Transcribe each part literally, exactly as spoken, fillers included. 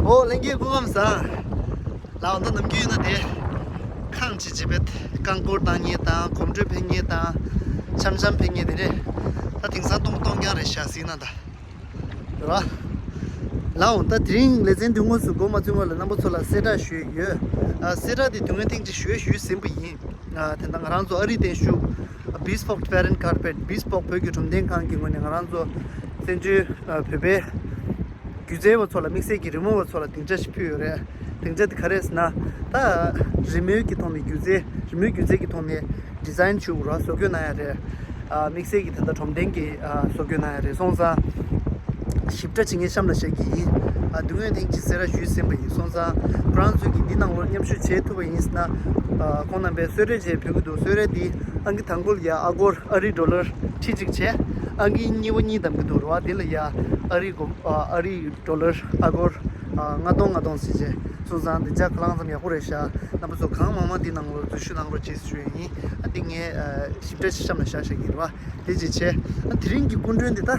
ཨོ་ལྷན་རྒྱས་སྐུ་ཁམས་བཟང་། ལགས་འོང་ད་ནམ་རྒྱུན་ཡིན་ན་དེ། ཁང་ཅིག་ཅིག་བེད། རྐང་འཁོར་བཏང་མཁན་དང་གོམ་བགྲོད་ཕེབས་མཁན་དང་། འཆམ་འཆམ་ཕེབས་མཁན་དེ་རེད། ད་དེང་སང་སྟོང་སྟོང་རྐྱང་རེད་ཤག་ཟིན་ན་ད། རེད་བ། ལགས་འོང་ད་དེ་རིང་ལེ་ཚན་འདི་དངོས་སུ་འགོ་མ་ཚུགས་སྔོན་ལ་རྣམ་པ་ཚོ་ལ་གསལ་བསྒྲགས་ཞུས་ཡོད། ཨ་གསལ་བསྒྲགས་དེ་དུས་ངན་ཐེངས་གཅིག་ཞུས་ཞུས་ཟིན་པ་ཡིན། ཨ་དེ་འདྲ་ང་རང་ཚོ་ཨ་རིའི་བརྟན་བཞུགས། Bespoke Tibetan Carpet Bespoke བོད་ཀྱི་གྲུམ་གདན་ཁང་གི་ངོས་ནས་ང་རང་ཚོ་བཙན་བྱོལ་ཨ་བོད་པའི་སྒྱུ་རྩལ་བ་ཚོ་ལ་དམིགས་བསལ་གྱི་རི་མོ་བ་ཚོ་ལ་སྡིངས་ཆ་ཞིག་ཕུལ་ཡོད་རེད། སྡིངས་ཆ་དེ་ག་རེ་ཟེར་ན། ད་རི་མོའི་གི་ཐོག་ནས་སྒྱུ་རྩལ་རི་མོའི་སྒྱུ་རྩལ་གྱི་ཐོག་ནས་ཌི་ཛའིན་བྱུག་ར་བཟོ་བཀོད་གནང་ཡ་རེད། ཨ་དམིགས་བསལ་གྱི་ད་ལྟ་གྲུམ་གདན་གྱི་ཨ་བཟོ་བཀོད་གནང་ཡ་རེད་སོང་ཙང་། ཞིབ་ཕྲ་བྱེད་མཁན་གཤམ་ལ་བཤད་ཀྱི་ཡིན། ཨ་དུས་ངན་ཐེངས་གཅིག་གསལ་བསྒྲགས་ཞུས་ཟིན་པ་ཡིན་སོང་ཙང་། ཁོ་རང་ཚོས་ཀྱིས་འདི་ནང་ལོགས་མཉམ་ཞུགས་བྱེད་ཐུབ་པ་ཡིན་ཟེར་ན། ཨ་ཁོང་རྣམ་པས་གསོལ་རས་བཅས་ཕུལ་གྱི་འདུག་གསོལ་རས་འདི་ཨང་ཀི་དང་པོ་ལ་ཡ་ཨ་སྒོར་ཨ་རི་ཌོ་ལར་ཁྲི་གཅིག་བྱས། ཨང་ཀི་གཉིས་པ་གཉིས་བདམས་ཀྱི་འདུག་རེད་བ། དེ་ལ་ཡ་ཨ་རི་སྒོར་ཨ་ཨ་རི་ཌོ་ལར་ཨ་སྒོར་ཨ་ལྔ་སྟོང་ལྔ་སྟོང་ཟེར་བྱས་སོང་ཙང་། འདི་ཇ་ཁ་ལང་ཙམ་ཡག་པོ་རེད་ཤག་རྣམ་པ་ཚོ་གང་མང་མང་འདི་ནང་ལོགས་འཛུལ་ཞུགས་གནང་རོགས་ཅེས་ཞུ་ཡ་ཡིན། ཨ་འདི་ངས་ཨ་ཞིབ་ཕྲ་ཞིག་གཤམ་ལ་བཞག་བཞག་གི་རེད་བ། དེ་ཅིག་བྱས། ཨ་དེ་རིང་གི་སྐུ་མགྲོན་འདི་ད།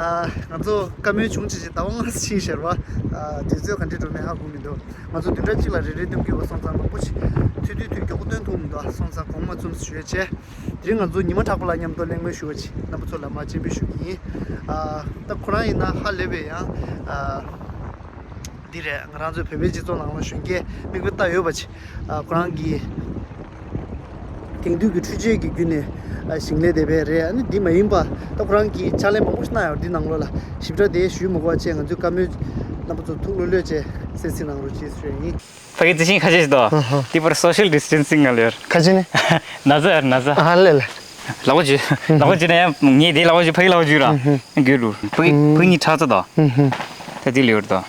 ཨ་ང་ཚོ་བཀའ་མོལ་བྱུང་བྱས་བྱས་ཟླ་བ་ལྔ་ཙམ་ཕྱིན་ཤག་རེད་བ། ཨ་དུས་ཚོད་ག་འདྲས་འགྲོ་མིན་ཧ་གོ་མི་འདུག་ང་ཚོ་བདུན་ཕྲག་གཅིག་ལ་རེ་རེ་སྟོན་གྱི་ཡོད་པ་སོང་ཙང་མང་པོ་ཞིག་ཐུང་ཐུང་ཐུང་མགྱོགས་པོ་སྟོན་ཐུབ་མི་འདུག་ཨ་སོང་ཙང་དགོངས་མ་ཚོམས་ཞུ་ཡ་བྱས། དེ་རིང་ང་ཚོ་ཉི་མ་དྲག་པོ་ལ་མཉམ་དུ་གླེང་མོལ་ཞུ་བ་བྱས། རྣམ་པ་ཚོ་ལ་མར་སྤྱན་འབུལ་ཞུ་གི་ཡིན། ཨ་ད་ཁོ་རང་ཡིན་ན་ཧ་ལས་པའི་ཡང་ཨ་འདི་རེད། ང་རང་ཚོའི་བོད་པའི་སྤྱི་ཚོགས་ནང་ལ་གཞོན་སྐྱེས་མིག་དཔེ་ལྟ་ཡོད་པ་ཅིག་ཨ་ཁོ་རང་གིས་དེང་དུས་ཀྱི་འཕྲུལ་ཆས་ཀྱི་བརྒྱུད་ནས་ཨ་ཞིང་ལས་དེ་བས་རེད། ཨ་ནི་འདི་མ་ཡིན་པ་ད་ཁོ་རང་གིས་ཕྱག་ལས་མང་པོ་ཞིག་གནང་ཡོད་འདི་ནང་ལོགས་ལ། ཞིབ་ཕྲ་དེ་ཞུས་མ་དགོས་པ་བྱས། ང་ཚོའི་བཀའ་མོལ་རྣམ་པ་ཚོ་ཐུགས་ལྷོད་ལྷོད་བྱས་གསན་གཟིགས་གནང་རོགས་ཞེས་ཞུ་ཡ་ཡིན། ཕ་གི་ཙི་ཤིང་ཁ་ཤས་ཤིག་དོ། ཨ་ཧ། དེ་པར་social distancing ང་ལ་ཡོད། ཁ་ཅི་ནི། ན་ཚ་ཡོད་ན་ཚ། ཨ་ལེ་ལེ། ལག་པ་འཇུ། ལག་པ་འཇུ་ན་ཡང་ངས་དེ་ལག་པ་འཇུ། ཕ་གི་ལག་པ་འཇུ་ར། ཨ་ཧ། རྒྱུ་རུ། ཕ་གི་ཕ་གི་གཉིས་ཁྲག་ཚ་དོ། ཨ་ཧ། ད་དེ་ལེ་ཡོད་དོ།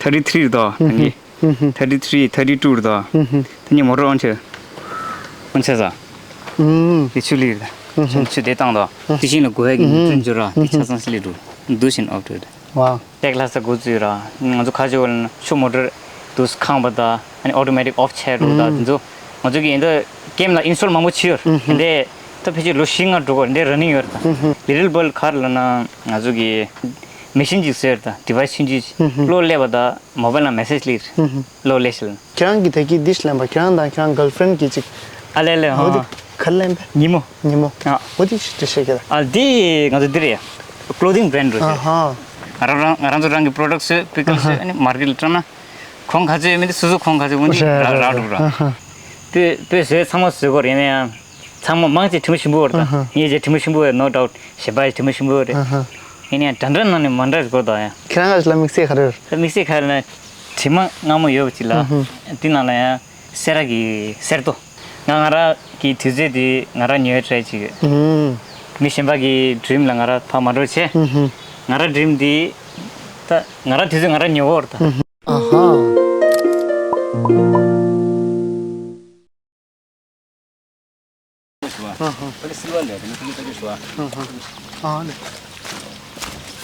thirty three དོ། ཨ་ཧ། ངས་thirty three thirty two དོ། ཨ་ཧ། ད་ངས་མོ་ཊ་ཨོན་ཆེ། ཨོན་ཆེ་ས། ཨ་ཧ། དེ་ཆུ་ལི། ཨ་ཧ། ཆུ་དེ་བཏང་དོ། དེ་བཞིན་ལ་དགོས་ཡ་གི་ཨ་ཧ། འཛུལ་འཇུ་ར། དེ་ཆ་ཚང་སི་ལི་རུ། འདུ་བཞིན་ཨོབ་དོ། ཝའོ། ཏེག་ལྷ་ས་འགོ་བཙུགས་ར། ང་ཚོ་ཁ་ཆེ་བ་ལ་ཆུ་མོ་ཊར་དུས་ཁང་པ་དང་ཨ་ནི་ཨོ་ཊོ་མེ་ཊིག་ཨོཕ་བྱས་འགྲོ་དང་དེ་ཚོ་ང་ཚོ་གི་ཨེ་འདྲ་ཀེམ་ལ་ཨིན་སི་ཊོལ་མང་པོ་བྱས་ཡོད་རེད། ཨེ་འདྲ་ད་ཕལ་ཆེར་ལོ་བཞི་ལྔ་འགྲོ་གི་རེད། ཨེ་འདྲ་ར་ནིང་ཡོད་རེད། ད་ལི་ཊལ་བར་ཌི་ག་རེ་ལབ་ན་ང་ཚོ་གི་མེ་ཤིན་ཅིག་བཟོས་རེད། ད་ཌི་ཝའི་སི་ཆུང་ཆུང་ཅིག་གློག་སླེབས་པ་དང་མོ་བྷལ་ལ་མེ་སེ་ཇི་སླེབས་རེད། གློག་སླེབས་ཤིག་ལབ་ན། ཁྱེད་རང་གི་ད་གི་ཌིཤ་ལེན་པ་ཁྱེད་རང་དང་ཁྱེད་རང་གརལ་ཕི་རེན་གྱི་ཅིག་ཨ་ལེ་ལེ། འོ་དེ་ཧ། ག་ལེན་པས། ཉིན་མོ། ཉིན་མོ། ཨ། འོ་དེ་ཅིག་འདྲ་བཤད་ཀྱི་ར། ཨ་དེ་ང་ཚོ་འདི་རེད། ཀློ་དིང་བྷ་རེན་ཌི་རེད། ཨ་ཧ། ང་རང་རང་ང་རང་ཚོ་རང་གི་པོ་རོ་ཌག་ཊི་བཟོས། པི་ཀལ་བཟོས། ཨ་ནི་མར་ཀེཊ་ལ་སྤྲད་ན། གོང་ག་ཚོད་ཡོད་མེད་དེ་སོ་སོ་གོང་ག་ཚོད་འོང་དེ་ར་ར་ར་འགྲོ་ར། ཨ་ཧ། པོས་པོས་བཟོས་ཚང་མ་བཟོས་གོ་རེད། ཡིན་ན་ཡང་ཚང་མ་མང་ཆེ་དྲི་མ་ཞིམ་པོ་རེད། ད་ཨ་ཧ། ངས་ཅིག་དྲི་མ་ཞིམ་པོ་རེད། ནོ་ཌའུཊ་གཞན་པ་ཡང་དྲི་མ་ཞིམ་པོ་རེད། ཨ་ཧ། ཡིན་ན་ཡང་འདྲ་འདྲ་ནང་ནས་མ་འདྲ་ཞིག་གོ་ད་ཡང་། ཁྱེད་རང་ག་ཞིག་ལ་དམིགས་བསལ་ག་རེ་རེད། དམིགས་བསལ་ག་རེ་ན། དྲི་མ་མངར་མོ་ཡོད་པ་ཅིག་ལ། ཨ་ཧ། དེ་ནང་ལ་ཡང་སེ་ར་གི་གསེར་ཏོག་ང་ང་ར་གི་དུས་ཚོད་དེ་ང་ར་ཉོས་ཡོད་ཅིག་ཨུམ། མི་གཞན་པ་གི་ཌི་རིམ་ལ་ང་ར་ཕར་མ་འགྲོ་བྱས། ཨུམ་ཧུམ། ང་ར་ཌི་རིམ་དེ་ད་ང་ར་དུས་ཚོད་ང་ར་ཉོ་གི་ཡོད་རེད་ད། ཨུམ་ཧུམ། ཨ་ཧ། ཨ་ཧ། ཕ་གི་སིལ་བ་ལས་དེ་ནི་ཕ་གི་ལྟ་རྒྱུ་ཞུ་བ། ཨ་ཧ། ཨ་ལེ།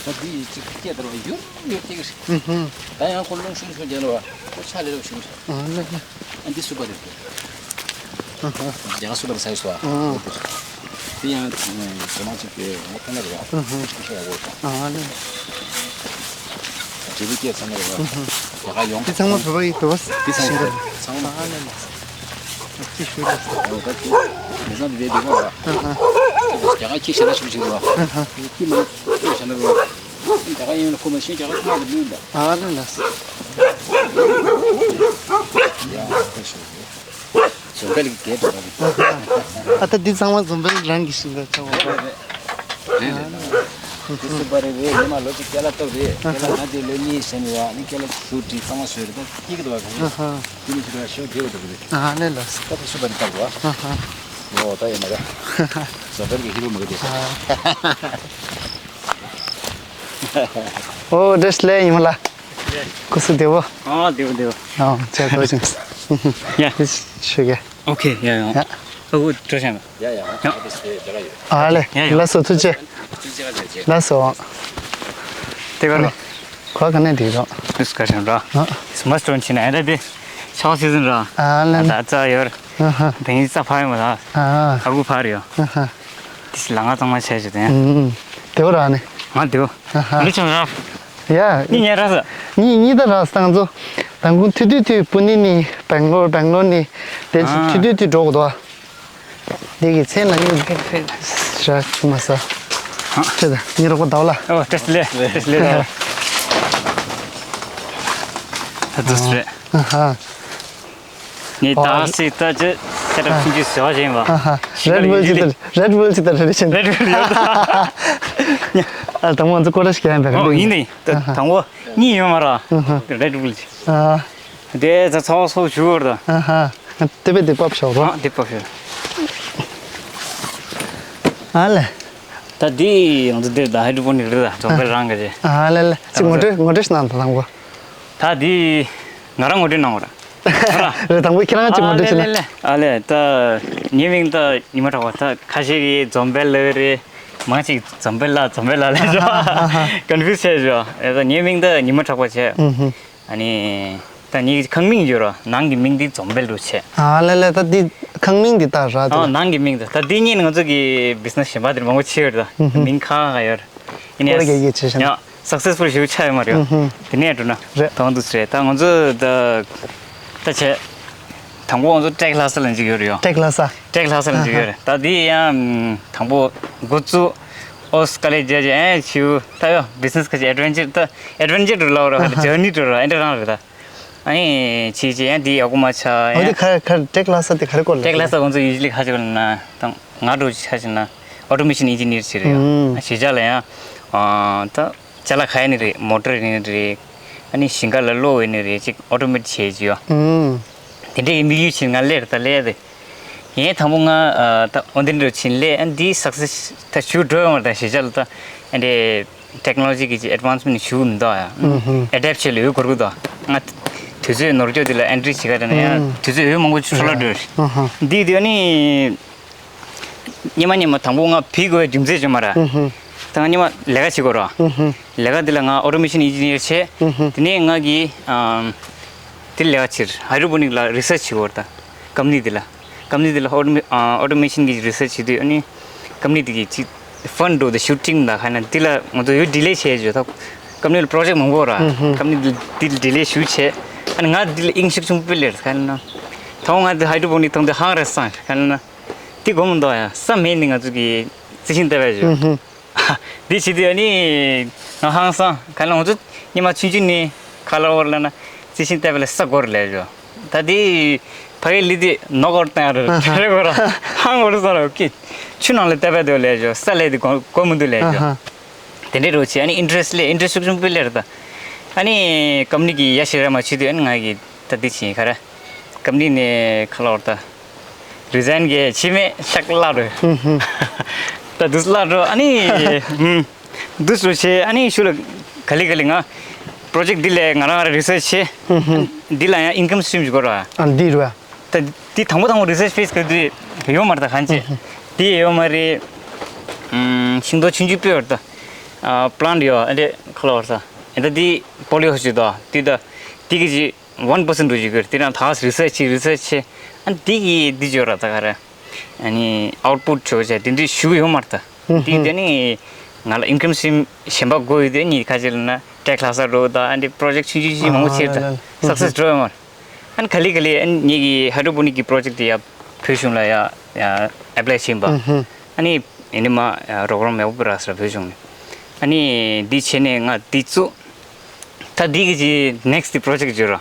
ད་འདི་ཡི་གཅིག་སྐད་བརྡར་བ་ཡུར་ཡུར་སྐད་ཀྱི་རེད། ཨུ་ཧུ། ད་ཡང་ཁོ་རླུང་ཤུན་ཤུན་རྒྱག་ལ་བ་ཁོ་ཆ་ལེ་རོ་ཤུན། ཨ་ལེ་ལེ། ཨ་འདི་སུ་པ་རེད་དེ། ཨ་ཧ། རྒྱ་གར་སུ་པ་རེད་ས་ཡི་སུ་བ། ཨ། དེ་ཡང་ཇོ་མང་གཅིག་གི་ངོ་ཁོ་ན་རེད་བ། ཨ་ཧ། ཤ་ཡག་པོ་རེད། ཨ་ལེ་ལེ། འབྲས་བུ་སྐྱེས་ཚང་མ་རེད་བ། ཨ་ཧ། རྒྱ་གར་ཡོང་། དེ་ཚང་མ་བོད་པ་ཡི་བོད་པ་དེ་ཚང་མ་ཤིང་རེད། ཚང་མ། ཨ་ལེ་ལེ། ཅི་ཞུ་ལ། ཨོ་ད་ཅི། མི་ཚང་དེ་བས་བདེ་མོ་ར། ཨ་ཧ། རྒྱ་གར་ཁྱི་ཤ་ལ་ཞུ་ཞུ་ར། ཨ་ཧ། ཁྱི་མ་ཤི་ཤ་ལ་ར། རྒྱ་གར་ཡིན་ལ་ཁོ་མ་ཤི་རྒྱ་གར་ཁོ་མ་དེ་མིན་ད། ཨ་ལེ་ལ། ཡ་ཁོ་ཤི། ཟོམ་པའི་ལ་གི་རྒྱལ་དུ་ར། ཨ་ད་འདི་ཚང་མ་ཟོམ་པའི་ལ་རང་གི་ཤིང་ར་ཆ་བ། རེད་རེད་རེད། རེད་རེད། དེ་སུ་པ་རེད་རེད། ཉི་མ་ལོ་གཅིག་སྐྱེ་ལ་སྟོབས་རེད། སྐྱེ་ལ་ང་དེ་ལོ་གཉིས་ཟིན་ནས་ཡ་ནི་སྐྱེ་ལ་ཞུ་དྲི་གཙང་མ་བཟོས་རེད། ད་སྐྱིད་ཀྱི་འདུག་བ་ག་རེད། ཨ་ཧ། དེ་ནི་ཞུ་དྲི་བ་ཞོ་རྒྱས་པ་འདུག་རེད། ཨ་ནི་ལགས་སོ། ད་དེ་སུ་པ་རེད་ལྟ་བ། ཨ་ཧ། ཨོ་ད་ཡིན་ན་རེད། ཟོ་ཕེར་གྱི་ཧི་རུ་མ་གི་དེ། ཨོ་བཀྲ་ཤིས་བདེ་ལེགས་ཉི་མ་ལགས། སྐུ་གཟུགས་བདེ་པོ། ཨ་བདེ་པོ་བདེ་པོ། ཨ་ཚེ་ཐོག་ཅིང་། ཡ། ཞུ་གེ། ཨོ་ཁེ་ཡ་ཡ། ཡ། ཨ་ཁུ་བཀྲ་ཤིས་ཡ། ཡ་ཡ། ཡ། ཨ་ལེ། ཡ་ཡ། ལགས་སོ་ཐུགས་རྗེ་ཆེ། ལགས་སོ། དེ་ག་ལེ། གོ་ག་ནས་དེ་རོ། ཨིས་ཀ་ཤན་ར། ཨ། སི་མ་སི་ཊོན་ཆེ་ན་ཨ་ད་དེ། ཆའོ་སི་ཛིན་ར། ཨ་ལེ། ད་ཙ་ཡོར། ཨ་ཧ། དེ་ཡིན་ཙ་ཕ་ཡོང་མ་ད། ཨ། ཨ་ཁུ་ཕ་རེ་ཡོ། ཨ་ཧ། དེ་ལ་ང་ཙང་མ་བྱས་ཞུ་དེ། ཨུམ། དེ་བོ་ར་ནི། ང་དེ་བོ། ཨ་ཧ། ལི་ཆང་ར། ཡ། གཉིད་ཉལ་ར་ས། གཉིད་གཉིད་ད་ར་ས་ང་ཚོ། དང་པོ་ཐུ་ཐུ་ཐུ་པུ་ནེ་ནས་སྦེང་ལོར། སྦེང་ལོར་ནས་དེ་ཨ། ཐུ་ཐུ་ཐུ་འགྲོ་དགོས་འདུག་འདི་གི་མཚན་ལ་གཉིད་ཕེབས་ཕེབས་ར་ཆུ་མ་ས། ཨ། ཁྱེད་ད་ངའི་རོགས་པ་ཟླ་བ་ལ། ཨོ་བཀྲ་ཤིས་བདེ་ལེགས། བཀྲ་ཤིས་བདེ་ལེགས། ད་དུས་རེད། ཨ་ཧ། ངས་ད་སྲིད་ད་ཅི་ཁྱེད་རང་ཆུང་ཆུང་ཟེར་བ་བཞིན་པ། ཨ་ཧ། རེད་བུལ་ཅིག་དང་རེད་བུལ་ཅིག་དང་རེད་ཆེན། རེད་བུལ་ཡོད་ད། ཨ་དང་པོ་ང་ཚོ་སྐོར་ར་ཞིག་ཡིན་པས། ཨོ་ཡིན་ནི་ད་ཨ་ཧ། དང་པོ་གཉིད་ཡོད་མ་ར། ཨ་ཧ། རེད་བུལ་ཅིག་ཨ། དེ་ད་ཚ་བ་སོགས་བྱུག་བར་ད། ཨ་ཧ། དེ་བས་དེ་བབས་ཤོག་རོ། ཨ་དེ་བབས་ཤོག་ཨ་ལེ། ད་འདི་ང་ཚོ་འདིར་ད་ཧའི་ཌོ་པོ་ནིག་རེད་ད། འཛོམས་དཔལ་རང་གི་རེད། ཨ་ལེ་ལེ། ཅིག་ངོ་སྤྲོད་ངོ་སྤྲོད་ཞིག་གནང་དང་དང་པོ། ད་འདི་ང་རང་ངོ་སྤྲོད་གནང་བ་ར། རེད། དང་པོ་ཁྱེད་རང་ཅིག་ངོ་སྤྲོད་བྱེད་ན། ཨ་ལེ་ལེ། ཨ་ལེ། ད་ངའི་མིང་ད་ཉི་མ་གྲགས་པ། ད་ཁ་ཤས་ཀྱིས་འཛོམས་དཔལ་ལབ་རེད། མང་ཅིག་འཛོམས་དཔལ་ལགས་འཛོམས་དཔལ་ལགས་ལབ་ཤག་ཀོན་ཕིའུ་སི་བྱས་ཤག་ཨེ་ད་ངའི་མིང་ད་ཉི་མ་གྲགས་པ་བྱས། ཨུ་ཧུ། ཨ་ནི་ད་ངའི་ཁང་མིང་ཡོད་ར། ནང་གི་མིང་འདི་འཛོམས་དཔལ་རུ་བྱས། ཨ་ལེ་ལེ། ད་འདི་ཁང་མིང་འདི་ད་ར་འདི། ཨ་ནང་གི་མིང་ད། ད་འདི་གཉིས་ནི་ང་ཚོ་གི་བི་ཛི་ནེ་སི་གཞན་པ་འདིར་མང་པོ་བྱས་ཡོད་ར། ད་ཨུ་ཧུ། མིང་ཁ་ཁ་ཡོད་ར། ཡིན་ནའི་ཡ་སག་སེ་སི་ཕུལ་ཞིག་ཆགས་ཡོད་མ་རེད། ཨུ་ཧུ། དེ་ནས་འགྲོ་ན་རེད། དང་དུ་རེད། ད་ང་ཚོ་ད་ད་བྱས། དང་པོ་ང་ཚོ་ཊེག་ལྷ་ས་ལ་འཇིག་ཡོད་རེད་ཡོ། ཊེག་ལྷ་ས། ཊེག་ལྷ་ས་ལ་འཇིག་ཡོད་རེད། ད་འདི་ཡང་དང་པོ་འགོ་བཙུགས་ཨོ་སི་ཀ་ལེ་རྒྱ་ཅེ་ཨེ་ཆིའུ་ད་ཡོ་བི་ཛི་ནེ་སི་ཁ་ཅིག་ཨེ་ཌི་ཝེན་ཅར་ད་ཨེ་ཌི་ཝེན་ཅར་འགྲོ་ལ་འོ་ར་ཇར་ནི་འགྲོ་ར་ཨེ་འདྲ་རང་རེད་ད། ཨ་ནི་ཆི་ཅེ་ཡང་འདི་ཡག་པོ་མ་ཆགས་ཨ་ཡ། འདི་ག་ག་ཊེག་ལྷ་ས་དེ་ག་རེ་སྐོར་ལ། ཊེག་ལྷ་ས་ང་ཚོ་ཡུ་ཇུ་ལི་ཁ་ཅིག་ལ་ན་ད་ང་འགྲོ་ཆ་ཅིག་ན་ཨོ་ཊོ་མེ་ཤན་ཨིན་ཇི་ནི་ཡར་ཅིག་རེད་ཡོ། ཨ་གཞིས་ཆགས་ལ་ཡང་ཨ་ད། ཅ་ལག་ཁ་ཡ་ནི་རེད། མོ་ཊར་ཡིན་ནི་རེད། ཨ་ནི་ཞིང་ཁ་ལ་གློག་ཡིན་ནི་རེད། ཅིག་ཨོ་ཊོ་མེ་ཊི་བྱེད་ཀྱི་ཡོད། ཨུམ། དེ་འདྲའི་དམིགས་ཡུལ་བྱིན་ང་སླེབས་ད་སླེབས་ཏེ། ངས་དང་པོ་ང་ཨ་ད་འོ་འདི་འདྲ་བྱིན་སླེབས། ཨ་འདི་སག་སེ་སི་ད་ཞུ་འགྲོ་ཡོང་བ་དང་གཞིས་ཆགས་ལ་ད་ཨ་འདྲའི་ཊེག་ནོ་ལོ་ཇི་གི་ཅིག་ཨེཌ་ཝན་སི་མེན་ཊི་ཞུ་མི་འདུག་ཨ། ཨུམ་ཧུམ། ཨེ་ཌེབ་ཊི་བྱེད་ལ་འོས་སྐོར་གི་འདུག་ང་དུས་ཚོད་ནོར་སྐྱོ་འདི་ལ་ཨེན་ཊི་རི་བྱེད་ག་དེ་ན་ཡང་ཨུམ། དུས་ཚོད་འོས་མང་པོ་འཕྲོ་བརླག་འགྲོ་རེད། ཨུམ་ཧུམ། འདི་དེ་ཨ་ནི། སྙེ་མ་སྙེ་མ་དང་པོ་ང་བི་དགོས་པའི་རྒྱུ་མཚན་བྱུང་མ་ར། ཧུམ་ཧུམ། ད་ང་སྙེ་མ་ལས་ཀ་བྱེད་དགོས་ར། ཧུམ་ཧུམ། ལས་ཀ་འདི་ལ་ང་ཨོ་ཊོ་མེ་ཤན་ཨིན་ཇི་ནི་ཡར་བྱས། ཧུམ་ཧུམ། དེ་ནས་ང་གིས་ཨམ། དེ་ལས་ཀ་བྱེད་ཧའི་ཌོ་པོ་ནིག་ལ་རི་སར་ཆི་བྱེད་དགོས་ར་ད། ཀམ་ནི་འདི་ལ། ཀམ་ནི་འདི་ལ་ཨོ་ཊོ་མེ་ཨ་ཨོ་ཊོ་མེ་ཤན་གྱི་རི་སར་ཆི་བྱེད་དུས་ཨ་ནི། ཀམ་ནི་འདི་གི་ཅིག་ཕན་ཌི་འགྲོ་དེ་ཤུ་ཊིང་ལ་ཁ་ན་འདི་ལ་ང་ཚོ་ཡོད་ཌི་ལེ་བྱས་བྱོས་ད། ཀམ་ནི་ལ་པོ་རོ་ཇེག་མང་པོ་ར། ཧུམ་ཧུམ། ཀམ་ནི་འདི་འདི་ལ་ཌི་ལེ་ཞུ་བྱས། ཨ་ནི་ང་འདི་ལ་དབྱིངས་ཤུགས་ཆུང་པོ་སླེབས་ཁ་ན། ད་ང་འདི་ཧའི་ཌོ་པོ་ནིག་ཐོང་དེ་ཧང་རེ་སང་ཁ་ན། དེ་དགོས་མི་འདུག་ཡ། བསམ་མེད་ནི་ང་ཚོ་གི་རྩི་ཤིང་བཏབ་པ་ཞུ། ཧུམ་ཧུམ། འདི་བྱེད་དུས་ཨ་ནི་ང་ཧང་སང་ཁ་ལ་ང་ཚོ་སྙེ་མ་ཆུང་ཆུང་ནས་ཁ་ལ་བོར་ལ་ན་རྩི་ཤིང་བཏབ་པ་ལ་ས་སྐོར་ལས་ཞོ། ད་དེ་ཕ་གི་ལི་དེ་ནོ་སྐོར་བཏང་རེད་ཨ་ཧ། རེད་གོ་ར་ཧང་གོ་ར་ས་ར་ཀི་ཆུ་ནང་ལ་བཏབ་པ་དེ་ལས་ཞོ། ས་ལས་དེ་གོ་གོ་མི་འདུག་ལས་ཨ་ཞོ། ཧ། དེ་འདྲའི་རོ་ཆེ་ཨ་ནི་ཨིན་ཊི་རེ་སི་ལས་ཨིན་ཊི་རེ་སི་ཤུགས་ཆུང་པོ་སླེབས་རེད་ད། ཨ་ནི་ཀམ་ནི་གི་ཡ་ཤི་ར་མ་ཆུ་དུས་ཨ་ནི་ང་གི་ད་འདི་ཕྱིན་ཁ་ར། ཀམ་ནི་ནས་ཁ་ལོར་ད། རི་ཛན་གི་ཕྱི་མེད་ཤག་ལ་རུ། ཧུམ་ཧུམ། ད་དུས་ལ་རུ་ཨ་ནི། ཧུམ། དུས་རུ་ཆེ་ཨ་ནི་ཤུ་ལ་ག་ལི་ག་ལི་ང་པོ་རོ་ཇེག་འདི་ལས་ང་རང་རི་སར་ཆི་བྱེད། ཧུམ་ཧུམ། འདི་ལ་ཡང་ཨིན་ཀམ་སི་ཊི་རིམ་ཞིག་དགོས་ར། ཨ་འདི་རུ། ད་འདི་དང་པོ་དང་པོ་རི་སར་ཆི་སི་པེ་སི་ག་དུས་ཡོད་མ་རེད་ད་གང་ཅི། ཧུམ་ཧུམ། འདི་ཡོད་མ་རེད། ཤིང་ཏོག་ཆུང་ཆུང་པོ་ཡོད་རེད་ད། པ་ལན་ཊི་ཡོད་ཨ་འདྲེ་ཁ་ལོར་ད། ཨེ་ད་འདི་པོ་ལི་ཧོ་ཤི་ད་འདི་ད་འདི་གི་ཅི། ཝན་པར་སེན་ཊི་འགྲོ་བཞིན་ཡོད། དེ་རང་ད་རི་སར་ཆི་རི་སར་ཆི་ཨ་འདི་གི་འདི་བརྗོད་ར་ད་ག་ར། ཨ་ནི་ཨའུ་ཊི་པུཊ་བྱོས་བྱས་དེ་འདྲའི་ཞུ་གི་ཡོད་མ་རེད་ད། འདི་དེ་ནི་ང་ལ་ཨིན་ཀམ་སི་ཊི་རིམ་གཞན་པ་དགོས་ཡོད་དེ་ནི་ཁ་ཅིག་ལ་ན་ཊེག་ལྷ་ས་འགྲོ་ད་ཨ་འདི་པོ་རོ་ཇེག་ཆུང་ཆུང་ཆུང་མང་པོ་བྱས་ད་སག་སེ་སི་འགྲོ་ཡོད་མ་རེད། ཨ་ནི་ག་ལེ་ག་ལེ་ཨ་ནི་ངེད་ཀྱི་ཧའི་ཌོ་པོ་ནིག་གི་པོ་རོ་ཇེག་དེ་ཡ་བོད་གཞུང་ལ་ཡ་ཡ་ཨེ་པ་ལའི་བྱིན་པ། ཨ་ནི་ཨེ་ནི་མ་རོགས་རམ་མེད་པོ་ར་སར་བོད་གཞུང་ནས་ཨ་ནི་འདི་བྱས་ནས་ང་འདི་བཙུགས། ད་འདི་གི་ཅི་ནེག་སི་ཊི་པོ་རོ་ཇེག་ཊི་བརྗོད་ར།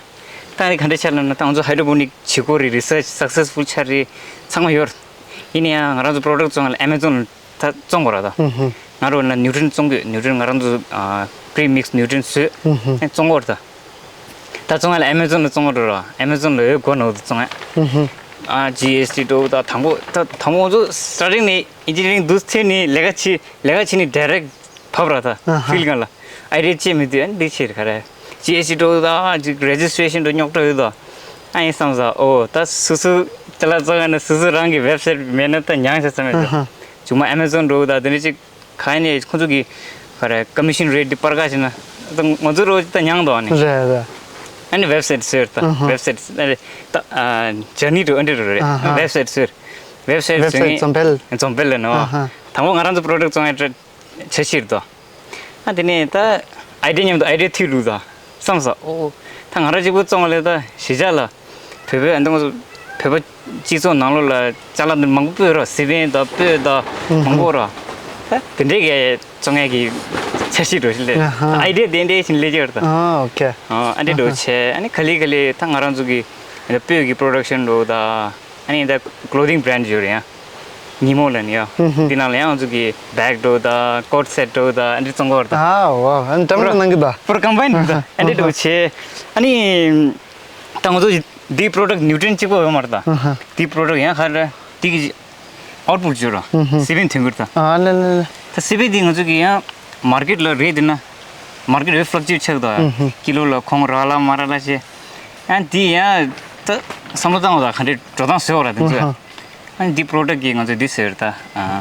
ད་འདི་ག་འདྲ་ཆགས་ལབ་ན་ད་ང་ཚོ་ཧའི་ཌོ་པོ་ནིག་བྱེད་སྒོ་རེད། རི་སར་ཆི་སག་སེ་སི་ཕུལ་ཆགས་རེད། ཚང་མ་ཡོད་རེད། ཡིན་ན་ཡང་ང་རང་ཚོ་པོ་རོ་ཌག་བཙོང་ཡ་ལ་ཨེ་མེ་ཛོན་ལ་ད་བཙོང་དགོས་ར་ད། ཧུམ་ཧུམ། ང་རང་ལ་ནིའུ་ཊི་རན་བཙོང་དགོས། ནིའུ་ཊི་རན་ང་རང་ཚོ་པི་རི་མིག་སི་ནིའུ་ཊི་རན་བཟོས། ཧུམ་ཧུམ། ཨེ་བཙོང་དགོས་ར་ད། ད་བཙོང་ཡ་ལ་ཨེ་མེ་ཛོན་ལ་བཙོང་དགོས་ར། ཨེ་མེ་ཛོན་ལ་འོས་སྒོ་ནོར་དུ་བཙོང་ཡ། ཧུམ་ཧུམ། ཨ་ཇི་ཨེས་ཊི་འགྲོ་ད་དང་པོ་ད་དང་པོ་ང་ཚོ་སི་ཊར་ཊིང་ནས་ཨིན་ཇི་ནི་ཡ་རིང་འདུག་ཐེབས་ནས་ལས་ཀ་བྱེད་ལས་ཀ་བྱེད་ནས་ཌའི་རེག་བབས་ར་ད། ཨ་ཧ། ཕིལ་སྒང་ལ་ཨའི་ཌི་ཡ་བྱེད་མི་འདུག་ཨ་འདི་བྱེད་ག་རེ། ཇི་ཨེས་ཊི་འགྲོ་ད་ཅིག་རེ་ཇི་སི་ཊི་རེ་ཤན་འགྲོ་རྙོག་དྲ་ཡོད་དོ། ཨ་ཡིན་བསམ་ས་ཨོ་ད་སུ་སུ་ཅ་ལག་བཙོང་ཡ་ན་སུ་སུ་རང་གི་ཝེབ་སའིཊ་མེད་ན་ད་ཉང་ཆ་ས་མེད་དོ། ཨ་ཧ། ཅུང་མ་ཨེ་མེ་ཛོན་འགྲོ་ད་དེ་འདྲ་ཅིག་ག་ནས་ཁོང་ཚོ་གི་ག་རེ་ཀོ་མི་ཤན་རེཊ་འདི་སྤར་ཁ་བྱེད་ན་ད་ང་ཚོ་རོ་ད་ཉང་དོ་ཨ་ནི། རེད་རེད། ཨ་ནི་ཝེབ་སའིཊ་ཟེར་ད། ཨ་ཧ། ཝེབ་སའིཊ་ཨ་ནི་ད་ཇར་ནི་འགྲོ་ཨ་འདྲ་རོ་རེད། ཨ་ཧ། ཝེབ་སའིཊ་ཟེར། ཝེབ་སའིཊ་ཝེབ་སའིཊ་ཟེར་འཛོམས་དཔལ། འཛོམས་དཔལ་ལ་ནོ། ཨ་ཧ། དང་པོ་ང་རང་ཚོ་པོ་རོ་ཌག་བཙོང་ཡ་ཆ་ཤིར་དོ། ཨ་དེ་ནས་ད་ ཨའི་ཌི་ཡ་མཉམ་དུ་ཨའི་ཌི་ཡ་ཐུག་འདུག་ད་བསམ་ས། ཨོ་ད་ང་རང་གཅིག་པུ་བཙོང་བ་ལས་ད་གཞིས་ཆགས་ལ་བོད་པའི་ཨ་འདི་ང་ཚོ་བོད་པ་སྤྱི་ཚོགས་ནང་ལོགས་ལ་ཅ་ལག་འདི་མང་པོ་སྤོས་ར། སི་པན་དང་སྤོས་དང་མང་པོ་ར། ད་དེ་འདྲས་ཀྱི་བཙོང་ཡས་ཀྱི་འཆར་གཞི་འགྲོ་བཞིན་ལས། ཨ་ཧ། ཨའི་ཌི་ཡ་དེ་འདྲས་བཞིན་ལས་ཀྱི་ཡོད་ར་ད། ཨ་ཨོ་ཁེ། ཨ་འདྲས་འགྲོ་བྱས་ཨ་ནི་ག་ལེ་ག་ལེ་ད་ང་རང་ཚོ་གི་སྤོས་ཀྱི་པྲོ་ཌག་ཤན་འགྲོ་ད། ཨ་ནི་ད་ཀློ་དིང་བྷི་རེན་ཌི་ཡོད་རེད་ཡ། ཉི་མོ་ལ་ནི་ཡ། འདི་ནང་ལ་ཡང་ང་ཚོ་གི་བེག་འགྲོ་ད་ཀོཊ་སེཊ་འགྲོ་ད་ཨ་འདྲས་བཙོང་གི་ཡོད་ར་ད། ཨ་ཝ་ཨ་ནི་འགྲམ་ར་གནང་གི་ད། པུར་ཀམ་བྷའིན་འགྲོ་ད་ཨ་འདྲས་འགྲོ་བྱས། ཨ་ནི་ད་ང་ཚོ་འདི་པྲོ་ཌག་ནིའུ་ཊི་རི་ཡན་གཅིག་པོ་ཡོད་མ་རེད་ད། འདི་པྲོ་ཌག་ཡང་ཧ་ར་འདི་གི་ཨའུཊ་པུཊ་བརྗོད་ར། སི་པན་ཐོན་གི་ར་ད། ཨ་ལེ་ལེ་ལེ། ད་སི་པན་འདི་ང་ཚོ་གི་ཡང་མར་ཀེཊ་ལ་རེད་འདི་ན། མར་ཀེཊ་ཡོད་ཕ་ལག་ཅིབ་ཆགས་ད། ཀི་ལོ་ལ་ཁོང་རག་ལ་མ་རག་ལ་བྱས། ཨ་འདི་ཡང་ད་བསམ་བློ་བཏང་བ་ད་ག་འདྲས་འགྲོ་སྟངས་བཟོས་བ་ར་དེ་ཚོ། ཨ་ནི་འདི་པྲོ་ཌག་གི་ང་ཚོས་འདི་ཟེར་ད།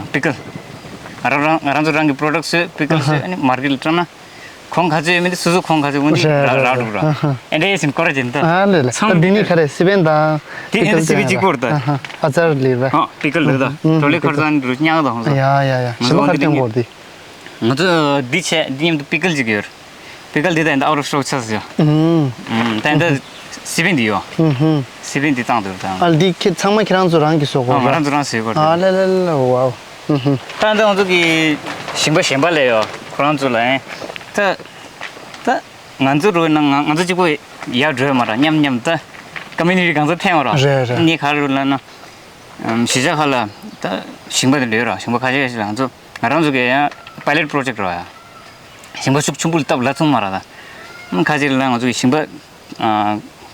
པི་ཀལ། ང་རང་རང་ང་རང་ཚོ་རང་གི་པྲོ་ཌག་བཟོས་པི་ཀལ་བཟོས་ཨ་ནི་མར་ཀེཊ་ལ་སྤྲོད་ན། གོང་ག་ཚོད་ཡོད་མིན་དེ་སོ་སོ་གོང་ག་ཚོད་འོན་ཏེ་རག་རག་འགྲོ་ར། ཨ་འདྲ་ཡིན་ཕྱིན་སྐོར་ར་བྱེད་ད། ཨ་ལེ་ལེ། ཚང་ད་འདི་ནི་ག་རེ་སི་པན་དང་དེ་ཨེ་ནི་སི་པན་གཅིག་པོ་རེད་ད། ཨ་ཧ། ཨ་ཙར་ལེ་ར། ཨ་པི་ཀལ་ལེ་ད། ཨ་ཧ། ཏྲོ་ལེ་ཁར་ཙང་འགྲོ་ཉག་ད་ཧོང་ས། ཡ་ཡ་ཡ། ཞིམ་པོ་ཁར་ཐོན་གོ་དེ། ང་ཚོ་འདི་བྱས་འདི་མཉམ་དུ་པི་ཀལ་གཅིག་ཡོད། པི་ཀལ་འདི་ད་ཨིན་ད་ཨའུཊ་ཨོཕ་སི་ཊོག་ཆགས་ཡོད། ཨུམ། ད་ཨིན་ད་སི་པན་འདི་ཡོད། སི་པན་འདི་བཏང་འདུག་ད། ཨ་འདི་ཁྱེད་ཚང་མ་ཁྱེད་རང་ཚོ་རང་གིས་བཟོ་གོ་ང་རང་ཚོ་རང་བཟོས་གོ། ཨ་ལེ་ལེ་ལེ་ཝའོ། ད་ཨིན་ད་ང་ཚོ་གི་ཞིང་པ་གཞན་པ་ལས་ཡོད་ཁོ་རང་ཚོ་ལ་ཨེ། ད་ད་ང་ཚོ་རུ་ན་ང་ང་ཚོ་གཅིག་པོ་ཡར་འགྲོ་ཡོད་མ་ར་མཉམ་མཉམ་ད་ཀོ་མུ་ནི་ཊི་གང་ཚོ་འཐེན་བ་ར། རེད་རེད། ནི་ག་རུ་ལ་ན། གཞིས་ཆགས་ཁག་ལ་ད་ཞིང་པ་དེ་འདྲ་ཡོད་ར། ཞིང་པ་ཁ་ཤས་ཤིག་ལ་ང་ཚོ་ང་རང་ཚོ་གི་ཡང་པའི་ལེཊ་པྲོ་ཇེཀ་ར་ཡ། ཞིང་པ་ཤུགས་ཆེན་པོ་ལ་སྟབས་ལ་ཚུགས་མ་ར་ད། ཁ་ཅིག་ལ་ང་ཚོ་གི་ཞིང་པ་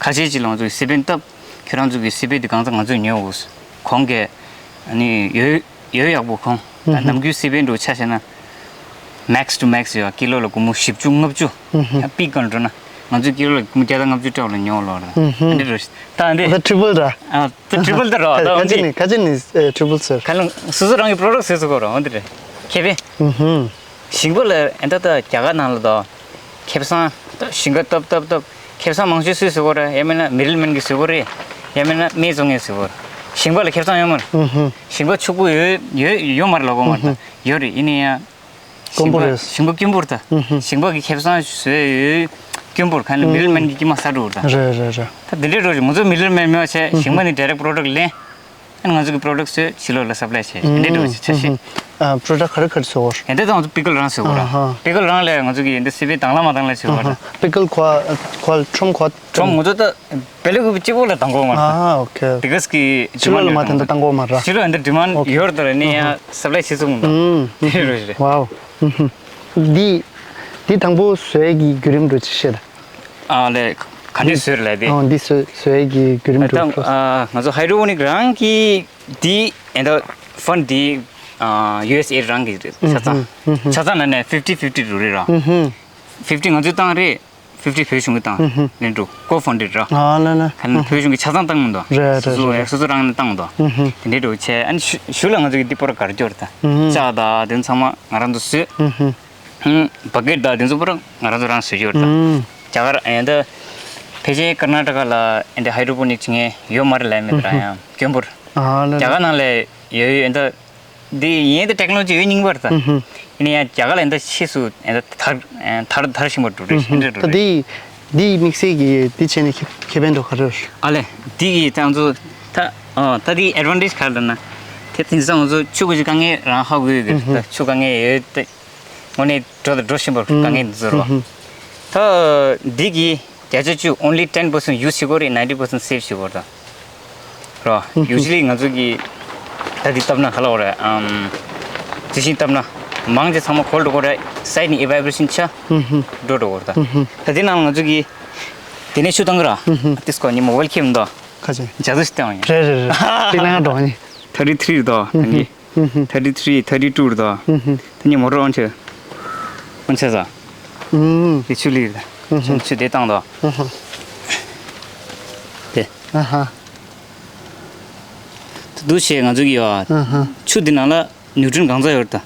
ཁ་ཤས་ཅིག་ལ་ང་ཚོ་གི་སི་པན་སྟབས་ཁྱོད་རང་ཚོ་གི་སི་པན་དེ་གང་ཚ་ང་ཚོས་ཉོ་དགོས། གོང་གི་ཨ་ནི་ཡོད་ཡོད་ཡག་པོ་གོང་ད་ནམ་རྒྱུན་སི་པན་འགྲོ་ཆ་བྱས་ན་མེག་སི་ཊུ་མེག་སི་ཡོད་ཀི་ལོ་ལ་སྒོར་མོ་བཞི་བཅུ་ལྔ་བཅུ་ཡང་པིག་གང་འགྲོ་ན་ང་ཚོས་ཀི་ལོ་ལ་སྒོར་མོ་བརྒྱ་དང་ལྔ་བཅུ་སྤྲད་ལ་ཉོ་ལོ་ར་ཨ་འདི་ར་ད་འདི་ད་ཊི་རི་པལ་ར། ཨ་ད་ཊི་རི་པལ་ད་ར་ད་ཁ་ཅིག་ནི་ཁ་ཅིག་ནི་ཊི་རི་པལ་ཟེར། ཁ་ལོ་སོ་སོ་རང་གི་པྲོ་ཌག་ཊི་ཟེར་ཟེར་གོ་ར་འོ་འདི་རེད་ཁེ་ཕན། ཞིང་པ་ལ་ཨེ་ད་ད་རྒྱ་གར་ནང་ལ་ད་ཁེ་བཟང་ད་ཞིང་ཁ་བཏབ་བཏབ་བཏབ་ཁེ་བཟང་མང་ཤོས་སུས་བཟོ་གོ་ར་ཡང་མིན་ན་མི་ཌལ་མེན་གྱིས་བཟོ་གོ་རེད། ཡང་མིན་ན་སྨན་བཙོང་མཁན་བཟོ་གོ་ར། ཞིང་པ་ལ་ཁེ་བཟང་ཡོད་མ་རེད། ཞིང་པ་ཕྱུག་པོ་ཡོད་ཡོད་ཡོད་མ་རེད་ལབ་གོ་མ་རེད་ད་ཡོད་རེད་ཡིན་ན་ཡང་། དཀོན་པོ་རེད། ཞིང་པ་དཀོན་པོ་རེད་ད། ཞིང་པ་གི་ཁེ་བཟང་བཟོས་ཡོད་དཀོན་པོ་རེད་ཁ་ནི་མི་ཌལ་མེན་གྱི་དཀྱིལ་མ་ཟ་འགྲོ་རེད་ད། རེད་རེད་རེད། ད་འདི་འདྲའི་འགྲོ་ཞིག་ང་ཚོ་མི་ཌལ་མེན་མེད་པ་བྱས་ཞིང་པ་ནི་ཌའི་རེག་པྲོ་ཌག་ཊི་ལེན། ཨ་ནི་ང་ཚོ་གི་པྲོ་ཌག་ཊི་བཟོས་ཕྱི་ལོགས་ལ་སབ་ལའི་བྱས་འདི་འདྲའི་འགྲོ་ཞིག་ཆ་ཤས། པྲོ་ཌག་ཊི་ག་རེ་ག་རེ་བཟོ་བར། ཡིན་ད་ད་ང་ཚོ་པི་ཀལ་རང་བཟོས་གོ་ར། པི་ཀལ་རང་ལས་ང་ཚོ་གི་ཡིན་ད་སི་པན་དང་བླངས་མ་དང་བླངས་བྱས་གོ་ར། པི་ཀལ་གོ་གོ་ཁྲོམ་གོ་ཁྲོམ་ང་ཚོ་ད་བེ་ལི་ཀུ་གཅིག་པོ་ལ་དང་གོ་མ་རེད། ཨ་ཨོ་ཁེ། དེ་གས་ཀྱི་ཕྱི་ལོགས་ལ་མ་དེ་འདྲ་བཏང་གོ་མ་ར། ཕྱི་ལོགས་འདི་ཌི་མན་ཌི་ཡོད་དར་ནི་ཡང་སབ་ལའི་བྱེད་ཚུགས་མི་འདུག་དེ་རེད་རེད། ཝའོ། འདི་འདི་དང་པོ་བཟོས་ཀྱི་བརྒྱུད་རིམ་འགྲོ་ཅི་བཤད་ད། ཨ་ལས་ག་འདྲས་བཟོས་རེད་ལས་དེ། ཨ་འདི་བཟོས་བཟོས་ཀྱི་བརྒྱུད་རིམ་འགྲོ། ང་ཚོ་ཧའི་ཌོ་པོ་ནིག་རང་གི་འདི་ཨེ་འདྲ་ཕན་འདི་ཡུ་ཨེས་ཨེ་རང་གི་རེད་ཆ་ཚང་། ཆ་ཚང་ན་ནས་ཕིབ་ཊི་ཕིབ་ཊི་རུ་རེད་ར། ཕིབ་ཊི་ང་ཚོས་བཏང་རེད། ཕིབ་ཊི་བོད་གཞུང་གི་བཏང་། ལེན་འགྲོ་ཀོ་ཕན་ཌེཌ་ར། ཨ་ལ་ལ། ཁ་ནི་བོད་གཞུང་གི་ཆ་ཚང་བཏང་མི་འདུག་རེད་རེད། སོ་སོ་རེད་རེད། སོ་སོ་རང་ནས་བཏང་མི་འདུག་དེ་འདྲའི་འགྲོ་བྱས་ཨ་ནི་ཞུ་ཞུ་ལ་ང་ཚོ་གི་འདི་པོ་ར་གར་སྐྱོར་ད། ལྕགས་དང་དེ་ཚང་མ་ང་རང་ཚོ་བཟོས། བ་ཀེད་དང་དེ་ཚོ་པོ་ར་ང་རང་ཚོ་རང་བཟོས་ཀྱི་ཡོད་རེད་ད། རྒྱ་གར་ཨེ་འདི་ཕལ་ཆེར་ཀར་ན་ཊ་ཀ་ལ་ཨེ་འདི་ཧའི་ཌོ་པོ་ནིག་བྱེད་མཁན་ཡོད་མ་རེད་ལབ་མེད་ད་ར་ཡང་སྐྱོན་པོ་རེད། ཨ་ལ་ལ། རྒྱ་གར་ནང་ལ་ཡོད་ཡོད་ཨེ་འདི། འདི་ཡིན་ད་ཊེག་ནོ་ལོ་ཇི་ཡོད་རྙིང་པ་རེད་ད། ཡིན་ན་ཡང་རྒྱ་གར་ལ་ཡིན་ད་ཕྱིས་སུ་ཡིན་ད་དར་དར་དར་བཞིན་པ་འགྲོ་རེད་ཧིན་རེད་འགྲོ་ད་རེད། འདི་འདི་དམིགས་བསལ་གྱི་འདི་བྱས་ནས་ཁེ་ཁེ་ཕན་འགྲོ་ག་རེ་རེད། ཨ་ལས་འདི་གི་ད་ང་ཚོ་ད་ཨ་ད་འདི་ཨེཌ་ཝན་ཊེཇ་ག་རེ་ལབ་ན། དེ་དེང་སང་ང་ཚོ་ཆུ་གི་དཀའ་ངལ་རང་ཧ་གོ་ཡོད་གི་རེད་ད་ཆུ་དཀའ་ངལ་ཡོད་ད། དངོས་གནས་འགྲོ་དང་འགྲོ་བཞིན་པར་དཀའ་ངལ་འདི་ཚོ་རོ། ད་འདི་གི་བརྒྱ་ཆ་བཅུ་only ten percent use བྱེད་དགོས་རེད། ninety percent save བྱེད་དགོས་རེད་ད། རོ། usually ང་ཚོ་གི་ད་འདི་བཏབ་ན་ག་ལ་བ་རེད་ཨམ། དེ་བཞིན་བཏབ་ན་མང་ཆེ་ཚང་མ་གོལ་འགྲོ་དགོས་རེད། སའི་ཌི་ནས་ཨི་ཝ་པོ་རེ་ཤན་ཆ་འགྲོ་འགྲོ་དགོས་རེད་ད། ད་འདི་ནང་ང་ཚོ་གི་དེ་ནས་ཆུ་བཏང་གི་ར། དེ་སྐོར་ནི་མོ་བལ་ཁེབ་འདུག་ཁ་ཆེ། ཇ་ཟི་ཞིག་བཏང་བ་ཡིན། རེད་རེད་རེད། དེ་ནང་འགྲོ་ནི། thirty three རེད་དོ་ད་གི། thirty three thirty two རེད་དོ། ད་ནི་མོ་ཊ་ཨོན་ཆེ། ཨོན་ཆེ་ས། དེ་ཆུ་ལི་རེད། ཆུ་ཆུ་དེ་བཏང་དོ། དེ། ད་འདུག་བྱས་ང་ཚོ་གི་ཡོ། ཆུ་འདི་ནང་ལ་ནིའུ་ཊི་རན་གང་ཚ་ཡོད་རེད་ད།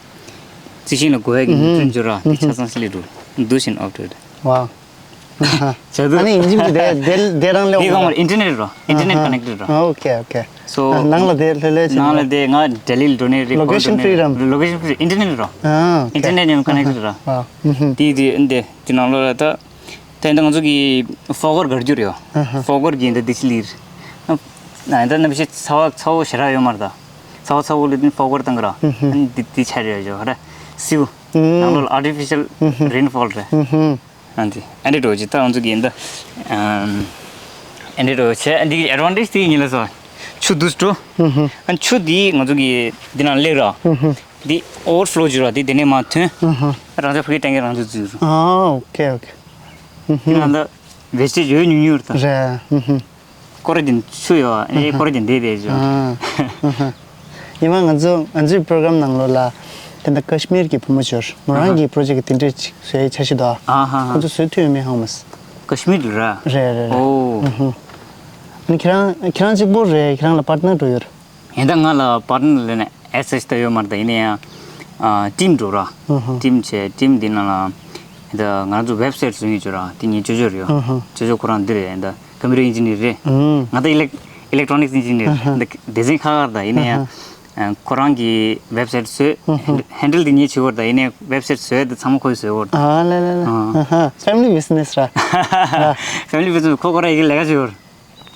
རྩི་ཤིང་ལ་དགོས་ཡ་གི་ནིའུ་ཊི་རན་འབྱོར་ར་དེ་ཆ་ཚང་སི་ལི་འགྲོ། འདུག་བྱས་ཨོབ་འགྲོ་རེད། ཝའོ། བྱ་དུ། ཨ་ནི་ཡིན་གཅིག་མིན་གཅིག་དེ་དེ་དེ་རང་ལས་དེ་གང་མར་ཨིན་ཊར་ནེཊ་རོ། ཨིན་ཊར་ནེཊ་ཀ་ནེག་ཊེཌ་རོ། ཨོ་ཁེ་ཨོ་ཁེ། སོ། ནང་ལ་དེ་ལྷོད་ལྷོད་བྱས་ནས། ནང་ལ་དེ་ང་ལྡི་ལི་ལ་འགྲོ་ནས་རེད། Location freedom. Location free. Internet རོ། ཨ། Internet ཡང་connected རོ། ཨ། ཨུ་ཧུམ། དེ་དེ་འདི་དེ་ནང་ལོགས་ལ་ད། ད་ད་ང་ཚོ་གི་ཧྥོ་གར་གར་རྒྱུ་རེད་ཡོ། ཧྥོ་གར་གྱི་འདི་དེ་ཆི་ལིར། ཨ་ད་ནམ་ཞིག་ཚ་བ་ཚ་བོ་ཞེ་དྲག་ཡོད་མ་རེད་ད། ཚ་བ་ཚ་བོ་ལི་དེ་ཧྥོ་གར་བཏང་གི་ར། ཨ་ནི་འདི་འདི་ཆ་རེད་ཡོ་ཧ་ར། སིའུ། ནང་ལོགས་ལ་artificial rainfall རེད། ཨ་འདི་ཨ་འདི་འགྲོ་ཅི་ད་ང་ཚོ་གི་འདི། ཨ་འདི་འགྲོ་ཆེ་ཨ་འདི་གི་advantage དེ་ཉིད་ལ་སོ། ཆུ་འདུས་འགྲོ། ཨ་ཆུ་འདི་ང་ཚོ་གི་འདི་ནང་སླེབས་ར། འདི་overflow བྱུང་ར་འདི་དེ་ནས་མར་ཐོན། རང་ཅག་ཕ་གི་ཊེང་ཀི་རང་ཚོ་འཛུལ་ར། ཨ་ཨོ་ཁེ་ཨོ་ཁེ། འདི་ནང་ད་wastage ཡོད་ཉུང་ཉུང་རེད་ད། རེད། སྐོར་ར་དེ་ཆུ་ཡོད་ཨ་ནི་སྐོར་ར་དེ་འདི་དེ་བྱུང་། ཨ་ཉི་མ་ང་ཚོ་ང་ཚོའི་program ནང་ལོགས་ལ་དེ་འདྲ་ཀ་ཤི་མིར་གྱི་བུ་མོ་འབྱོར་མོ་རང་གི་project གི་དེ་འདྲས་ཅིག་བཟོ་ཡའི་འཆར་གཞི་འདུག་ཨ་ཧ་ཧ། ཁོ་ཚོ་བཟོ་ཐུབ་ཡོད་མེད་ཧང་མ་སི། ཀ་ཤི་མིར་ར། རེད་རེད་རེད། ཨོ། ཨ་ནི་ཁྱེད་རང་ཁྱེད་རང་གཅིག་པོ་རེད། ཁྱེད་རང་ལ་partner འགྲོ་ཡོད་རེད། ཡིན་ད་ང་ལ་partner ལས་ནས་as such ད་ཡོད་མ་རེད་ད། ཡིན་ན་ཡང་team འགྲོ་ར། team བྱས་team འདི་ནང་ལ་ཡིན་ད་ང་ཚོ་website བཟོ་ཡོད་ཅོ་ར་དེ་ངའི་ཅོ་ཅོ་རེད་ཡོ། ཅོ་ཅོ་ཁོ་རང་འདི་རེད་ཡིན་ད་computer engineer རེད། ང་ད་elec- electronics engineer འདི་design ཁ་ཁར་ད་ཡིན་ན་ཡང་ཁོ་རང་གི་website བཟོས། handle འདི་ངའི་བྱེད་གོ་ར་ད་ཡིན་ན་website བཟོས་ད་ཚང་མ་ཁོས་བཟོས་གོ་ར་ད། ཨ་ལེ་ལེ་ལེ། family business ར། family business ཁོ་ཁོ་ར་ཡི་གི་ལས་ཀ་བྱེད་གོ་ར།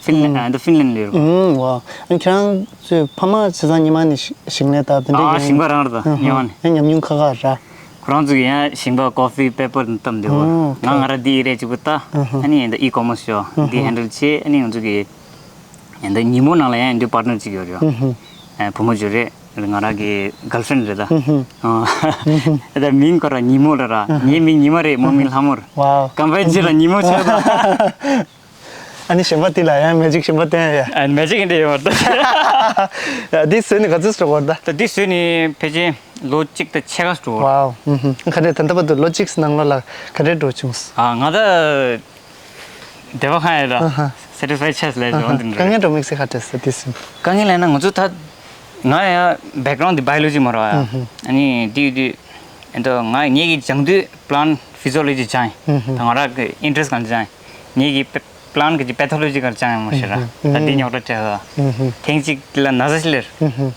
ཧྥིན་ལན་ཨ་འདི་ཧྥིན་ལན་ལ་ཡོད་རེད། ཨུམ་ཝའོ། ཨ་ཁྱེད་རང་ཚོའི་ཕ་མ་བྱས་ཙང་ཉི་མ་ནས་ཞིང་ལས་དང་དེ་འདྲའི་ཨ་ཞིང་པ་རང་རེད་ད་ཉི་མ་ནས། ཨ་ཉམས་མྱོང་ཁ་ཁ་ར། ཁོ་རང་ཚོ་གི་ཡང་ཞིང་པ་ཀོ་ཧྥི་པེ་པར་འདི་བཏབ་འདུག་ཨོ་ང་ང་ར་འདི་ཡི་རེད་ཅིག་པུ་ལྟ། ཨ་ནི་འདི་e-commerce ཡོད་འདི་handle བྱེད། ཨ་ནི་ང་ཚོ་གི་འདི་ཉིན་མོ་ནང་ལ་ཡང་འདི་partner ཅིག་ཡོད་རེད། ཨ་བུ་མོ་ཅིག་རེད། ང་རང་གི་girlfriend རེད་ད། ཨ་ད་མིང་ཁོ་ར་ཉིན་མོ་ལ་ར། ངའི་མིང་ཉི་མ་རེད། མོ་མིང་ལྷ་མོ་རེད། ཀམ་པའི་ཅི་ལ་ཉིན་མོ་ཆགས་ད། ཨ་ནི་གཞན་པ་དེ་ལ་ཡང་magic གཞན་པ་བསྟན་ཡ། ཨ་magic འདི་ཡོད་མ་རེད། འདི་བཟོས་ནས་ག་ཚོད་འགྲོ་གི་རེད་ད། ད་འདི་བཟོས་ནས་ཕལ་ཆེར་ལོ་གཅིག་དང་ཕྱེད་ཀ་འགྲོ་གི་རེད། ཝའོ། ག་འདྲས་ད་ལྟ་བར་དུ་ལོ་གཅིག་ནང་ལོགས་ལ་ག་འདྲས་འགྲོ་བྱུང་སོང་། ཨ་ང་ད་བདེ་བ་ཁ་ཡ་ད་satisfied ཆགས་ལས་འགྲོ་འདི་འདྲ། དཀའ་ངལ་འགྲོ་དམིགས་བསལ་ག་འདྲས་ཟེར་དུས་ཟིན། དཀའ་ངལ་ལབ་ན་ང་ཚོ་ད་ང་ཡ་background འདི་biology མ་རེད་བ། ཨ་ནི་འདི་འདི་ཨ་ད་ང་ངེད་ཀྱི་སྦྱང་དུས་plant physiology སྦྱང་ཡིན། ད་ང་རང་གི་interest གང་སྦྱང་ཡིན། ངེད་ཀྱི་plant གི་pathology གང་སྦྱང་ཡིན་མ་ཤེས་ར། ད་འདི་རྙོག་དྲ་འཕྲད་ད། ཐེངས་གཅིག་འདི་ལ་ན་ཚ་ཞིག་སླེབས།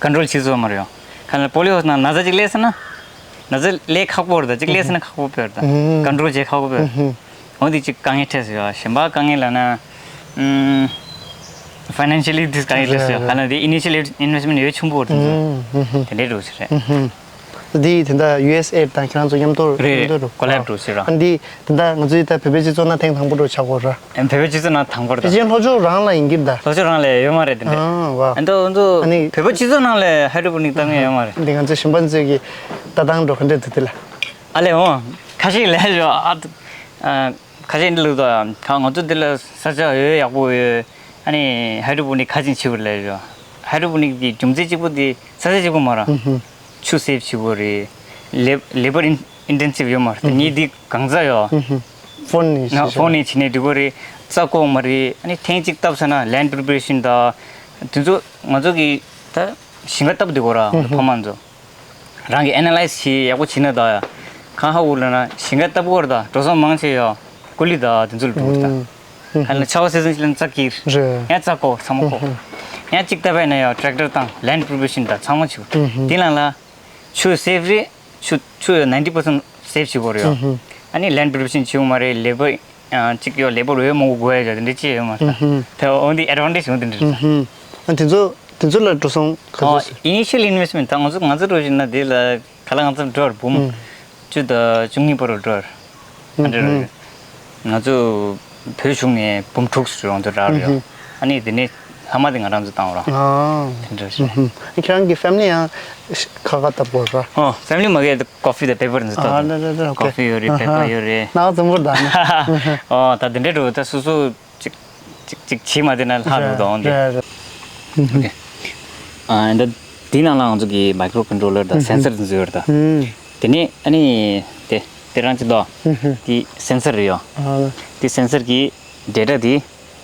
control བྱེད་ཐུབ་མ་རེད་ཡོ། ག་ལ་polio ན་ན་ཚ་གཅིག་སླེབས་ཟེར་ན། ན་ཚ་སླེབས་ཁག་པོ་རེད་ད། གཅིག་སླེབས་ཟེར་ན་ཁག་པོ་ཕེབས་རེད་ད། control བྱེད་ཁག་པོ་ཕེབས་རེད། འོ་འདི་གཅིག་དཀའ་ངལ་འཕྲད་སོང་ཡོ། གཞན་པ་དཀའ་ངལ་ལབ་ན། ཨུམ། financially འདི་དཀའ་ངལ་འཕྲད་སོང་ཡོ། ག་ལ་འདི་initial investment ཡོད་ཆུང་པོ་རེད་འདི་ཚོ། དེ་འདྲའི་འགྲོ་ཞིག་རེད། འདི་ད་ལྟ་ཡུ་ཨེས་ཨེ་དང་ཁྱེད་རང་ཚོ་མཉམ་དུ་རེད། མཉམ་དུ་རུ་collaborate འགྲོ་ཞིག་ར། ཨ་འདི་ད་ལྟ་ང་ཚོའི་ད་བོད་པའི་སྤྱི་ཚོགས་ནང་ཐེངས་དང་པོ་འགྲོ་ཆགས་གོ་ར། ཨ་བོད་པའི་སྤྱི་ཚོགས་ནང་དང་པོ་རེད་ད། ཕལ་ཆེར་ལྷོ་ཕྱོགས་རང་ལ་ཡིན་གྱི་རེད་ད། ལྷོ་ཕྱོགས་རང་ལ་ཡོད་མ་རེད་དེ་འདྲ། ཨ་ཝ། ཨ་འདི་ང་ཚོ་ཨ་ནི་བོད་པའི་སྤྱི་ཚོགས་ནང་ལ་hydroponic བཏང་མཁན་ཡོད་མ་རེད། འདི་ང་ཚོ་གཞན་པ་ཚོས་ཀྱི་ལྟ་སྟངས་འགྲོ་ག་འདྲ་འདུག་དེ་ལ། ཨ་ལས་འོང་། ཁ་ཤས་ལས་ཞོ་ཨ། ཁ་ཤས་འདི་ལ་ད་ཁ་ང་ཚོ་འདི་ལ་ས་ཆ་ཡོད་ཡག་པོ་ཡོད། ཨ་ནི་hydroponic ཁ་ཅིག་བྱེད་དགོས་ལས་ཞོ། hydroponic གི་རྒྱུ་མཚན་གཅིག་པོ་འདི་ས་ཆ་གཅིག་པོ་མ་ར། ཆུ་save བྱེད་དགོས་རེད། ལེ་labor in- intensive ཡོད་མ་རེད། ངས་འདི་གང་ཚ་ཡོད། ཕོན་ནས་ང་ཕོན་ནས་བྱེད་ནས་འགྲིག་གོ་རེད། རྩ་ཀོག་མ་རེད། ཨ་ནི་ཐེངས་གཅིག་བཏབ་ཚར་ན་land preparation དང་། དེ་ཚོ་ང་ཚོ་གི་ད་ཞིང་ཁ་བཏབ་འདུག་གོ་ར་ཕ་མ་ཚོ། རང་གི་analyze བྱེད་ཡག་པོ་བྱེད་ན་ད་ཡ། གང་ཧ་འུ་ལ་ན་ཞིང་ཁ་བཏབ་གོ་ར་ད་འགྲོ་སོང་མང་ཆེ་ཡ། ཀུ་ལི་ད་དེ་ཚོ་ལ་འགྲོ་གོ་ར་ད། ཧ་ལ་ཆར་པ་season ཞིག་ལ་རྩ་ཀིར། རེད། ཡང་རྩ་ཀོག་ཚང་མ་ཀོག་ཡང་གཅིག་བཏབ་པ་ཡིན་ན་ཡ་tractor དང་land preparation དང་ཚང་མ་བྱེད་དགོས། དེ་ལ་ལ་ཆུ་save རེད། ཆུ་ཆུ་ninety percent save བྱེད་དགོས་རེད་ཡ། ཨ་ནི་land preparation བྱེད་དགོས་མ་རེད། labour ཡང་གཅིག་ཡོད། labour འོས་མང་པོ་དགོས་ཡ་དེ་འདྲ་ཅི་ཡོད་མ་རེད། དེ་འོ་འདི་advantage འོ་དེ་འདྲ་རེད། ཨ་དེ་ཚོ་དེ་ཚོ་ལ་འགྲོ་སོང་ག་ཚོད་ཨོ་ཟེར། initial investment ད་ང་ཚོ་ང་ཚོ་འགྲོ་བཞིན་ན་དེ་ལ་ག་ལ་ང་ཚོ་འགྲོ་བར་འབུམ་བཅུ་དང་བཅུ་གཉིས་བར་དུ་འགྲོ་བར་ཨ་འདྲ་རེད། ང་ཚོ་བོད་གཞུང་ནས་འབུམ་དྲུག་ཙམ་རང་ཚོ་རག་རེད། ཨ་ནི་དེ་ནས་ལྷག་མ་དེ་ང་རང་ཚོ་བཏང་བ་ར། ཨ་དེ་འདྲ་རེད། ཁྱེད་རང་གི་family ཡང་ཁ་ཁ་བཏབ་དགོས་ར། ཨོ་family མ་གི་coffee དང་paper འདི་ཨ་ལ་ལ་ལ་ལ་coffee ཡོད་རེད། paper ཡོད་རེད། ནག་འཛོམས་པོ་ད་ནི། ཨོ་ད་དེ་འདྲ་འགྲོ་ད་སོ་སོ། ཅིག་ཅིག་ཅིག་བྱེད་མ་བསྡད་ན་ལྷག་འགྲོ་དང་འདི། རེད་རེད། ཨོ་ཁེ། ཨ་འདི་འདི་ནང་ལ་ང་ཚོ་གི་micro controller དང་sensor འཛུལ་ཡོད་རེད་ད། དེ་ནས་ཨ་ནི་དེ་དེ་རང་ཅི་དོ། དེ་sensor རེད་ཡོ། དེ་sensor གི་data དེ་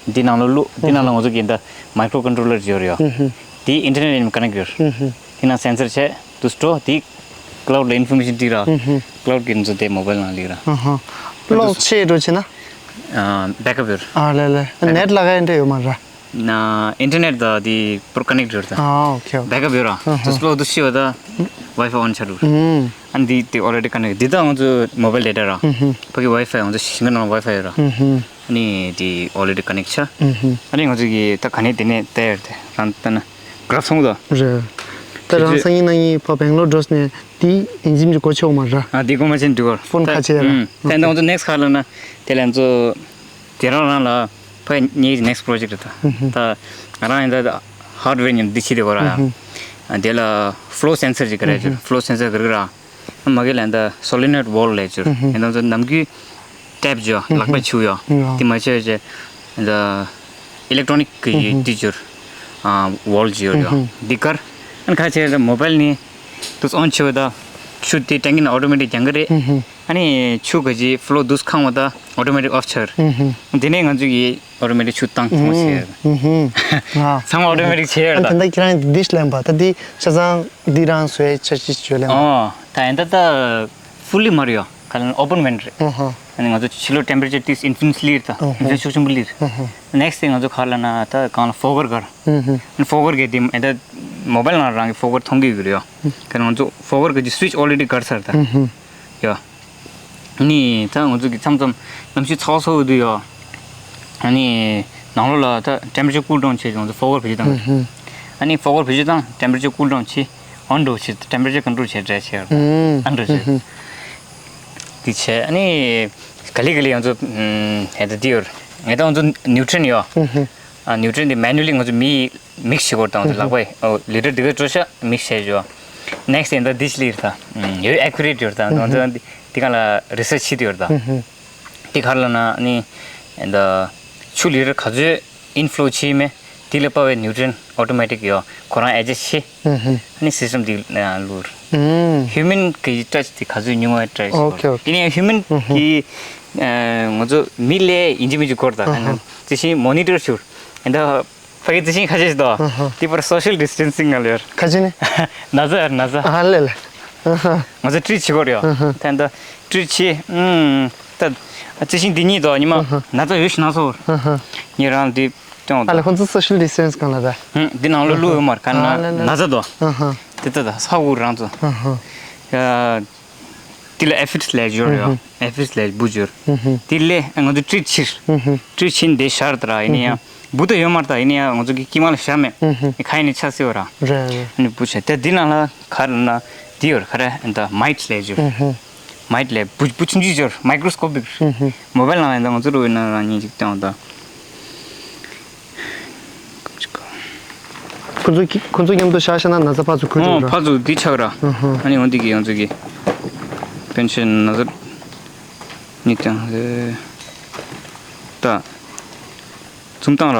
འདི་ནང་ལ་བླུག་འདི་ནང་ལ་ང་ཚོ་གི་འདི་micro controller ཅིག་ཡོད་རེད་ཡོ། དེ་internet ཡིན་connect ཡོད་རེད། དེ་ནང་sensor བྱས་དུ་སྤྲོ་དེ། cloud ལ་information སྤྲད་ར། cloud གི་འཛུལ་ཏེ་mobile ནང་སླེབས་ར། ཨ་ཧ། གློག་ཆད་འགྲོ་ཆེ་ན། ཨ་backup ཡོད་ར། ཨ་ལེ་ལེ། net ལ་ག་འདྲ་ཡོད་མ་ར། ཨིན་ཊར་ནེཊ་དང་དེ་པོར་ཀ་ནེག་ཡོད་རེད་ད། ཨ་ཨོ་ཁེ་ཨོ་ཁེ། བེག་ཨབ་ཡོད་ར། ཨ་ཧ། དེ་སི་ལོ་དུ་ཤི་བ་ད་ཝའི་ཕའི་ཨོན་ཆགས་འགྲོ། ཨུམ། ཨ་ནི་དེ་དེ་ཨོ་རེ་ཌི་ཀ་ནེག་དེ་ད་ང་ཚོ་མོ་བལ་ཌེ་ཊ་ར། ཨུམ་ཧུམ། ཕ་གི་ཝའི་ཕའི་ང་ཚོ་ཞིང་ཁ་ནང་ཝའི་ཕའི་ཡོད་ར། ཨུམ་ཧུམ། ཨ་ནི་དེ་ཨོ་རེ་ཌི་ཀ་ནེག་ཆགས། ཨུམ་ཧུམ། ཨ་ནི་ང་ཚོ་གི་ད་ག་ནས་དེ་ནས་བལྟས་ཡོད་དེ་རང་ལྟ་ན་གྷ་རབ་སོང་ད། རེད། ད་རང་སང་ཉིན་གནངས་ཉིན་ཕ་སྦེང་ལོར་འགྲོ་ནས་དེ་ཨིན་ཇིན་གྱི་སྒོ་ཕྱེ་འོང་མ་ར། ཨ་དེ་སྒོ་མ་ཕྱེ་འགྲིག་གོ། ཕོན་ཁ་ཕྱེ་ར། ཨུམ། ད་ད་ང་ཚོ་ནེག་སི་ཊི་ག་རེ་ལབ་ན་དེ་ལ་ང་ཚོ་དེ་རང་རང་ལ། ཕ་ངའི་ནེག་སི་པོ་རོ་ཇེག་རེད་ད། ད་ང་རང་ཡིན་ད་ཧར་ཌི་ཝེར་ཉིན་འདི་ཕྱི་དེ་གོ་ར། དེ་ལ་ཕ་ལོ་སེན་སར་ཅིག་ག་རེ་ཅིག་ཕ་ལོ་སེན་སར་ག་རེ་ར། མ་གི་ལ་ཡིན་ད་སོ་ལི་ནོ་ཌི་ཝོལ་ལས་ཅིག་ཡིན་ད་ཚོ་ནམ་རྒྱུན་ཊེབ་ཅིག་ལག་པ་ཆུ་ཡོ། དེ་མ་ཆོད་ཅེ་ཡིན་ད་ཨི་ལེག་ཊོ་རོ་ནིག་གི་ཊི་ཅར་ཝོལ་ཅིག་ཡོད་ཡོ། འདི་གར་ཨན་ཁ་ཆེ་ད་མོ་བལ་ནི་དུས་ཨོན་ཆེ་བ་ད་ཆུ་དེ་ཊེང་གི་ནང་ཨོ་ཊོ་མེ་ཊིག་རྒྱང་གི་རེད། ཨ་ནི་ཆུ་ག་ཅི་ཕ་ལོ་དུས་ཁང་བ་ད་ཨོ་ཊོ་མེ་ཊིག་ཨོཕ་ཆགས། དེ་ནས་ང་ཚོ་གི་ཨོ་ཊོ་མེ་ཊིག་ཆུ་བཏང་ཐོང་ཟེར། ཚང་མ་ཨོ་ཊོ་མེ་ཊིག་བྱས་ཡོད་ད། ད་ལྟ་ཁྱེད་རང་འདི་ལེན་པ་ད་འདི་ཆ་ཚང་འདི་རང་བཟོས་ཆ་ཅི་བྱོས་ལེན་པ། ཨོ་ད་ཡིན་ད་ད་ཕུ་ལི་མ་རེད་ཡོ། ག་ལ་ཨོ་པན་ཝེན་ཊི་རེད། ཨ་ནི་ང་ཚོ་ཕྱི་ལོགས་ཊེམ་པེ་རེ་ཅར་ཏིས་ཨིན་ཕི་ནིཊ་ལི་རེད་ད། ཨིན་ཕི་ནིཊ་ཤུགས་ཆེན་པོ་ལི་རེད། ནེག་སི་ཊི་དེ་ང་ཚོ་ག་ལ་ན་ད་གང་ལ་ཕོ་གར་གར། ཕོ་གར་གི་དེ་ཨེ་ད་མོ་བལ་ནང་རང་གི་ཕོ་གར་མཐོང་གི་ཡོད་རེད་ཡོ། ག་ང་ཚོ་ཕོ་གར་གི་སུ་ཝིཆ་ཨོ་རེ་ཌི་གར་ཚར་ད། ཡོ། ནི་ད་ང་ཚོ་གི་མཚམས་མཚམས་གནམ་གཤིས་ཚ་བ་ཚ་བོ་དུས་ཡོ། ཨ་ནི་ནང་ལོགས་ལ་ད་ཊེམ་པེ་རེ་ཅར་ཀུལ་ཌའུན་བྱེད་ང་ཚོ་ཕོ་གར་བེད་སྤྱོད་བཏང་། ཨ་ནི་ཕོ་གར་བེད་སྤྱོད་བཏང་ཊེམ་པེ་རེ་ཅར་ཀུལ་ཌའུན་བྱེད། ཨོན་འགྲོ་བྱེད་ཊེམ་པེ་རེ་ཅར་ཀོན་ཊོལ་བྱེད་འདྲ་བྱེད། ཨོན་འགྲོ་བྱེད། དེ་བྱེད་ཨ་ནི་ག་ལེ་ག་ལེ་ང་ཚོ་ཨེ་ད་དེ་ཡོད་ང་ད་ང་ཚོ་ནིའུ་ཊི་རན་ཡོ། ཨ་ནིའུ་ཊི་རན་དེ་མེ་ནུ་ལི་ང་ཚོ་མི་མིག་སི་བྱེད་དགོས་དང་ལག་པས་ལི་ཊར་འདི་ག་སྤྲོ་ཤ་མིག་སི་བྱས་ཞོ། ནེག་སི་ཊི་ཡིན་ད་ཌིཤ་ལི་རེད་ད། ཡོད་ཨེ་ཀུ་རེ་ཊི་ཡོད་ད་ང་ཚོ་འདི་ག་ལ་རི་སར་ཆི་ཆི་དུ་ཡོད་ད། འདི་ག་ལ་ན་ནི་ད་ཆུ་ལི་ཊར་ག་ཚོད་ཨིན་ཕ་ལོ་བྱེད་མེད་དེ་ལ་དཔག་པའི་ནིའུ་ཊི་རན་ཨོ་ཊོ་མེ་ཊིག་ཡོད་ཁོ་རང་ཨེ་ཇ་སི་བྱེད། ཨ་ནི་སི་སི་ཊམ་དེ་ལུར། ཧིའུ་མན་གི་ཊཆ་དེ་ག་ཚོད་ཉུང་བ་ཊཆ་ཨོ་ཁེ་ཨོ་ཁེ། ཡིན་ཡང་ཧིའུ་མན་གི་ང་ཚོ་མི་ལས་ཡིན་གཅིག་མིན་གཅིག་སྐོར་དང་དེ་བཞིན་མོ་ནི་ཊར་ཞུར་ཡིན་ད། ཕ་གི་དེ་བཞིན་ཁ་ཤས་ཤིག་དོ། ཨ་ཧ། དེ་པར་སོ་ཤལ་ཌི་སི་ཊེན་སིང་ང་ལ་ཡོད། ཁ་ཅི་ནི། ན་ཚ་ཡར་ན་ཚ། ཨ་ལེ་ལེ། ཨ་ཧ། ང་ཚོ་ཊི་རིཊ་བྱེད་དགོས་རེད་ཡོ། ཨ་ཧ། ད་ད་ཊི་རིཊ་བྱེད། ཨུམ། ད་དེ་བཞིན་དེ་གཉིས་དོ་ཉི་མ་ཨ་ཧ། ན་ཚ་ཡོད་ཤི་ན་ཚ་བོར། ཨ་ཧ། ངས་རང་དེ་སྟོན་འོང་ད། ཨ་ལེ་ཁོང་ཚོ་སོ་ཤལ་ཌི་སི་ཊེན་སི་གང་ལ་ད། ཧུམ། འདི་ནང་ལོ་བླུག་ཡོད་མར་ག་ན་ཨ་ལེ་ལེ། ན་ཚ་དོ། ཨ་ཧ། དེ་ད་ད་ས་འུར་རང་ཚོ། ཨ་ཧ། ཡ། དེ་ལ་ཨེ་ཕིཌ་ལས་སྦྱོར་ཡོད། ཨེ་ཕིཌ་ལས་འབུ་སྦྱོར། དེ་ལས་ང་ཚོ་ཊི་རིཊ་ཕྱིར། ཊི་རིཊ་ཕྱིན་དེ་ཤར་དྲ་ཡིན་ཡང་འབུ་ད་ཡོད་མ་རེད་ད་ཡིན་ཡང་ང་ཚོ་གི་དཀྱིལ་མ་ལ་བཞག་མེད། ཁ་ཡིན་ནས་ཆ་སྲིད་བ་ར། རེད་རེད། ཨ་ནི་འབུ་བྱས་དེ་འདི་ནང་ལ་ག་རེ་ན་འདི་ཡོད་ག་རེ་ད་མའིཊ་ལས་སྦྱོར། མའིཊ་ལས་འབུ་འབུ་ཆུང་ཆུང་སྦྱོར་མའི་ཀྲོ་སི་ཀོ་པིག་མོ་བལ་ནང་ལ་ཡིན་ད་ང་ཚོ་རུ་ཡིན་ན་རང་ཉིད་ཅིག་སྟོན་ད། ཁོ་ཚོ་ཁོ་ཚོ་མཉམ་དུ་བཞག་བཞག་ན་ན་ཚ་ཕར་ཚུར་འགོས་འགྲོ་འདྲ། ཕར་ཚུར་འདི་ཆགས་ར། ཨ་ནི་འོ་འདི་གི་ཡང་ཚོ་གི་པེན་ཤན་ན་ཚ་ནི་ཀྱང་ད་འཛུམ་བཏང་ར།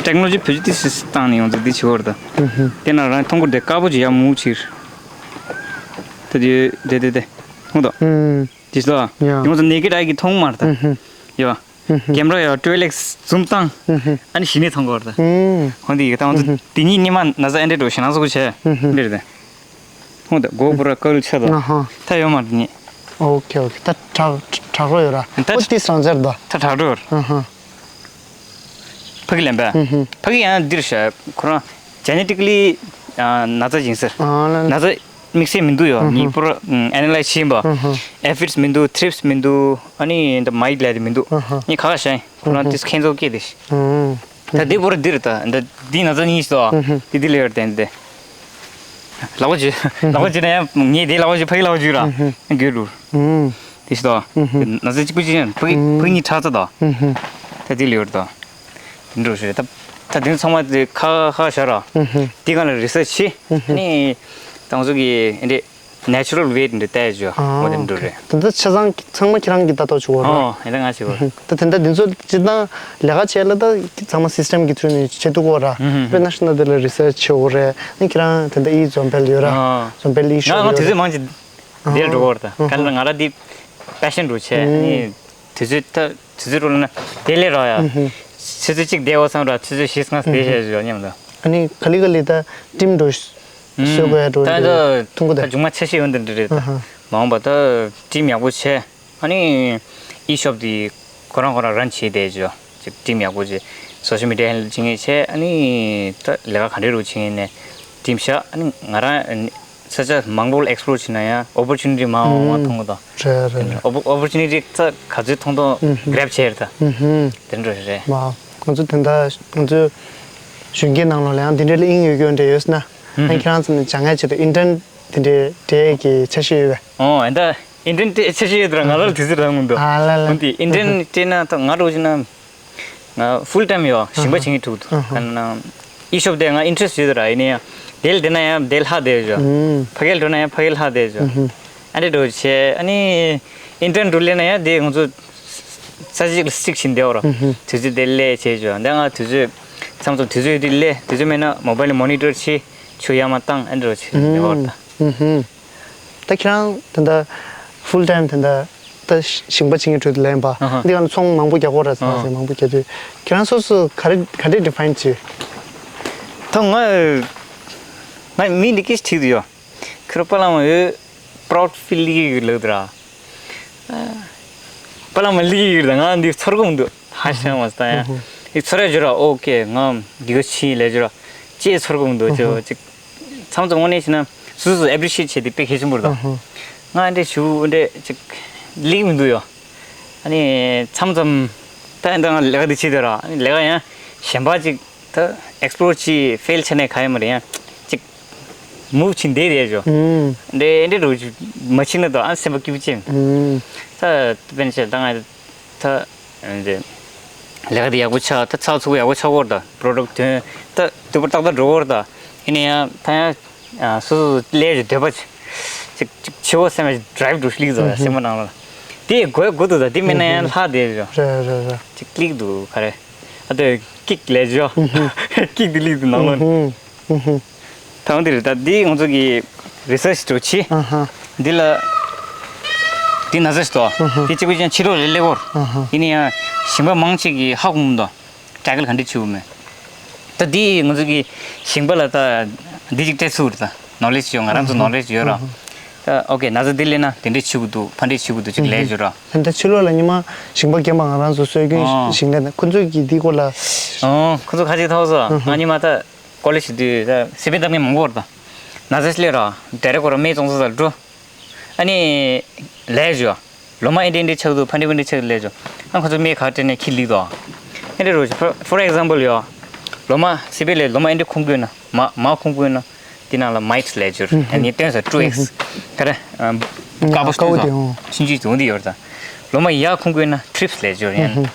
ཏེག་ནོ་ལོ་ཇི་བེད་སྤྱོད་ཏི་སི་བཏང་ནས་ཡང་ཚོ་འདི་ཆེ་བར་ད། དེ་ན་རང་མཐོང་གོ་དེ་དཀར་པོ་ཅིག་ཡར་མུ་ཕྱིར། ད་དེ་དེ་དེ་དེ་མཐོང་ད། དེ་ལ་ཡང་ཚོ་ནེ་ཀེ་ཌི་ཨའི་གི་མཐོང་མ་ར་ད། ཡ། ཀེམ་ར་ཡ་ཊུ་ཨེལ་ཨེག་སི་ཛུམ་བཏང་། ཨ་ནི་གཞི་ནས་མཐོང་གི་བར་ད། ཧོན་དེ་ཡི་ད་ང་ཚོ་དེ་གཉིས་གཉིས་མ་ན་ཚ་ཨེ་འདྲེ་འགྲོ་ཞེ་ན་ཚོ་གོ་བྱས། འདིར་དེ། ཧོན་དེ་གོ་བུ་ར་ཀ་ལ་ཆ་ད། ད་ཡོད་མ་དེ་གཉིས། ཨོ་ཁེ་ཨོ་ཁེ། ད་དྲག་དྲག་རོ་ཡོད་ར། ད་ཨོ་ཏི་སང་ཆར་ད། ད་དྲག་རོ་ཡོད། ཕ་གི་ལན་པ། ཕ་གི་ཡང་འདིར་ཤ་ཁོ་རང་ཇེ་ནེ་ཊིག་ལི་ན་ཚ་ཡིན་ཟེར། ན་ཚ་དམིགས་བསལ་མི་འདུག་ཡོ། ངེས་པར་ཨེ་ན་ལའི་ཛི་བྱས་པ། ཨེ་ཕིཌ་སི་མི་འདུག་ཐི་རིབ་སི་མི་འདུག་ཨ་ནི་འདི་མའིཊ་ལབ་དེ་མི་འདུག་ངས་ཁ་ཁ་བྱས་ཁོ་རང་དེ་ཁེན་ཚོགས་སྐད་དེ། ད་འདི་བོར་འདིར་ད་འདི་འདི་ན་ཚ་གཉིས་སོ། དེ་འདི་ལས་ཡོར་དེ་འདི། ལག་པ་ཇུ་ལག་པ་ཇུ་ན་ཡང་ངས་དེ་ལག་པ་ཇུ་ཕ་གི་ལག་པ་ཇུ་ར། དགོད་རུ། དེ་ཤི་ད། ན་ཚ་གཅིག་པུ་གཅིག་ཡང་ཕ་གི་ཕ་གི་གཉིས་ཁྲག་རྩ་ད། ད་དེ་ལས་ཡོར་ད། དེ་འགྲོ་ཞེས་ད། ད་དེ་ཚང་མ་དེ་ཁ་ཁ་བཞག་ར། དེ་གང་ལ་རི་སར་ཆི་བྱེད། ནི་ཏང་ཚོ་གི་འདི་ནེ་ཅུ་རལ་ཝེ་ཊི་འདི་བལྟས་བྱོས། འོ་དེ་འགྲོ་རེད། དེ་འདྲ་ཆ་ཚང་ཚང་མ་ཁྱེད་རང་གི་ལྟ་རྟོག་བྱེད་དགོས་ར། ཨོ་ཡིན་ད་ང་བྱེད་དགོས། ད་དེ་འདྲ་དེ་ཚོ་སྤྱིར་བཏང་ལས་ཀ་བྱེད་ལ་ད་ཚང་མ་སིས་ཊེམ་གི་ཚུལ་ནས་བྱེད་ཐུབ་དགོས་ར། དཔེར་ན་ཤི་ན་དེ་ལ་རི་སར་ཆི་བྱེད་དགོས་རེད། ནི་ཁྱེད་རང་དེ་འདྲ་ཨི་འཛོམས་དཔལ་ཡོད་ར། འཛོམས་དཔལ་ཨི་ཤོག་ཡོད་ར། ང་ང་དུས་ཚོད་མང་ཆེ་འདིར་འགྲོ་དགོས་ར། ད་ག་ལ་ང་ར་འདི་པེ་ཤན་འགྲོ་བྱས་ནི་དུས་ཚོད་ད། ཆུ་ཚོད་དྲུག་ལ་ན་དེ་ལས་རོགས་ཡ། ཆུ་ཚོད་གཅིག་བསྡད་འོ་བསམ་ར་ཆུ་ཚོད་བཞི་ལྔ་བསྡད་བྱས་བྱས་སྙམ་ད། ཨ་ནི་ག་ལེ་ག་ལེ་ད་ཊིམ་འགྲོ་བཟོ་དགོས་ཡ་འགྲོ་ད་ད་ཐུང་གུ་ད། ད་མཇུག་མ་ཆ་ཤས་ཡོང་དེ་འདྲ་རེད་ད། མ་འོངས་པ་ད་ཊིམ་ཡག་པོ་བྱས་ཨ་ནི་ཨི་ཤོབ་དེ་ཁོ་རང་ཁོ་རང་རན་བྱས་བསྡད་བྱས། ཅིག་ཊིམ་ཡག་པོ་ཅིག་སོ་ཤལ་མི་ཌི་ཡ་ཧེན་ཌལ་བྱེད་མཁན་བྱས། ཨ་ནི་ད་ལས་ཀ་ག་འདྲ་རུ་བྱེད་མཁན་ནས་ཊིམ་བཞག་ཨ་ནི་ང་རང་ས་ཆ་མང་པོ་ལ་ཨེགས་པི་ལོར་བྱེད་ན་ཡང་ཨོ་པོར་ཅུ་ནི་ཊི་མང་བ་མང་བ་མཐོང་གི་འདུག་རེད་རེད་རེད། ཨོ་པོ་ཨོ་པོར་ཅུ་ནི་ཊི་ད་ག་ཚོད་མཐོང་མཐོང་ཨུ་ཧུམ། གྲེབ་བྱས་རེད་ད། ཨུ་ཧུམ། དེ་འདྲ་རེད། མ་ང་ཚོ་དེ་འདྲ་ང་ཚོ་གཞོན་སྐྱེས་ནང་ལོགས་ལ་ཡང་དེ་འདྲ་ལ་དབྱིངས་ཡོད་རྒྱུ་འདྲ་ཡོད་ན། ཨུ་ཧུམ། ཨ་ཁྱེད་རང་ཚོ་ནས་སྦྱང་ཡག་ཆེད་དུ་ཨིན་ཊརན་དེ་འདྲའི་འབྲེལ་ཡག་གི་འཆར་གཞི་ཡོད་པས། ཨོ་ཨེ་ད་ཨིན་ཊརན་འབྲེལ་འཆར་གཞི་ཡོད་དུས་ང་ལ་དུས་ཚོད་རག་མི་འདུག་ཨ་ལ་ལ། འོན་ཏེ་ཨིན་ཊརན་ཨུ་ཧུམ། སྤྲད་ན་ད་ང་འདྲ་བོ་བྱས་ན། ང་ཕུལ་ཊའིམ་ཡོད་ཞིང་པ་བྱེད་མཁན་འདུག་ཨ་ཧ། ག་ན་ཨི་ཤོབ་དེ་ང་ཨིན་ཊེ་རེ་སི་ཊི་ཡོད་ར། ཡིན་ན་ཡང་དེ་ལ་བསྡད་ན་ཡང་དེ་ལ་ལྷག་བསྡད་ཡོད། ཨུམ། ཕ་གིར་འགྲོ་ན་ཡང་ཕ་གིར་ལྷག་བསྡད་ཡོད། ཨུ་ཧུ། ཨ་འདྲ་འདྲ་བྱས་ཨ་ནི་ཨིན་ཊར་ནེཊ་འགྲོ་སླེབས་ན་ཡང་དེ་ང་ཚོ་ས་གཅིག་ལ་སི་ཊིག་བྱས་བསྡད་ཡོད་ར། ཨུ་ཧུ། དུས་ཚོད་དེ་སླེབས་བྱས་ཡོད། འདི་ང་དུས་ཚོད་མཚམས་མཚམས་དུས་ཚོད་ཡོད་དུས་སླེབས། དུས་ཚོད་མེད་ན་མོ་བྷའིལ་ལ་མོ་ནི་ཊར་བྱས་ཆུ་ཡར་མར་བཏང་ཨ་འདྲ་བྱས་བསྡད་ཡོད་ར། ཨུ་ཧུ། ད་ཁྱེད་རང་དེ་འདྲ་ཕུལ་ཊའིམ་དེ་འདྲ་ད་ཞིང་པ་བྱེད་མཁན་ཁྲོད་དུ་ལེན་པ། ཨ་ཧ། འདི་ག་ལ་ཚོང་མང་པོ་རྒྱག་གོ་ར་ཟེར་ཨ་ཟེར་མང་པོ་རྒྱག་དུས་ཁྱེད་རང་སོ་སོ་ག་རེ་ག་འདྲས་ཌི་ཕ་ཡིན་བྱེད། ད་ང་ང་མི་འདི་སྐད་ཆ་དྲིས་འདུག་ཡོ། ཁྱོད་རང་པ་ལང་བ་ཡོད་པ་རའུ་ཌི་ཕི་ལི་གི་ལབ་འདུག་ར། པ་ལང་མ་ལི་གི་ཡོད་ད་ང་འདི་ཚོར་གོ་མི་འདུག་ཧ་ཤང་མ་སྟ་ཡ། ཨ་ཧ། འདི་ཚོར་ཡ་བརྗོད་ར་ཨོ་ཀེ་ང་འདི་ག་ཕྱིན་ལས་བརྗོད་ར་ཅེས་ཚོར་གོ་མི་འདུག་ཨ་ཅོ་ཧ། ཅིག་མཚམས་མཚམས་དངོས་གནས་བྱས་ན་སོ་སོ་ཨེ་པི་རི་ཤི་ཡེཊ་བྱེད་དེ་དཔེ་གལ་ཆེན་པོ་རེད་ད། ཨ་ཧ། ང་འདྲ་ཞུ་འདྲ་ཅིག་ལིག་མི་འདུག་ཡོ། ཨ་ནི་མཚམས་མཚམས་ད་ཨེ་འདྲ་ང་ལས་ཀ་འདི་བྱེད་དེ་ར། ཨ་ནི་ལས་ཀ་ཡང་གཞན་པ་ཅིག་ད་ཨེགས་པི་ལོར་ཅིག་ཕེལ་ཆ་ནས་ག་ཡོད་མ་རེད། ཡང་ཅིག་མུབ་ཕྱིན་བསྡད་བསྡད་ཅོ། ཨུམ། འདྲ་འདྲ་རུ་མ་ཕྱིན་ན་ད་ཨ་སེམས་པ་སྐྱིད་པོ་ཅིག་ཨུམ། ད་དཔེར་ན་ཆ་ད་ང་ད། ལས་ཀ་དེ་ཡག་པོ་ཆགས་ད་ཚགས་ཚུད་པོ་ཡག་པོ་ཆགས་ཀྱི་ཡོད་རེད་ད། པོ་རོ་ཌག་ཊི་དོན་ད་དུས་པ་ཏག་ཏག་འགྲོ་གི་ཡོད་རེད་ད། ཡིན་ན་ཡང་ད་ཡང་སོ་སོ་ལས་ཀྱི་འདོད་པ་ཅིག་ཅིག་ཅིག་ཆེ་བོ་སེམས་ལ་ཌ་རའིབ་འགྲོ་ཤི་ལིག་ཟོ་ཡ་སེམས་པ་ནང་ལ་དེ་དགོས་དགོས་འདུག་ད། དེ་མེད་ན་ཡང་ལྷག་བསྡད་ཡོད། རེད་རེད་རེད། ཅིག་ལིག་འདུག་ག་རེ་ཨ་དེ་ཀིག་ལས་ཅོ་ཀིག་དེ་ལིག་འདུག་ནང་ལོགས། ཨུ་ཧུ། ད་འོ་འདི་རེད་ད། འདི་ང་ཚོ་གི་རི་སར་ཆི་འགྲོ་ཆི། ཨ་ཧ། འདི་ལ་འདི་ན་ཚ་ཞིག་འདུག་ཨ་ཧ། འདི་གཅིག་པུ་ཅན་ཕྱི་ལོགས་ལ་སླེབས་ཡོད་རེད། ཨ་ཧ། ཡིན་ན་ཡང་ཞིང་པ་མང་ཆེ་གིས་ཧ་གོ་མི་འདུག་ཊེ་ཀལ་ག་འདྲ་བྱེད་དགོས་མེད། ད་འདི་ང་ཚོ་གི་ཞིང་པ་ལ་ད་འདི་གཅིག་སྤྲད་ཚུགས་རེད་ད། ནོ་ལེ་ཇི་ཡོད། ང་རང་ཚོ་ནོ་ལེ་ཇི་ཡོད་ར། ཨ་ཧ། ད་ཨོ་ཀེ་ན་ཚ་འདི་སླེབས་ན་དེ་འདྲ་བྱེད་དགོས་འདུག་ཕ་འདྲ་བྱེད་དགོས་འདུག་ཅིག་ལས་ཡོད་ར། ད་ལྟ་ཕྱི་ལོགས་ལ་ཉི་མ་ཞིང་པ་རྒན་པ་ང་རང་ཚོ་སྲོལ་རྒྱུན་ཨ་ཞིང་ལས་ནས་ཁོ་ཚོས་ཀྱིས་འདི་སྐོར་ལ། ཨོ་ཁོ་ཚོ་ཁ་ཅིག་ཐོག་སོ། ཨ་ཧ། ང་ཉི་མ་ད་ཀོ་ལེ་ཇི་དུས་ད་སི་པན་བཏབ་མཁན་མང་པོ་རེད་ད། ན་ཚ་སླེབས་ར་ཌའི་རེག་ཁོ་རང་སྨན་བཙོང་ས་ལ་འགྲོ། ཨ་ནི་ལས་ཞོ། ལོ་མ་ཨེ་འདྲ་ཨེ་འདྲ་ཆགས་འདུག་ཕ་འདྲ་ཕ་འདྲ་ཆགས་འདུག་ལས་ཞོ། ཨ་ཁོ་ཚོ་སྨན་ག་སྤྲད་ནས་ཁྱི་ལིག་དོ། ཨེ་འདྲ་རོ་ཞོ། for for example ཡོ། ལོ་མ་སི་པན་ལས་ལོ་མ་ཨེ་འདྲ་ཁུང་དགོས་ན་མ་མ་ཁུང་དགོས་ན། དེ་ནང་ལ་མའིཊ་ལས་ཞོ་རེད། ཨ་ནི་སྟོན་ས་ཊུ་ཨེགས། ག་རེ། དཀར་པོ་སྟོན་ས། ཆུང་ཆུང་དེ་འོང་དེ་ཡོད་རེད་ད། ལོ་མ་ཡག་ཁུང་དགོས་ན་ཐི་རིབ་སི་ལས་ཞོ་རེད།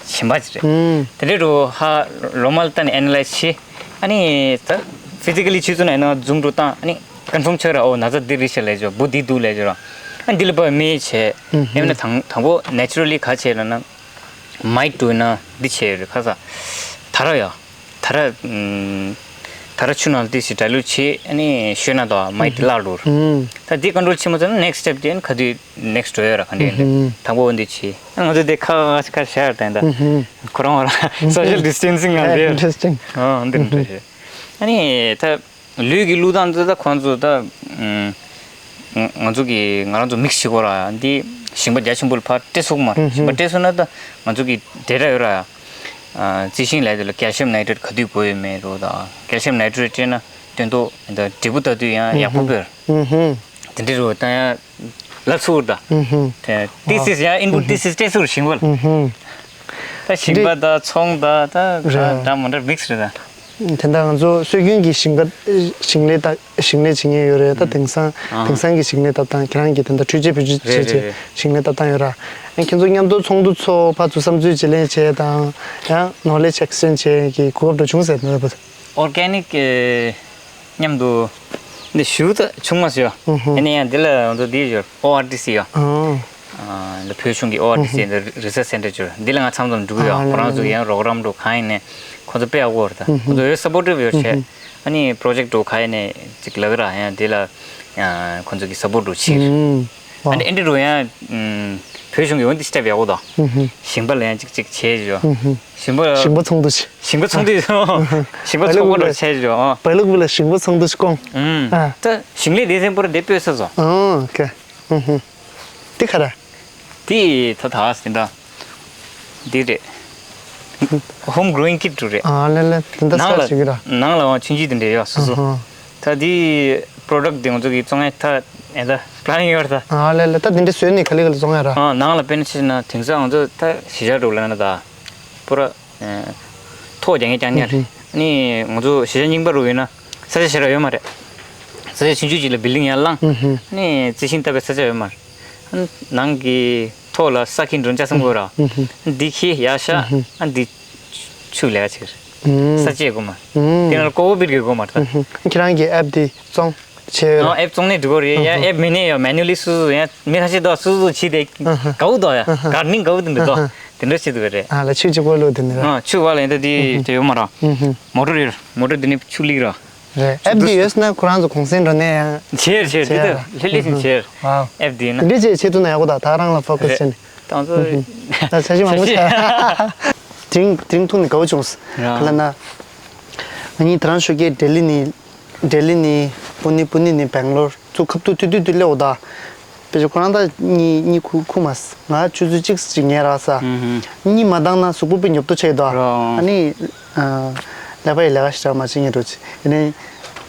ཞིམ་པ་ཅིག་རེད། ཨུམ། དེ་འདྲའི་འགྲོ་ཧ། ལོ་མ་ལ་ལྟ་ནས་ཨེ་ན་ལའི་ཛི་བྱེད། ཨ་ནི་ད་ཕི་ཛི་ཀ་ལི་ཆུ་ཚོད་ནང་ཨེ་ན་ཛུམ་འགྲོ་བཏང་ཨ་ནི་ཀོན་ཕོམ་ཆགས་ར། ཨོ་ན་ཚ་འདི་རེད་ཤག་ལས་ཞོ། འབུ་འདི་འདུག་ལས་ཞོ་ར། ཨ་འདི་ལ་པ་མེ་བྱས། ཨེ་ན་དང་དང་པོ་ནེ་ཅུ་ར་ལི་ག་བྱས་ལ་ན། མའིཊ་འགྲོ་ན་འདི་བྱས་རེད་ཁ་ས། ད་ར་ཡ། ད་ར། ད་ར་ཆུ་ནང་ལ་འདི་ཞིག་ཌའི་ལུཊ་བྱས་ཨ་ནི་བཤོས་ན་དོ་མའིཊ་བརླག་འགྲོ་ར། ད་འདི་ཀོན་ཊོལ་བྱེད་མ་ཚར་ན་ནེགསི་སི་ཊེབ་དེ་ཨ་ནི་ག་དུས། ནེགསི་འགྲོ་ཡོད་ར་ག་འདྲ་ཡིན་དང་པོ་འོ་འདི་བྱེད། ང་ཚོ་དེ་ཁ་ཁ་ཁ་ཤར་དང་ད། ཁོ་རང་ར་སོ་ཤལ་ཌི་སི་ཊེན་སིང་ང་འདི། ཨིན་ཊེ་རེ་སི་ཊིང་། ཨ་འདི་འདྲ་བྱེད། ཨ་ནི་ད་ལུས་ཀྱི་བླུགས་སྟངས་འདི་ད་ཁོང་ཚོ་ད་ང་ཚོ་གི་ང་རང་ཚོ་མིག་ཤེས་དགོས་ར་འདི་ཞིང་པ་རྒྱ་ཆེན་པོ་ལ་ཕར་སྤྲད་སྲོལ་མ་རེད། ཞིང་པ་སྤྲད་སྲོལ་ན་ད་ང་ཚོ་གི་ཌེ་ཊ་ཡོད་ར། རྩི་ཤིང་ལས་དེ་ལ་ཀལ་ཤི་ཡམ་ནའི་ཊྲེཊ་ག་དུས་དགོས་ཡོད་མེད་རོ་ད་ཀལ་ཤི་ཡམ་ནའི་ཊྲེཊ་སྤྲད་ན་སྟོན་ཐོག་འབྲས་བུ་ལྟ་དུས་ཡང་ཡག་པོ་འབར། དེ་འདྲ་རོ་ད་ཡང་། ལབ་ཚུགས་རེད་ད། ཨུ་ཧུམ། དེ་ཏི་སིས་ཡང་ཨིན་པུཊ་ཏི་སིས་སྤྲད་ཚུགས་རེད་ཞིང་པ་ལ། ཨུ་ཧུམ། ད་ཞིང་པ་དང་ཚོང་དང་ད་རེད། འདྲ་མི་འདྲ་མིག་སི་རེད་ད། དེ་འདྲ་ང་ཚོ་སྲོལ་རྒྱུན་གྱི་ཞིང་ཁ་ཞིང་ལས་ད་ཞིང་ལས་བྱེད་མཁན་ཡོད་རེད་ད། ཨུ། དེང་སང་ཨ་དེང་སང་གི་ཞིང་ལས་བཏབ་སྟངས་ཁྱེད་རང་གིས་དེ་འདྲ་འཕྲུལ་ཆས་བེད་སྤྱོད་རེད་བྱས་རེད་བྱས་རེད། ཞིང་ལས་བཏབ་སྟངས་ཡོད་ར། ཨ་ཁྱེད་ཚོ་མཉམ་དུ་ཚོགས་འདུ་ཚོགས་ཕར་ཚུར་བསམ་ཚུལ་བརྗེ་ལེན་བྱས་དང་ཡང་ནོ་ལེཇ་ཨེག་སི་ཅེན་ཇི་བྱེད་ཀྱི་གོ་སྐབས་འདྲ་བྱུང་ཟེར་ནོར་བུ། ཨོར་གེ་ནིག་གི་མཉམ་དུ་འདི་ཞུ་ད་ཆུང་མ་ཞུ། ཨུ་ཧུ། ཨ་ནི་ཡང་འདི་ལ་ང་ཚོ་འདི་ཞུ་ཨོ་ཨར་ཌི་སི་ཡོད། ཨ། འདི་བོད་གཞུང་གི་ཨོ་ཨར་ཌི་སི་འདི་རི་སར་ཆི་སེན་ཊར་ཞུ་འདི་ལ་ང་མཚམས་མཚམས་འགྲོ་གི་ཡོད། ཨ་ཁོ་རང་ཚོ་ཡང་རོགས་རམ་འགྲོ་གང་ཡིན་ནས་ཁོ་ཚོ་དཔེ་ཡག་པོ་རེད་ད། ཁོ་ཚོ་ཡོད་སབ་པོར་ཊིབ་ཡོད་བྱས། ཨ་ནི་པོ་རོ་ཇེཀ་འགྲོ་གང་ཡིན་ནས་ཅིག་ལབ་གི་ར་ཡང་འདི་ལ་ཁོ་ཚོ་གི་སབ་པོར་འགྲོ་བྱེད་ཀྱི་རེད། ཨ་ནི་ཨེ་འདྲ་རུ་ཡང་བོད་གཞུང་གི་འོན་ཏེ་སི་ཊེབ་ཡག་པོ་དང་། ཞིང་པ་ལ་ཡང་ཅིག་ཅིག་བྱས་ཞོ། ཞིང་པ་ཞིང་པ་ཚོགས་འདུ་ཞིག་ཞིང་པ་ཚོགས་འདུ་ཞིང་པ་ཚོགས་པ་འགྲོ་བྱས་ཞོ། བལ་ལུག་པ་ལ་ཞིང་པ་ཚོགས་འདུ་ཞིག་བསྐོང་། ཨ། ད་ཞིང་ལས་སྡེ་ཚན་པོ་ར་དེ་སྤོས་ས་བཟོ། ཨོ་ཁེ། ཏི་ཁ་ར། ཏི་ད་ད་སི་ད། འདི་རེད། Home growing kit འདྲ་རེད། ཨ་ལེ་ལེ། དེ་འདྲ་ནང་ལ་ཟ་བྱེད་ཀྱི་ར། ནང་ལ་འང་ཆུང་ཆུང་དེ་འདྲ་ཡོད་སོ་སོ། ཨ་ཧ། ད་དེ་product དེ་ང་ཚོ་གི་བཙོང་ཡ་ད་ཨེ་ད་planning ཡོད་ད། ཨ་ལེ་ལེ། ད་དེ་འདྲ་བཟོས་ནས་ག་ལེ་ག་ལེ་བཙོང་ཡ་ར། ཨ་ནང་ལ་དཔེར་ན་ཆ་བཞག་ན་དེང་སང་ང་ཚོ་ད་གཞིས་ཆགས་འདྲ་ལབ་ན་ད་པུ་ར་ཐོག་རྒྱག་མཁན་རྐྱང་རྐྱང་རེད། ཨ་ནི་ང་ཚོ་གཞིས་ཆགས་རྙིང་པ་འདྲ་ཡིན་ན་ས་ཆ་ཞེ་དྲག་ཡོད་མ་རེད། ས་ཆ་ཆུང་ཆུང་ཅིག་ལ་building ཡར་བསླངས། ཨ་ནི་རྩི་ཤིང་བཏབ་པའི་ས་ཆ་ཡོད་མ་རེད། ཨ་ནང་གི་ཐོག་ལ་ས་ཁྱི་འདྲ་ཅིག་བསམ་དགོས་ར། འདི་ཁྱི་ཡར་བཞག་ཨ་འདི་ཆུ་ལས་ཀ་བྱེད། ས་བཅད་དགོས་མ་རེད། དེ་ནང་ལ་ཀོ་བོ་པིར་གི་དགོས་མ་རེད། ཁྱེད་རང་གི་app དེ་བཙོང་བྱས། ཨ་app བཙོང་ནས་འགྲིག་གི་རེད། ཡང་app མེད་ནས་ཡང་manually སོ་སོ་ཡང་མི་ཁ་ཤས་དོ་སོ་སོ་བྱས་ཏེ་དགའ་བོ་དོ་ཡ་gardening དགའ་བོ་དེ་འདྲ་དོ་དེ་འདྲ་བྱེད་དགོས་རེད། ཨ་ལ་ཆུ་གཅིག་པོ་ལོ་དེ་འདྲ་ར། ཨ་ཆུ་བ་ལ་ཡིན་ད་དེ་དེ་ཡོད་མ་ར། མོ་ཊ་རེད། མོ་ཊ་དེ་ནས་ཆུ་ལིག་ར། རེད། app དེ་ཡོད་ན་ཁོ་རང་ཚོ་གུང་སེང་འགྲོ་ནས་ཡང་བྱེད་བྱེད་དེ་ད་ལྷེ་ལྷེ་ཞིག་བྱེད། ཨ་app དེ་ཡིན་ན་འདི་འདྲས་བྱེད་བྱེད་ཐུབ་ན་ཡག་པོ་ད་ད་རང་ལ་focus བྱས་ནས། ད་ང་ཚོ་ད་ཆ་ཞིག་མང་པོ་བྱས། དེ་རིང་དེ་རིང་ཐུག་ནས་དགའ་བོ་བྱུང་། ག་ལ་ན། ང་གཉིས་དེ་རང་ཞོགས་ཀས་ལྡི་ལི་ནས་ལྡི་ལི་ནས་པུ་ནེ། པུ་ནེ་ནས་སྦེང་ལོར་ཚུར་ཁ་ཐུག་ཐུག་ཐུག་ཐུག་སླེབས་འོ་ད། དཔེ་ཆ་ཁོ་རང་ད་གཉིད་གཉིད་ཁུག་ཁུག་མ་སོང་། ང་ཆུ་ཚོད་གཅིག་ཅིག་ཉལ་རག་ས། གཉིད་མ་བཏང་ན་གཟུགས་པོ་དཔེ་ཉོབ་ཏོ་ཆགས་འདུག་ཨ་ནི་ལས་པ་ཡི་ལས་ཀ་ཞེ་དྲག་མ་བྱེད་ངེས་འགྲོ་ཆེ་ཡིན་ནའི་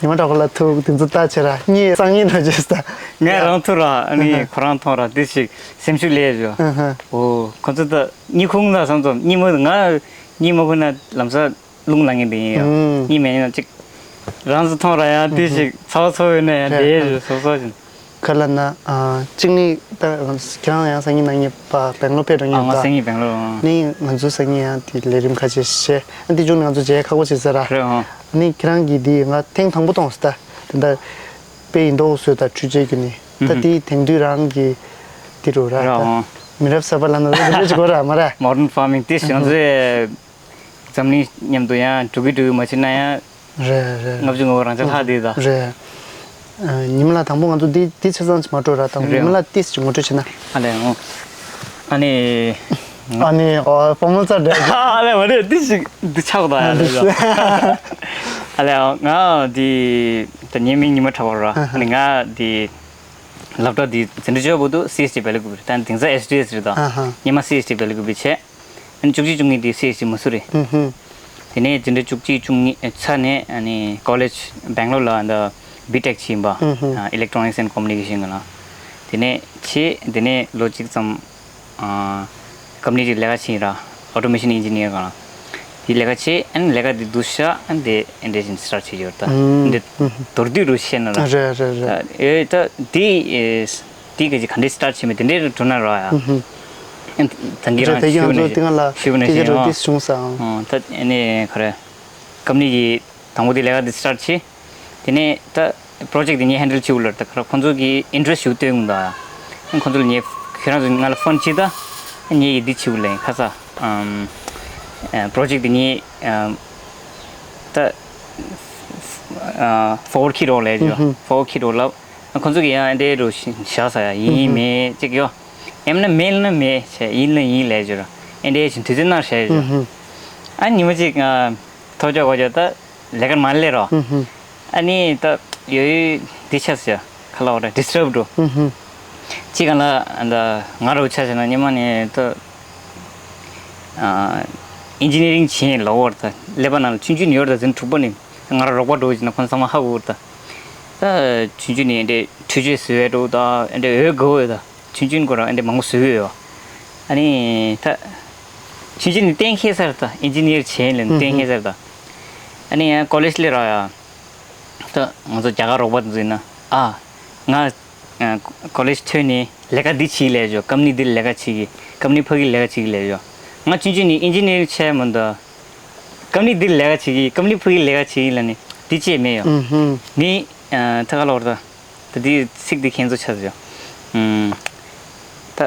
ཉི་མ་དྲག་པོ་ལ་ཐུག་དེ་ཚོ་ལྟ་བྱེད་ར་གཉིད་སང་ཉིན་འགྲོ་ཆེ་ས། ངས་རང་ཐུག་ར་ཨ་ནི་ཁོ་རང་མཐོང་ར་དེ་ཞིག་སེམས་ཤུགས་སླེབས་བྱུང་། ཨོ་ཁོ་ཚོ་ད་གཉིད་ཁུག་ན་བསམ་ཙམ་གཉིད་མ་ང་གཉིད་མ་ཁུག་ན་ལམ་སང་རླུང་ལངས་ངེས་དེ་ཡིན་ཡང་གཉིད་མེད་ན་ཅིག་རང་ཚོ་མཐོང་ར་ཡང་དེ་ཞིག་ཚ་བ་ཚ་བོ་ཡོད་ན་ཡང་དེ་ཞིག་སོ་སོ་བཞིན། ག་ལ་ན། གཅིག་ནི་ད་ཁྱེད་རང་ཡང་སང་ཉིན་གནངས་ཉིན་པ་སྦེང་ལོར་ཕེབས་འགྲོ་ཨ་མཁན་ང་ད། སང་ཉིན་སྦེང་ལོར་ཨང་། ནི་ང་ཚོ་སང་ཉིན་ཡང་དེ་ལས་རིམ་ཁ་ཤས་བྱས་ཨ་འདི་བྱུང་ནས་ང་ཚོ་མཇལ་ཁག་པོ་བྱེད་ས་ར། རེད་ཨང་། ནི་ཁྱེད་རང་གིས་འདི་ང་ཐེངས་དང་པོ་མཐོང་སོང་ད། དེ་འདྲ་དཔེ་ཡིན་མདོག་བཟོས་ད་འཕྲུལ་ཆས་ཀྱི་ནི་ད་དེ་དེང་དུས་རང་གི་དེ་རུ་ར་རེད་ད། ཨང་། མི་རབས་གསར་པ་ལ་ན་ད་དེ་འདྲ་ཅིག་གོ་ར་མ་ར། Modern farming དེ་ཞིག་ང་ཚོས་འཛམ་གླིང་མཉམ་དུ་ཡང་འགྲོ་གི་འགྲོ་གི་མ་བྱེད་ན་ཡང་། རེད་རེད། ལྔ་བཅུ་ང་དགུ་རང་ཆ་ལྷག་དེ་ད། རེད། ཨ། ཉི་མ་ལགས་དང་པོ་ང་ཚོ་འདི་འདི་ཆ་ཚང་ཅིག་མ་སྤྲོ་ར་དང་པོ་རེད། ཉི་མ་ལགས་ཏིས་ཅིག་ངོ་སྤྲོད་བྱེད་ན། ཨ་ལས་ཨོ། ཨ་ནི། ཨ་ནི་ཨོ་ཕོ་མོ་ཚ་འདྲ། ཨ་ལས་མ་རེད་འདི་ཅིག་འདི་ཆགས་ད་ཡ་ལས། ཨ་ལས་ཨོ་ང་འདི་ད་ཉེ་མི་ཉི་མ་དྲག་པོ་ར། ཨ་ནི་ང་འདི་སློབ་གྲྭ་འདི་འཛིན་གྲྭ་བཅུ་པ་བར་དུ་སི་ཨེས་ཊི་བྷེ་ལི་ཀུ་པི་རེད། ད་དེང་སང་ཨེས་ཌི་ཨེས་རེད་ད། ཨ་ཧ། སྔོན་མ་སི་ཨེས་ཊི་བྷེ་ལི་ཀུ་པི་བྱས། ཨ་ནི་བཅུ་གཅིག་བཅུ་གཉིས་དེ་སི་ཨེས་ཊི་མ་སུ་རི། ཨུ་ཧུ། དེ་ནས་འཛིན་གྲྭ་བཅུ་གཅིག་བཅུ་གཉིས་ཚར་ནས་ཨ་ནི་ཀོ་ལེཇ་སྦེང་ལོར་ལ་ཨ་ད་བི་ཊེག་བྱས་ཡིན་པ། ཨུ་ཧུ། ཨ་Electronics and Communication གི་ལ། དེ་ནས་བྱས་དེ་ནས་ལོ་གཅིག་ཙམ་ཨ་ཀམ་པ་ནི་ཅིག་ལས་ཀ་བྱས་ཡིན་ར། Automation Engineer གི་ལ། དེ་ལས་ཀ་བྱས་ཨ་ནི་ལས་ཀ་དེ་བསྡུ་ཤག་ཨ་ནི་དེ་ཨེ་འདྲ་བཞིན་སི་ཊར་བྱས་ཡོད་ད། ཨུ། འདི་མདོར་བསྡུས་རུ་བཤད་ན་ར། རེད་རེད་རེད། ཨེ་ད་དེ་ཨེ། དེ་ག་ཅིག་ག་འདྲས་སི་ཊར་བྱས་མེད་དེ་འདྲས་རུ་འགྲོ་ན་ར་ཡ། ཨུ་ཧུ། ད་གིན་རང་ཞུ་ནས་ཞུ་ནས་ཞུ་ནས་ཞུ་ནས་ཨོ། ད་ཨ་ནི་ག་རེ་ཀམ་པ་ནི་གི་དང་པོ་དེ་ལས་ཀ་དེ་སི་ཊར་བྱས། དེ་ནས་ད་པོ་རོ་ཇེག་དེ་ངས་ཧེན་ཌལ་བྱེད་འུ་ལར་ད་ག་ར་ཁོང་ཚོ་གི་ཨིན་ཊི་རེ་སི་ཊི་ཞུ་སྟོན་འུ་ད་ཡ། ཁོང་ཚོ་ལ་ངས་ཁྱེད་རང་ཚོ་ང་ལ་ཕོན་བྱེད་ད་ངས་ཡི་འདི་བྱེད་འུ་ལ་ཡིན་ཁ་ས་པོ་རོ་ཇེག་དེ་ངས་ད་ཕོར་ཝར་ཌི་ཁྱེར་རོགས་ལས་བྱོས། ཕོར་ཝར་ཌི་ཁྱེར་རོགས་ལབ། ཁོང་ཚོ་གིས་ཡང་ཨེ་འདྲའི་རུ་བཞག་ས་ཡ་ཡིན་མེད་ཅིག་ཡོ། ཡང་མིན་ན་མེད་ན་མེད་བྱས་ཡིན་ན་ཡིན་ལས་བྱོས་ར། ཨེ་འདྲའི་བཞིན་དུས་ཚོད་ནར་བྱས་བྱོས། ཨ་ཉི་མ་གཅིག་ང་ཐོབ་ཆོག་གོ་ཆོག་ད་ལས་ཀར་མ་སླེབས་རོགས། ཨ་ནི་ད་ཡོད་ཡོད་འདི་ཆགས་སོ་ཡ་ཁ་ལ་འོ་ར་ཌིས་ཊརབ་འགྲོ། གཅིག་གང་ལ་ད་ང་རུ་ཆ་བཞག་ན་ཉི་མ་ནས་ད་ཨིན་ཇི་ནི་ཡ་རིང་བྱེད་ལོ་བར་ད་ཀླད་པ་ནང་ལ་ཆུང་ཆུང་ནས་ཡོད་ར་འཛིན་དྲུག་པ་ནས་ང་ར་རོགས་པ་འགྲོ་བྱས་ན་ཁོང་ཚང་མ་ཧ་གོ་ད། ད་ཆུང་ཆུང་ནས་འདྲེ་འཕྲུལ་ཆས་བཟོས་འགྲོ་ད་འདྲེ་འོས་དགོས་འོས་ད། ཆུང་ཆུང་ཁོ་རང་ཨ་འདྲ་མང་པོ་བཟོས་ཡོད། ཨ་ནི་ད་ཆུང་ཆུང་ནི་གཏན་འཁེལ་ཚར་ད་ཨིན་ཇི་ནི་ཡར་བྱས་ལབ་ནི་གཏན་འཁེལ་ཚར་ད། ཨ་ནི་ཡང་ཀོ་ལེཇ་སླེབས་ར་ཡ། ད་ང་ཚོ་རྒྱ་གར་རོགས་པ་དེ་ཚོ་ཡིན་ན་ཨ་ང་ཀོ་ལེཇ་ཐོན་ནས་ལས་ཀ་འདི་བྱེད་ལས་ཞོག་ཀམ་པ་ནི་འདིར་ལས་ཀ་བྱེད་ཀྱི་ཀམ་པ་ནི་ཕ་གིར་ལས་ཀ་བྱེད་ཀྱི་ལས་ཞོག་ང་ཆུང་ཆུང་ནི་ཨིན་ཇི་ནི་ཡར་བྱས་མ་འདུག་ཀམ་པ་ནི་འདིར་ལས་ཀ་བྱེད་ཀྱི་ཀམ་པ་ནི་ཕ་གིར་ལས་ཀ་བྱེད་ཀྱི་ལབ་ནི་འདི་བྱས་མེད་ཡོ། ནི་ཐ་ག་ལོར་ད། ད་དེ་ཚིག་དེ་ཁྱེད་ཚོ་ཆགས་ཡོད། ཨུམ། ད་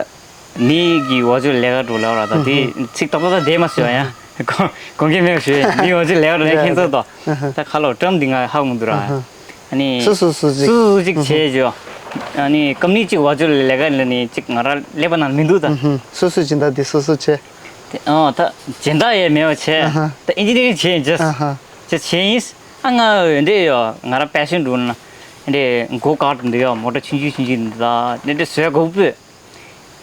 མི་གི་འོག་ཇོ་ལས་ཀ་འགྲོ་ལ་ར་ད་དེ་ཚིག་ཏག་ཏག་ད་བསྡད་མ་སོང་ཡ། གོང་གོང་གི་མེད་ཞུ་མི་འོག་ཇོ་ལས་ཀ་འགྲོ་ནས་ཁྱེད་ཚོ་ད་ད་ཁ་ལོ་ཀྲམ་འདི་ང་ཧ་གོ་མི་འདུག་ར། ཨ་ནི་སུ་སུ་སུ་ཅིག་སུ་སུ་ཅིག་བྱས་ཇོ། ཨ་ནི་ཀམ་པ་ནི་ཅིག་འོག་ཇོ་ལས་ཀ་ལ་ནི་ཅིག་ང་ར་ཀླད་པ་ནང་མི་འདུག་ད། སུ་སུ་ཅིག་ད་དེ་སུ་སུ་བྱས། ཨོ་ད་སྦྱིན་བདག་ཡས་མེད་པ་བྱས། ད་ཨིན་ཇི་ནི་ཡ་རིང་བྱས་ཡིན་ཅེས། ཅེས་བྱས་ཡིན། ཨ་ང་འདི་ཡོ་ང་ར་པེ་ཤོན་འགྲོ་ན་འདི་གོ་ཀར་འདི་ཡོ་མོ་ཊ་ཆུང་ཆུང་ཆུང་ཆུང་འདི་ད་འདི་འདི་བཟོས་གོ་པོས།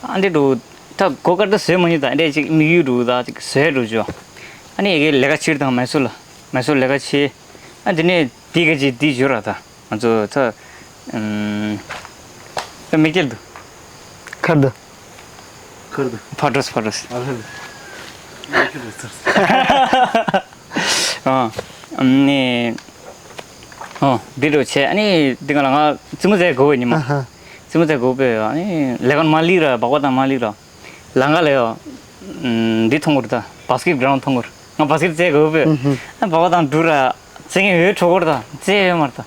ཨ་འདི་འགྲོ་ད་གོ་ཀར་ད་བཟོས་མ་ཉིད་ད་འདི་ཅིག་དམིགས་ཡུལ་འགྲོ་ད་ཅིག་བཟོས་འགྲོ་ཅོ། ཨ་ནི་ཡ་གི་ལས་ཀ་བྱེད་དང་མེ་སོར་ལ། མེ་སོར་ལས་ཀ་བྱེད། ཨ་དེ་ནས་དེ་ག་ཅིག་དེ་བཞུར་ར་ད། ང་ཚོ་ད་ཨམ། ད་མིག་སྐྱེལ་དུ། ཁར་དུ། ཁར་དུ། ཕ་ཏོས་ཕ་ཏོས། ཨ་ལ་ལ། ཨ་ནི། ཨོ་འདི་འགྲོ་བྱས། ཨ་ནི་འདི་ག་ལ་ང་རྩེད་མོ་རྩེ་དགོས་པའི་ཉི་མ། ཨ་ཧ། རྩེད་མོ་རྩེ་དགོས་པའི། ཨ་ནི་ལས་ཀ་མ་ལི་ར་སྦག་སྦག་དང་མ་ལི་ར། ལམ་ཁ་ལ་ཡོ། འདི་མཐོང་གོ་ར་ད། བ་སི་ཀེཊ་གི་རའུན་མཐོང་གོ་ར། ང་བ་སི་ཀེཊ་རྩེ་དགོས་པས། ཨ་སྦག་སྦག་དང་འགྲོ་ར། རྩེད་མཁན་འོད་འཕྲོ་གོ་ར་ད། རྩེད་ཡོད་མ་ར་ད།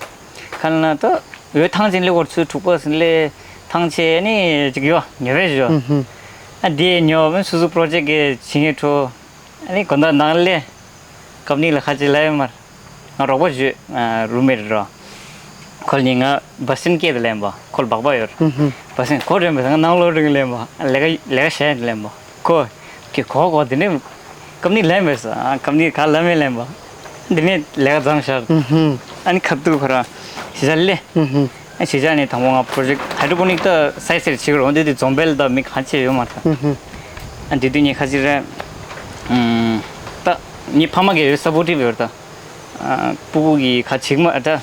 ཁ་ལ་ན་ད། འོད་ཐང་ཆེན་སླེབས་གོ་ར། ཚུར་དྲུག་པ་ཟིན་སླེབས་ཐང་ཆེན་ནི་ཅིག་ཡོ་ཉོ་བས་བཞོ། ཨ་དེ་ཉོ་བས་སུ་སུ་པྲོ་ཇེཀ་གི་བྱེད་མཁན་འཕྲོ། ཨ་ནི་དགོང་དག་ནང་སླེབས། ཀམ་ནི་ལ་ཁ་ཅིག་ལ་ཡོད་མ་ར། ང་རོགས་པ་བྱོས། རུམ་མེཊ་རོ། ཁོ་ལ་ནི་ང་བ་སིན་སྐད་དུ་ལེན་པ། ཁོ་ལ་སྦག་སྦག་ཡོད། བ་སིན་ཁོ་རེད་མེད་ང་ནང་ལོགས་རིང་ལེན་པ། ལས་ཀ་ལས་ཀ་བྱས་ལེན་པ། ཁོ་ཁྱེད་གོ་གོ་དེ་ནས་ཀམ་ནི་ལེན་མེད་ས། ཀམ་ནི་ག་ལ་མེད་ལེན་པ། དེ་ནས་ལས་ཀ་མཚམས་བཞག། ཨ་ནི་ཁ་ཐུག་ཁོ་ར་གཞིས་ཆགས་སླེབས། ཨ་གཞིས་ཆགས་ནས་དང་པོ་ང་པྲོ་ཇེཀ་ཧའི་ཌོ་པོ་ནིག་ད་སའི་སེར་བྱེད་དགོས་རེད། འོ་འདི་དེ་འཛོམས་པའི་ལ་ད་མི་གང་ཆེ་ཡོད་མ་རེད་ད། ཨ་དེ་དུས་ངས་ཁ་ཅིག་རེད། ད་ངའི་ཕ་མ་གིས་ཡོད་སཔོར་ཊིབ་ཡོད་རེད་ད། ཨ་སྤུ་གུ་གི་ཁ་ཅིག་མ་ད།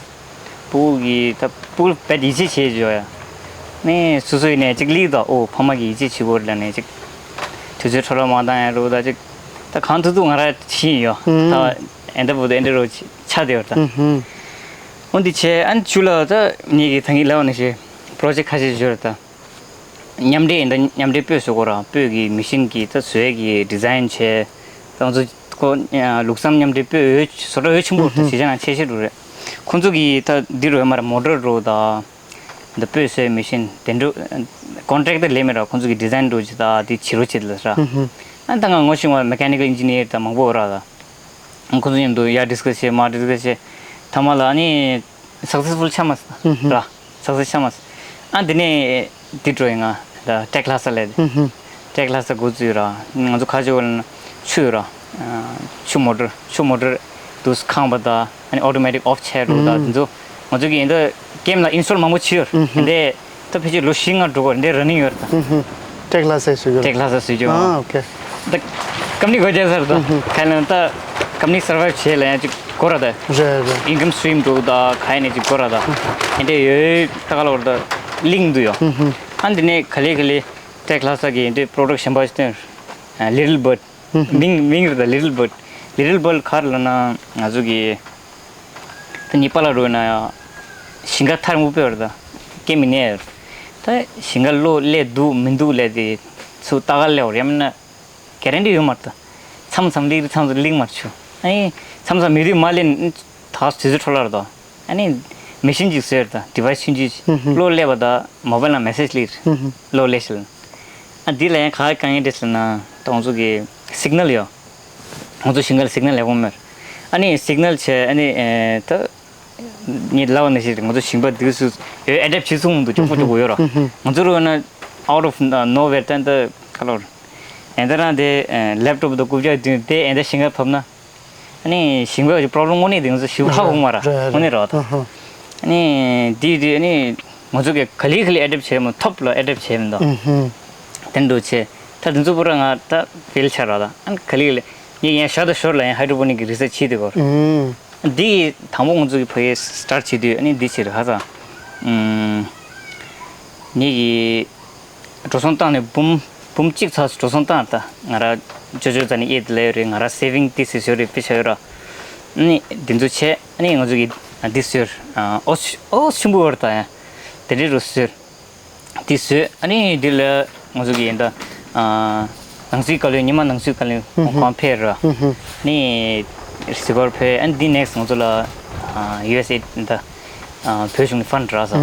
སྤུ་གུ་གི་ད་སྤུ་གུ་བེད་ཡིད་ཆེས་བྱེད་བརྗོད་ཡ། ནས་སོ་སོ་ཡིན་ནས་ཅིག་ལིག་ད། ཨོ་ཕ་མ་གི་ཡིད་ཆེས་བྱེད་དགོས་རེད་ལ་ནས་ཅིག་དུས་ཚོད་འཕྲོ་བརླག་མ་བཏང་ཡ་རུ་ད་ཅིག་ད་གང་ཐུབ་ཐུབ་ང་ར་ཕྱིན་ཡོད་ད། ཨེ་འདྲ་བུ་ད་ཨེ་འདྲ་རོ་ཆ་དེ་ཡོད་ད། འོ་འདི་བྱས་ཨ་ནི་ཆུ་ལ་ད་ངེད་ཀྱི་ད་ངེད་ལ་བ་ནི་ཞེས་པྲོ་ཇེཀ་ཁ་ཤས་བརྗོད་རེད་ད། མཉམ་འབྲེལ་ཡིན་ད། མཉམ་འབྲེལ་སྤོས་བཟོ་དགོས་ར། སྤོས་ཀྱི་མི་ཤིན་གྱི་ད་བཟོས་ཀྱི་ཌི་ཛའིན་བྱས། ད་ང་ཚོ་ཁོ་ལུགས་བསམ་མཉམ་འབྲེལ་སྤོས་འོས་བཟོ་གྲྭ་འོས་ཆེན་པོ་ད་བྱེད་བྱ་ན་ཆེ་ཤོས་རུ་རེད། ཁོང་ཚོ་གི་ད་འདི་རུ་ཡོད་མ་ར། མོ་ཊར་རུ་ད་འདི་སྤོས་བཟོས་མི་ཤིན་དེ་འདྲ་ཀོན་ཊེག་ཊར་ལས་མེད་ར། ཁོང་ཚོ་གི་ཌི་ཛའིན་རུ་ཅི་ད་དེ་བྱེད་རོ་བྱེད་ལ་ར། ཨ་ད་ང་ངོ་ཤེས་པ་མེ་ཀ་ནི་ཀལ་ཨིན་ཇི་ནི་ཡར་ད་མང་པོ་ཡོད་ར་ད། ཁོང་ཚོ་མཉམ་དུ་ཡར་ཌི་སི་ཀ་སི་བྱས་མར་ཌི་སི་ཀ་སི་བྱས། ཐ་མ་ལ་ཨ་ནི་སག་སེ་སི་ཕུལ་ཆགས་མ་སོང་ར། སག་སེ་སི་ཆགས་མ་སོང་། ཨ་འདི་ནས་འདི་འགྲོ་ཡིན་ང་ད་ཊེག་ལྷ་ས་ལས། ཊེག་ལྷ་ས་འགོ་བཙུགས་ར། ང་ཚོ་ཁ་ཆེ་བ་ལ་ཆུ་ཡོད་ར། ཆུ་མོ་ཊར་ཆུ་མོ་ཊར་དུས་ཁང་པ་ད་ཨ་ནི་ཨོ་ཊོ་མེ་ཊིག་ཨོཕ་བྱས་རུ་ད་འདི་ཚོ་ང་ཚོ་གི་འདི་ཀེམ་ལ་ཨིན་སི་ཊོལ་མང་པོ་བྱས་ཡོད་ར། འདི། ད་ཕལ་ཆེར་ལོ་བཞི་ལྔ་འགྲོ་གི་རེད། འདི་ར་ནིང་ཡོད་རེད་ད། ཊེག་ལྷ་སའི་སུ་ཡོད། ཊེག་ལྷ་སའི་སུ་ཡོད། ཨ་ཨོ་ཁེ། ད་ཀམ་ནི་གོ་རྒྱག་ས་རེད་ད། ཁ་ལན་ད་ཀམ་ནི་སར་བའིབ་བྱེད་ལ་ཡང་ཅིག་དགོས་ར་ད། རེད་རེད། ཨིན་ཀམ་སི་ཊི་རིམ་འདུག་ད་ག་ཡ་ནས་ཅིག་དགོས་ར་ད། ཨེ་འདྲས་ཡོད་ད་ག་ལ་བར་ད་ལིང་འདུག་ཡོ། ཨ་འདི་ནས་ག་ལེ་ག་ལེ་ཊེག་ལྷ་ས་གི་ཨེ་འདྲས་པྲོ་ཌག་གཞན་པ་ཞིག་སྟོན། ལི་ཊལ་བར་ཌི། མིང་མིང་རེད་ད་ལི་ཊལ་བར་ཌི། ལི་ཊལ་བར་ཌི་ག་རེ་ལབ་ན་ང་ཚོ་གི་ད་ཉི་པ་ལ་རོལ་ན་ཡང་ཞིང་ཁ་ཐར་མུ་པེ་བར་ད་སྐྱེ་མི་ནས་ད་ཞིང་ཁ་གློག་སླེབས་འདུག་མི་འདུག་ལས་དེ་ཚུར་ལྟ་ག་སླེབས་བར་ཡང་མིན་ན་གེ་རན་ཊི་ཡོད་མ་རེད་ད། མཚམས་མཚམས་ལིག་རེད་མཚམས་མཚམས་ལིག་མ་རེད་ཆུ། ཨ་ནི་མཚམས་མཚམས་མི་དུས་མ་ལེན་ད་དུས་ཚོད་འཕྲོ་བརླག་རེད་ད། ཨ་ནི་མེ་ཤིན་ཅིག་བཟོས་རེད་ད་ཌི་ཝའི་སི་ཆུང་ཆུང་ཅིག་གློག་སླེབས་པ་ད་མོ་བེལ་ནང་མེ་སེ་ཇི་སླེབས་རེད། གློག་སླེབས་ཤག་ཨ་འདི་ལ་ཡང་ག་གང་ཡིན་འདྲི་ཟེར་ན་ད་ང་ཚོ་གི་སིག་ནལ་ཡོད། ང་ཚོ་ཞིང་ཁ་ལ་སིག་ནལ་ཡག་པོ་མེད། ཨ་ནི་སིག་ནལ་བྱས་ཨ་ནི་ཨེ་ད་ངས་ལབ་པ་ནང་བཞིན་ང་ཚོ་ཞིང་པ་འདི་ཚོ་ཡོད་ཨེ་ཌེབ་བྱེད་ཚུགས་མི་འདུག་མགྱོགས་པོ་མགྱོགས་པོ་ཡོད་ར། ང་ཚོ་རུ་ན་out of nowhere ད་ད་ག་ལོར་ཨེ་ད་རང་དེ་ལེབ་ཊོབ་དང་རྐུབ་བཀྱག་བསྡུས་དེ་ཨེ་ད་ཞིང་ཁ་བབས་ན། ཨ་ནི་ཞིང་པ་གི་པྲོབ་ལེམ་དངོས་གནས་དེ་ང་ཚོ་ཞིག་ཧ་གོ་མ་ར། རེད་རེད། དངོས་གནས་ར་ད། ཨ་ཧ། ཨ་ནི་དེ་དེ་ཨ་ནི་ང་ཚོ་གི་ག་ལེ་ག་ལེ་ཨེ་ཌེབ་བྱས་མོ་ཐོབ་ལ་ཨེ་ཌེབ་བྱས་མི་འདུག་དེ་འདྲ་བྱས་ད་དེ་ཚོ་པུ་ར་ང་ད་ཕེལ་ཆགས་ར་ད། ཨ་ནི་ག་ལེ་ག་ལེ་ངས་ཡང་ཤར་དང་ཤོར་ལ་ཡང་ཧའི་ཌོ་པོ་ནིག་གི་རི་སར་ཆི་བྱེད་དེ་གོ། འདི་དང་པོ་ང་ཚོ་གི་ཕ་གིར་སི་ཊར་བྱེད་དུས་ཨ་ནི་འདི་བྱེད་རེད་ཧ་ད། ངས་གི་འགྲོ་སོང་བཏང་ནས་འབུམ་འབུམ་གཅིག་ཚར་སོང་འགྲོ་སོང་བཏང་ད། ང་ར་ཅོ་ཅོ་ཙ་ནི་ཨེ་ལ་ཡོད་རེད། ང་ར་སེ་བིང་ཏི་སི་ཡོད་རེད་དཔེ་ཆ་ཡོད་ར། ནི་འདི་ཚོ་བྱས་ནི་ང་ཚོ་གི་འདི་ཟོས་ཨོ་ཨོ་ཆུན་པོ་བར་ད་ཡ་དེ་འདྲའི་རུ་ཟོས། འདི་ཟོས་ཨ་ནི་འདི་ལ་ང་ཚོ་གི་ད་ནང་སྲིད་བཀའ་བློན་ཉི་མ་ནང་སྲིད་བཀའ་བློན་ཁོང་ཕེབས་ར། ནི་སི་གོར་ཕེབས་ཨ་ནི་འདི་ནེག་སི་ང་ཚོ་ལ་ཡུ་ཨེས་ཨེ་ད་བོད་གཞུང་ནས་ཕན་ར་ས།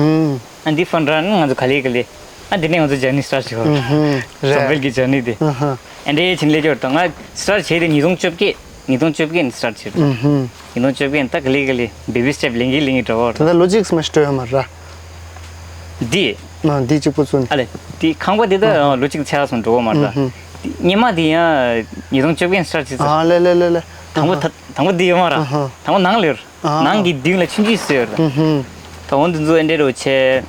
ཨ་འདི་ཕན་ར་ནི་ང་ཚོ་ག་ལེ་ག་ལེ། ཨ་འདི་ནས་ང་ཚོ་ཇར་ནི་སི་ཊར་བྱེད་ཧོ། ཨུ་ཧུམ། རེད། འཛམ་བུ་གླིང་གི་ཇར་ནི་དེ། ཨ་ཧ། ཨ་འདྲའི་ཕྱིན་ལས་ཀྱོར་དང་ང་སི་ཊར་བྱས་ཏེ་ཉིས་སྟོང་བཅོ་བརྒྱད། ཉིས་སྟོང་བཅོ་བརྒྱད་ནས་སི་ཊར་བྱས་རེད། ཨུ་ཧུམ། ཉིས་སྟོང་བཅོ་བརྒྱད་ནས་ད་ག་ལེ་ག་ལེ་བེ་བི་སི་ཊེབ་ལེན་གྱིན་ལེན་གྱིན་འགྲོ་བ་རེད། ད་ལྟ་ལོ་གཅིག་སི་མ་ཞིག་སྤྲོད་ཡོད་མ་རེད། འདི། ཨ་འདི་གཅིག་པོ་ཚུན། ཨ་ལེ། འདི་ཁང་པ་འདི་ད་ཨ་ལོ་གཅིག་ཆགས་སོང་འགྲོ་བ་མ་རེད་ད། ཨུ་ཧུམ། འདི་སྔོན་མ་འདི་ཡང་ཉིས་སྟོང་བཅོ་བརྒྱད་ནས་སི་ཊར་བྱས་ཚར། ཨ་ལེ་ལེ་ལེ་ལེ། དང་པོ་ད་དང་པོ་འདི་ཡོད་མ་རེད། ཨ་ཧ། དང་པོ་ནང་ལ་ཡོད་རེད། ཨ་ནང་གི་མདུན་ལ་ཆུང་ཆུང་ཞིག་ཡོད་རེད། ཨུ་ཧུམ། ད་འོ་འདི་ཚོ་ཨེ་འདྲ་རུ་བྱས།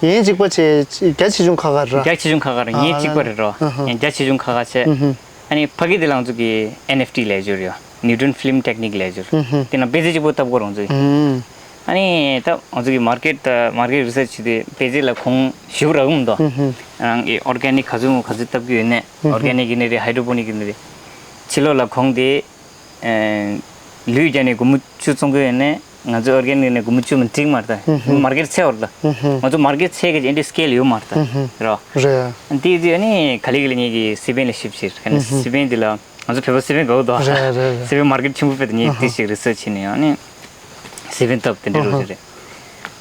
ཡིན་གཅིག་པ་བྱས་རྒྱ་ཆེ་ཆུང་ཁ་ཁ་ར། རྒྱ་ཆེ་ཆུང་ཁ་ཁ་ར། ཨ་ངའི་གཅིག་པ་རེད་རོ། ཨ་ཧ། ཡང་རྒྱ་ཆེ་ཆུང་ཁ་ཁ་བྱས། ཨུ་ཧུ། ཨ་ནི་ཕ་གི་དེ་ལ་ང་ཚོ་གི་ཨེན་ཨེཕ་ཊི་ལས་སྦྱོར་ཡོད། nutrient film technique ལབ་ཅིག་ཡོད་རེད། དེ་ནང་དཔེ་རྩལ་གཅིག་པོ་བཏབ་དགོས་རེད་ང་ཚོ་གིས། ཨ་ནི་ད་ང་ཚོ་གིས་མར་ཀེཊ་ད་མར་ཀེཊ་རི་སར་ཆི་བྱས་ཏེ་དཔེ་རྩལ་ལ་གོང་ཞེ་པོ་རག་གི་མི་འདུག་ཨ་ནི་ཨོར་གེ་ནིག་ག་ཚོད་མོ་ག་ཚོད་བཏབ་ཀྱི་ཡོད་ནའི། ཨོར་གེ་ནིག་ཡིན་ནའི་རེད། ཧའི་ཌོ་པོ་ནིག་ཡིན་ནའི་རེད། ཕྱི་ལོགས་ལ་གོང་དེ་ལུད་བརྒྱབ་ནས་སྒོར་མོ་བཅུ་བཙོང་གི་ཡོད་ནའི། ང་ཚོ་ཨོར་གེ་ནིག་ནས་སྒོར་མོ་བཅུ་མ་འགྲིག་མ་རེད་ད། མར་ཀེཊ་ཚད་ཡོད་རེད་ད། ང་ཚོ་མར་ཀེཊ་ཚད་ཀྱི་ཨེ་འདྲའི་སི་ཀེལ་ཡོད་མ་རེད་ད། རེད། དེ་དུས་ཨ་ནི་ག་ལེ་ག་ལེ་ངེད་ཀྱིས་སི་པན་ལ་ཞིབ་བྱས། ཨ་ནི་སི་པན་དེ་ལ་ང་ཚོ་བོད་པ་སི་པན་དགའ་པོ་འདུག་རེད་རེད་རེད། སི་པན་མར་ཀེཊ་ཆེན་པོ་དཔེ་དེ་ངས་དེ་ཞིག་རི་སར་ཆི་བྱས་ནས་ཨ་ནི་སི་པན་བཏབ་དེ་འདྲ་རོ་ཞིག་རེད།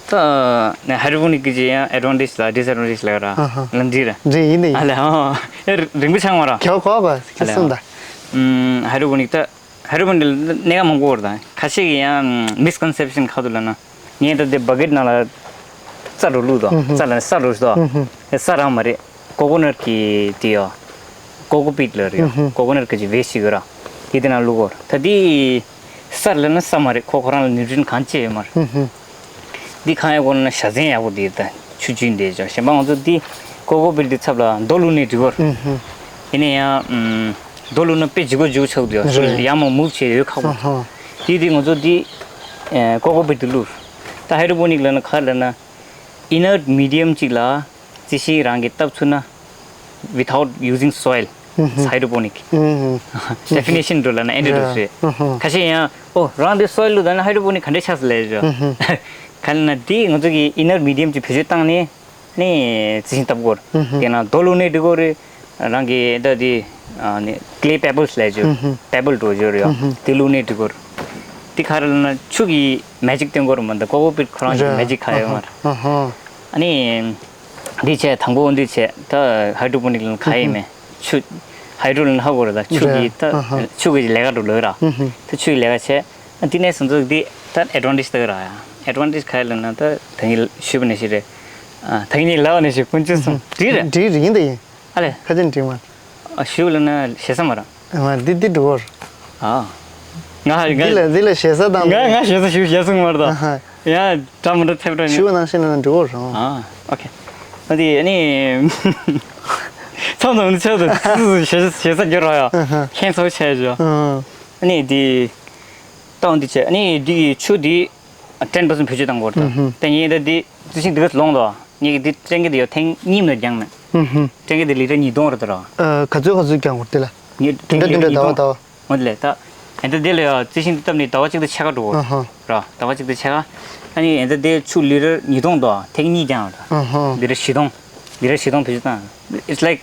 ད་ནས་ཧའི་ཌོ་པོ་ནིག་གི་ཅིག་ཡང་ཨེ་ཌི་ཝན་ཊེཇ་དང་ཌིས་ཨེ་ཌི་ཝན་ཊེཇ་ལབ་ར། ལབ་འགྲིག་ར། འགྲིག་ཡིན་ནི་ཨ་ཡིན། ལས་ཨ་ཨེ་རིང་པོ་ཆགས་མ་ར། ག་པར་ག་པར་ཨ་ལས་གསུངས་ད། ཧའི་ཌོ་པོ་ནིག་ད། ཧའི་ཌོ་པོ་ནིག་ལ་གནད་འགག་མང་པོ་ཡོད་རེད་ད། ཁ་ཤས་ཀྱི་ཡང་མིས་ཀོན་སེབ་ཤན་ག་རེ་འདུག་ལབ་ན། ངས་ད་ལྟ་དེ་བ་ཀེཊ་ནང་ལ་རྩྭ་འདྲ་བླུགས་དང་། རྩྭ་ལ་ས་འདྲ་བླུགས་དང་། རྩྭ་རང་མ་རེད། ཀོ་ཀོ་ནཊ་གི་དེ་ཡོད། ཀོ་ཀོ་པིད་ལབ་རེད་ཡོད། ཀོ་ཀོ་ནཊ་གི་ཅིག་ཝེ་སི་ཊི་ཞིག་ཡོད་ར། དེ་དེ་ནང་བླུགས་དགོས་རེད། ད་དེ་ས་ལབ་ན་ས་མ་རེད། ཁོ་ཁོ་རང་ལ་ནིའུ་ཊི་རེན་གང་ཅི་ཡོད་མ་རེད། འདི་གང་ཡོད་དགོས་ན་བཞའ་ཚན་ཡག་པོ་འདི་ད་ཆུ་རྒྱུན་འདི་ཅོ། གཞན་པ་ང་ཚོ་འདི་ཀོ་ཀོ་པིད་འདི་ཚབ་ལ་རྡོ་བླུགས་ནས་འགྲིག་གོ། ཡིན་ན་ཡང་རྡོ་བླུགས་ན་དཔེ་ལྗིད་ཁོག་ལྗིད་ཁོག་ཆགས་འདུག་ཡ། ཡར་མར་མུབ་བྱེད་ཡོད་ཁག་པོ། དེ་དེ་ང་ཚོ་འདི་ཀོ་ཀོ་པིད་འདི་བླུགས། ད་ཧའི་ཌོ་པོ་ནིག་ལབ་ན་ག་རེ་ལབ་ན། inert medium གཅིག་ལ་རྩི་ཤིང་རང་གིས་བཏབ་ཚུགས་ན། without using soil, it's hydroponic. Definition འགྲོ་ལབ་ན་ཨེ་འདྲ་འགྲོ་ཞེས། ཁ་ཤས་ཡང་ཨོ་རང་འདི་སོའིལ་བླུགས་ད་ན་ཧའི་ཌོ་པོ་ནིག་ག་འདྲ་ཆགས་སི་ལབ་ཞོ། ག་ལབ་ན་འདི་ང་ཚོ་གི་inert medium གཅིག་བེད་སྤྱོད་བཏང་ནས་ནི་རྩི་ཤིང་བཏབ་དགོས་རེད། དེ་ན་རྡོ་བླུགས་ནས་འགྲིག་གོ་རེད། རང་གི་ད་དེ་ནི་clay pebbles ལབ་ཞོ། pebble འགྲོ་ཞོ་རེད་ཡ། དེ་བླུགས་ནས་འགྲིག་གོ་རེད། དེ་ག་རེ་ལབ་ན་ཆུ་གི་མེ་ཇིག་སྟོན་གོ་རེད་མ། འདི་ཀོ་ཀོ་པིད་ཁོ་རང་གི་མེ་ཇིག་ག་ཡོད་མ་རེད། ཨ་ནི། འདི་བྱས་དང་པོ་འདི་བྱས་ད་ཧའི་ཌོ་པོ་ནིག་ལ་ག་ཡིན་མེད། ཆུ་ཧའི་ཌོ་ལ་ཧ་གོ་རེད་ད། ཆུ་གི་ད་ཆུ་གི་ལས་ཀ་འགྲོ་ལོས་ར། ད་ཆུ་གི་ལས་ཀ་བྱས། འདི་ནས་སོང་ཙང་འདི་ད་ཨེ་ཌི་ཝན་ཊེཇ་ད་ར་ཡ། ཨེ་ཌི་ཝན་ཊེཇ་ག་ཡིན་ལབ་ན་ད་ད་ངས་ཞུས་པ་ནས་ཞིག་རེད། ད་ངས་ལབ་པ་ནས་ཞིག་ཀུན་སྤྱོད་སོང་འགྲིག་རེད། འགྲིག་རེད་ཡིན་ད་ཡིན། ཨ་ལས། ཁ་ཅན་འགྲིག་མ། ཞུ་ལ་ན་ཞེ་ས་མ་ར། ང་འདི་འདི་འགྲོ་བར། ཨ། ང་ཧ་ང་འདི་ལ་འདི་ལ་ཞེ་ས་དང་། ང་ང་ཞེ་ས་ཞུ་ཞེ་ས་མ་ར་ད། ཡ་འདྲ་མི་འདྲ་ཐེབས་འདྲ་ཞུ་ནང་བཞིན་ལ་འགྲོ་བར། ཨ་ཨོ་ཁེ། ཨ་འདི་ཨ་ནི་མཚམས་དང་འདི་ཆགས་དུ་ཞེ་ས་ཞེ་ས་རྒྱུ་ར་ཡ། ཁྱེད་ཚོ་ཆེ་ཞུ། ཨ་ནི་འདི་ཏང་འདི་ཆེ། ཨ་ནི་འདི་ཆུ་འདི་ཏེན་པར་སེན་བེད་སྤྱོད་བཏང་དགོས་ར་ད། ཏེ་ངས་ད་འདི་རྩི་ཤིང་འདི་ག་ལོང་དོ། ངེད་ཀྱི་འདི་ཀྲེན་གི་འདི་ཡོད་ཐེངས་གཉིས་མ་རྒྱང་མེད། ཀྲེན་གི་འདི་ལི་ཊར་ཉིས་སྟོང་རེད་ད་ར། ཨ། ག་ཚོད་ག་ཚོད་རྒྱང་དགོས་དེ་ལ། ཉི་ཀྲེན་གི་དུས་འདྲ་ཉིས་དུས་འདྲ་སྟོང་ཟླ་བ་ཟླ་བ། འོ་དེ་ལས་ད། ཨེ་འདི་འདི་ལ་ཡ་རྩི་ཤིང་འདི་བཏབ་ནས་ཟླ་བ་གཅིག་ཏུ་ཕྱེད་ཀ་འགྲོ་གོ་ཨ་ཧ། ར་ཟླ་བ་གཅིག་ཏུ་ཕྱེད་ཀ། ཨ་ནི་ཨེ་འདི་འདི་ཆུ་ལི་ཊར་ཉིས་སྟོང་དོ་ཐེངས་གཉིས་རྒྱང་ར། ཨ་ཧ། ལི་ཊར་བཞི་སྟོང་། ལི་ཊར་བཞི་སྟོང་བེད་སྤྱོད་བཏང་། It's like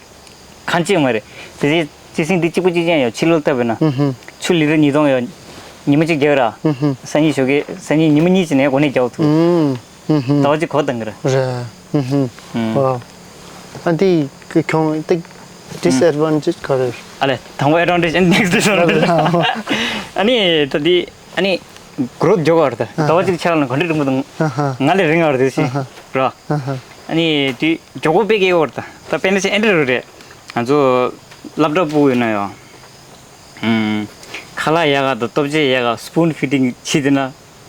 གང་ཅི་མ་རེད། དེ་རྩི་ཤིང་འདི་གཅིག་པུ་གཅིག་རྐྱང་ཡོད་ཕྱི་ལོགས་བཏབ་པས་ན། ཆུ་ལི་ཊར་ཉིས་སྟོང་ཡོད། ཉི་མ་གཅིག་རྒྱག་ར། སང་ཉིན་ཞོགས་ཀས་སང་ཉིན་ཉི་མ་གཉིས་ཀྱི་ནས་འགོ་ནས་རྒྱག་ཐུབ། ཟླ་བ་གཅིག་གོ་བཏང་གི་ར། རེད། ཨ་འདི་གི་གྱོང་ཏིག་ཌིས་ཨེཌ་ཝན་ཊེཇ་ག་རེ། ཨ་ལས་དང་པོ་ཨེཌ་ཝན་ཊེཇ་ཨེ་ནེག་སི་ཌིས་ཨེཌ་ཝན་ཊེཇ། ཨ་ནི་ད་འདི་ཨ་ནི་གྷོ་རོཐ་མགྱོགས་པ་རེད་ད། ཟླ་བ་གཅིག་ཆགས་ལ་ག་འདྲ་རིང་པོ་དང་ང་ལས་རིང་བ་རེད་ཤི་ར། ཨ་ནི་དེ་མགྱོགས་པོ་དཔེ་སྐྱེ་བོར་ད་ད་དཔེར་ན་ཆེ་ཨེ་འདྲ་རུ་རེད། ང་ཚོ་སློབ་གྲྭ་སྤུ་ཡོད་ན་ཡང་། ཁ་ལག་ཡག་ག་དང་ལྟོ་ཆས་ཡག་ག་སི་པུན་ཕི་ཌིང་བྱེད་དེ་ན་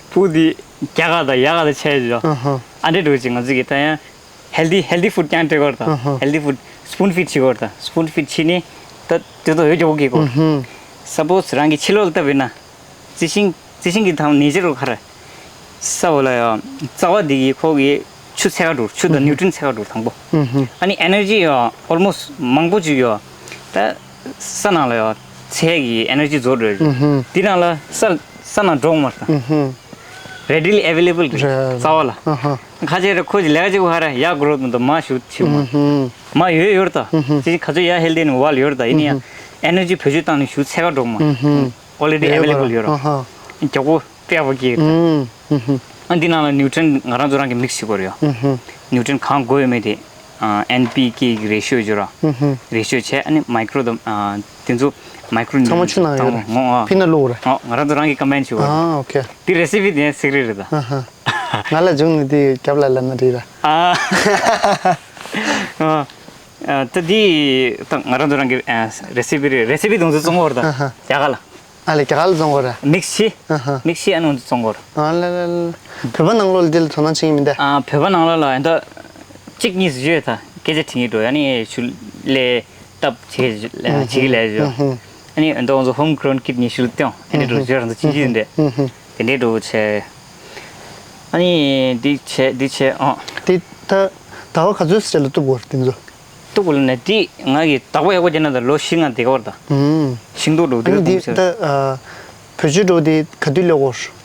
སྤུ་དེ་རྒྱག་ག་དང་ཡག་ག་དང་ཆད་ཡོད། ཨ་འདྲ་འགྲོ་ཅིག་ང་ཚོ་གི་ད་ཡང་ཧེལ་ཐི་ཧེལ་ཐི་ཕུཌ་རྐྱང་སྤྲད་གོ་ད། ཧེལ་ཐི་ཕུཌ་སི་པུན་ཕིཌ་བྱེད་གོ་ད། སི་པུན་ཕིཌ་བྱེད་ནས་ད་དེ་ཚོ་འོས་སྐྱོ་གི་གོ། སཔོ་སི་རང་གི་ཕྱི་ལོགས་ལ་བཏབ་ཡོད་ན། རྩི་ཤིང་རྩི་ཤིང་གི་ཐང་ནེ་ཅར་རུ་ཁ་ར། ས་འོག་ལ་ཡང་རྩ་བ་འདི་གི་ཁོ་གི་ཆུ་ཚད་ཀ་འགྲོ། ཆུ་དང་ནིའུ་ཊི་རེན་ཚད་ཀ་འགྲོ་དང་པོ། ཨ་ནི་ཨེ་ནར་ཇི་ཡང་ཨོལ་མོ་སི་མང་པོ་ཅིག་ཡོད། ད་ས་ནང་ལ་ཡང་ཚད་ཀྱི་ཨེ་ནར་ཇི་རྫོགས་འགྲོ་ཡོད། འདི་ནང་ལ་ས་ས་ནང་འགྲོ་མ་ད། རེ་ཌི་ལི་ཨེ་ཝེ་ལེ་བལ་གི་རྩ་བ་ལ། ཁ་ཆེ་རེ་ཁོ་ཅི་ལས་ཀ་ཅིག་ཧ་ར་ཡག་གོ་རོ་དུ་མ་ཞུ་ཆི་མ། མ་ཡོད་ཡོད་ད། ཅི་ག་ཚོད་ཡ་ཧེལ་ཐི་ནི་ཝལ་ཡོད་ད། ཡིན་ཡང་ཨེ་ནར་ཇི་བེད་སྤྱོད་བཏང་ནས་ཞུ་ཚད་ཀ་འགྲོ་མ། ཨོ་ལེ་ཌི་ཨེ་ཝེ་ལེ་བལ་ཡོད་ར། མགྱོགས་པོ་དཔེ་ཡག་པོ་སྐྱེས་ཡོད་ད། ཨ་འདི་ནང་ལ་ནིའུ་ཊི་རེན་ང་རང་ཚོ་རང་གི་མིག་སི་བྱེད་དགོས་རེད་ཡ། ནིའུ་ཊི་རེན་གང་དགོས་ཡོད་མེད་དེ། ཨེན་པི་ཀེ་གི་རེ་ཤོ་བརྗོད་ར། རེ་ཤོ་བྱས་ཨ་ནི་མའི་ཀྲོ་དང་དེ་ཚོ་མའི་ཀྲོ་ཚང་མ་ཆུ་ནང་ཡོད་རེད། ངོ་ཨ། ཕི་ན་བླུགས་རེད། ཨོ་ང་རང་ཚོ་རང་གི་ཀམ་པའིན་བྱེད་དགོས་རེད། ཨ་ཨོ་ཁེ། དེ་རེ་སི་པི་དེ་ཡང་སི་ཀི་རེ་ཊི་རེད་ད། ང་ལ་བྱུང་ནས་དེ་རྒྱབ་ལ་ལབ་ན་འགྲིག་ར། ཨ། ཨ། ད་འདི་ད་ང་རང་ཚོ་རང་གི་ཨ་རེ་སི་པི་རེད། རེ་སི་པི་དེ་ཚོ་བཙོང་གི་ཡོད་རེད་ད། ཨ་ཧ། རྒྱ་གར་ལ། ཨ་ལས་རྒྱ་གར་ལ་བཙོང་གི་ཡོད་རེད། མིག་སི། ཨ་ཧ། མིག་སི་ཨ་ནི་ཚོ་བཙོང་གི་ཡོད་རེད། ཨ་ལ་ལ་ལ། བོད་པ་ནང་ལོགས་ལ་འདི་ལ་དོ་སྣང་བྱེད་ཀྱི་མི་འདུག་ཨ་བོད་པ་ནང་ལོགས་ལ་ཨ་ད་གཅིག་གཉིས་ཡོད་ད། སྐད་ཆ་དྲི་ངེས་འགྲོ་ཡ་ནི་ཆུ་ལས་སྟབས་བྱེད་བྱེད་ཀྱི་ལས་ཡོད། ཨ་ནི་ཨ་ནི་ང་ཚོ་home grown kit ཉི་ཤུ་ལ་བཏོན། ཨ་ནི་འགྲོ་བྱས་རང་ཚོ་ཅི་ཅི་འདྲ། དེ་འདྲའི་འགྲོ་བྱས། ཨ་ནི་འདི་བྱས་འདི་བྱས་ཨང་། དེ་ད་ཟླ་བ་ག་ཚོད་ཙམ་ལ་གཏུབ་དགོས་རེད་དེ་ཚོ། གཏུབ་དགོས་ལབ་ན་དེ་ང་གི་བདག་པོ་ཡག་པོ་བྱས་ན་ད་ལོ་བཞི་ལྔ་འདས་ཀྱི་ཡོད་རེད་ད། ཨུམ། ཤིང་ཏོག་འགྲོ་ཨ་དེ་ནི་འདི་ད་ཨ་བེད་སྤྱོད་འགྲོ་དེ་ག་དུས་སླེབས་ཀྱི་ཡོད་རེད།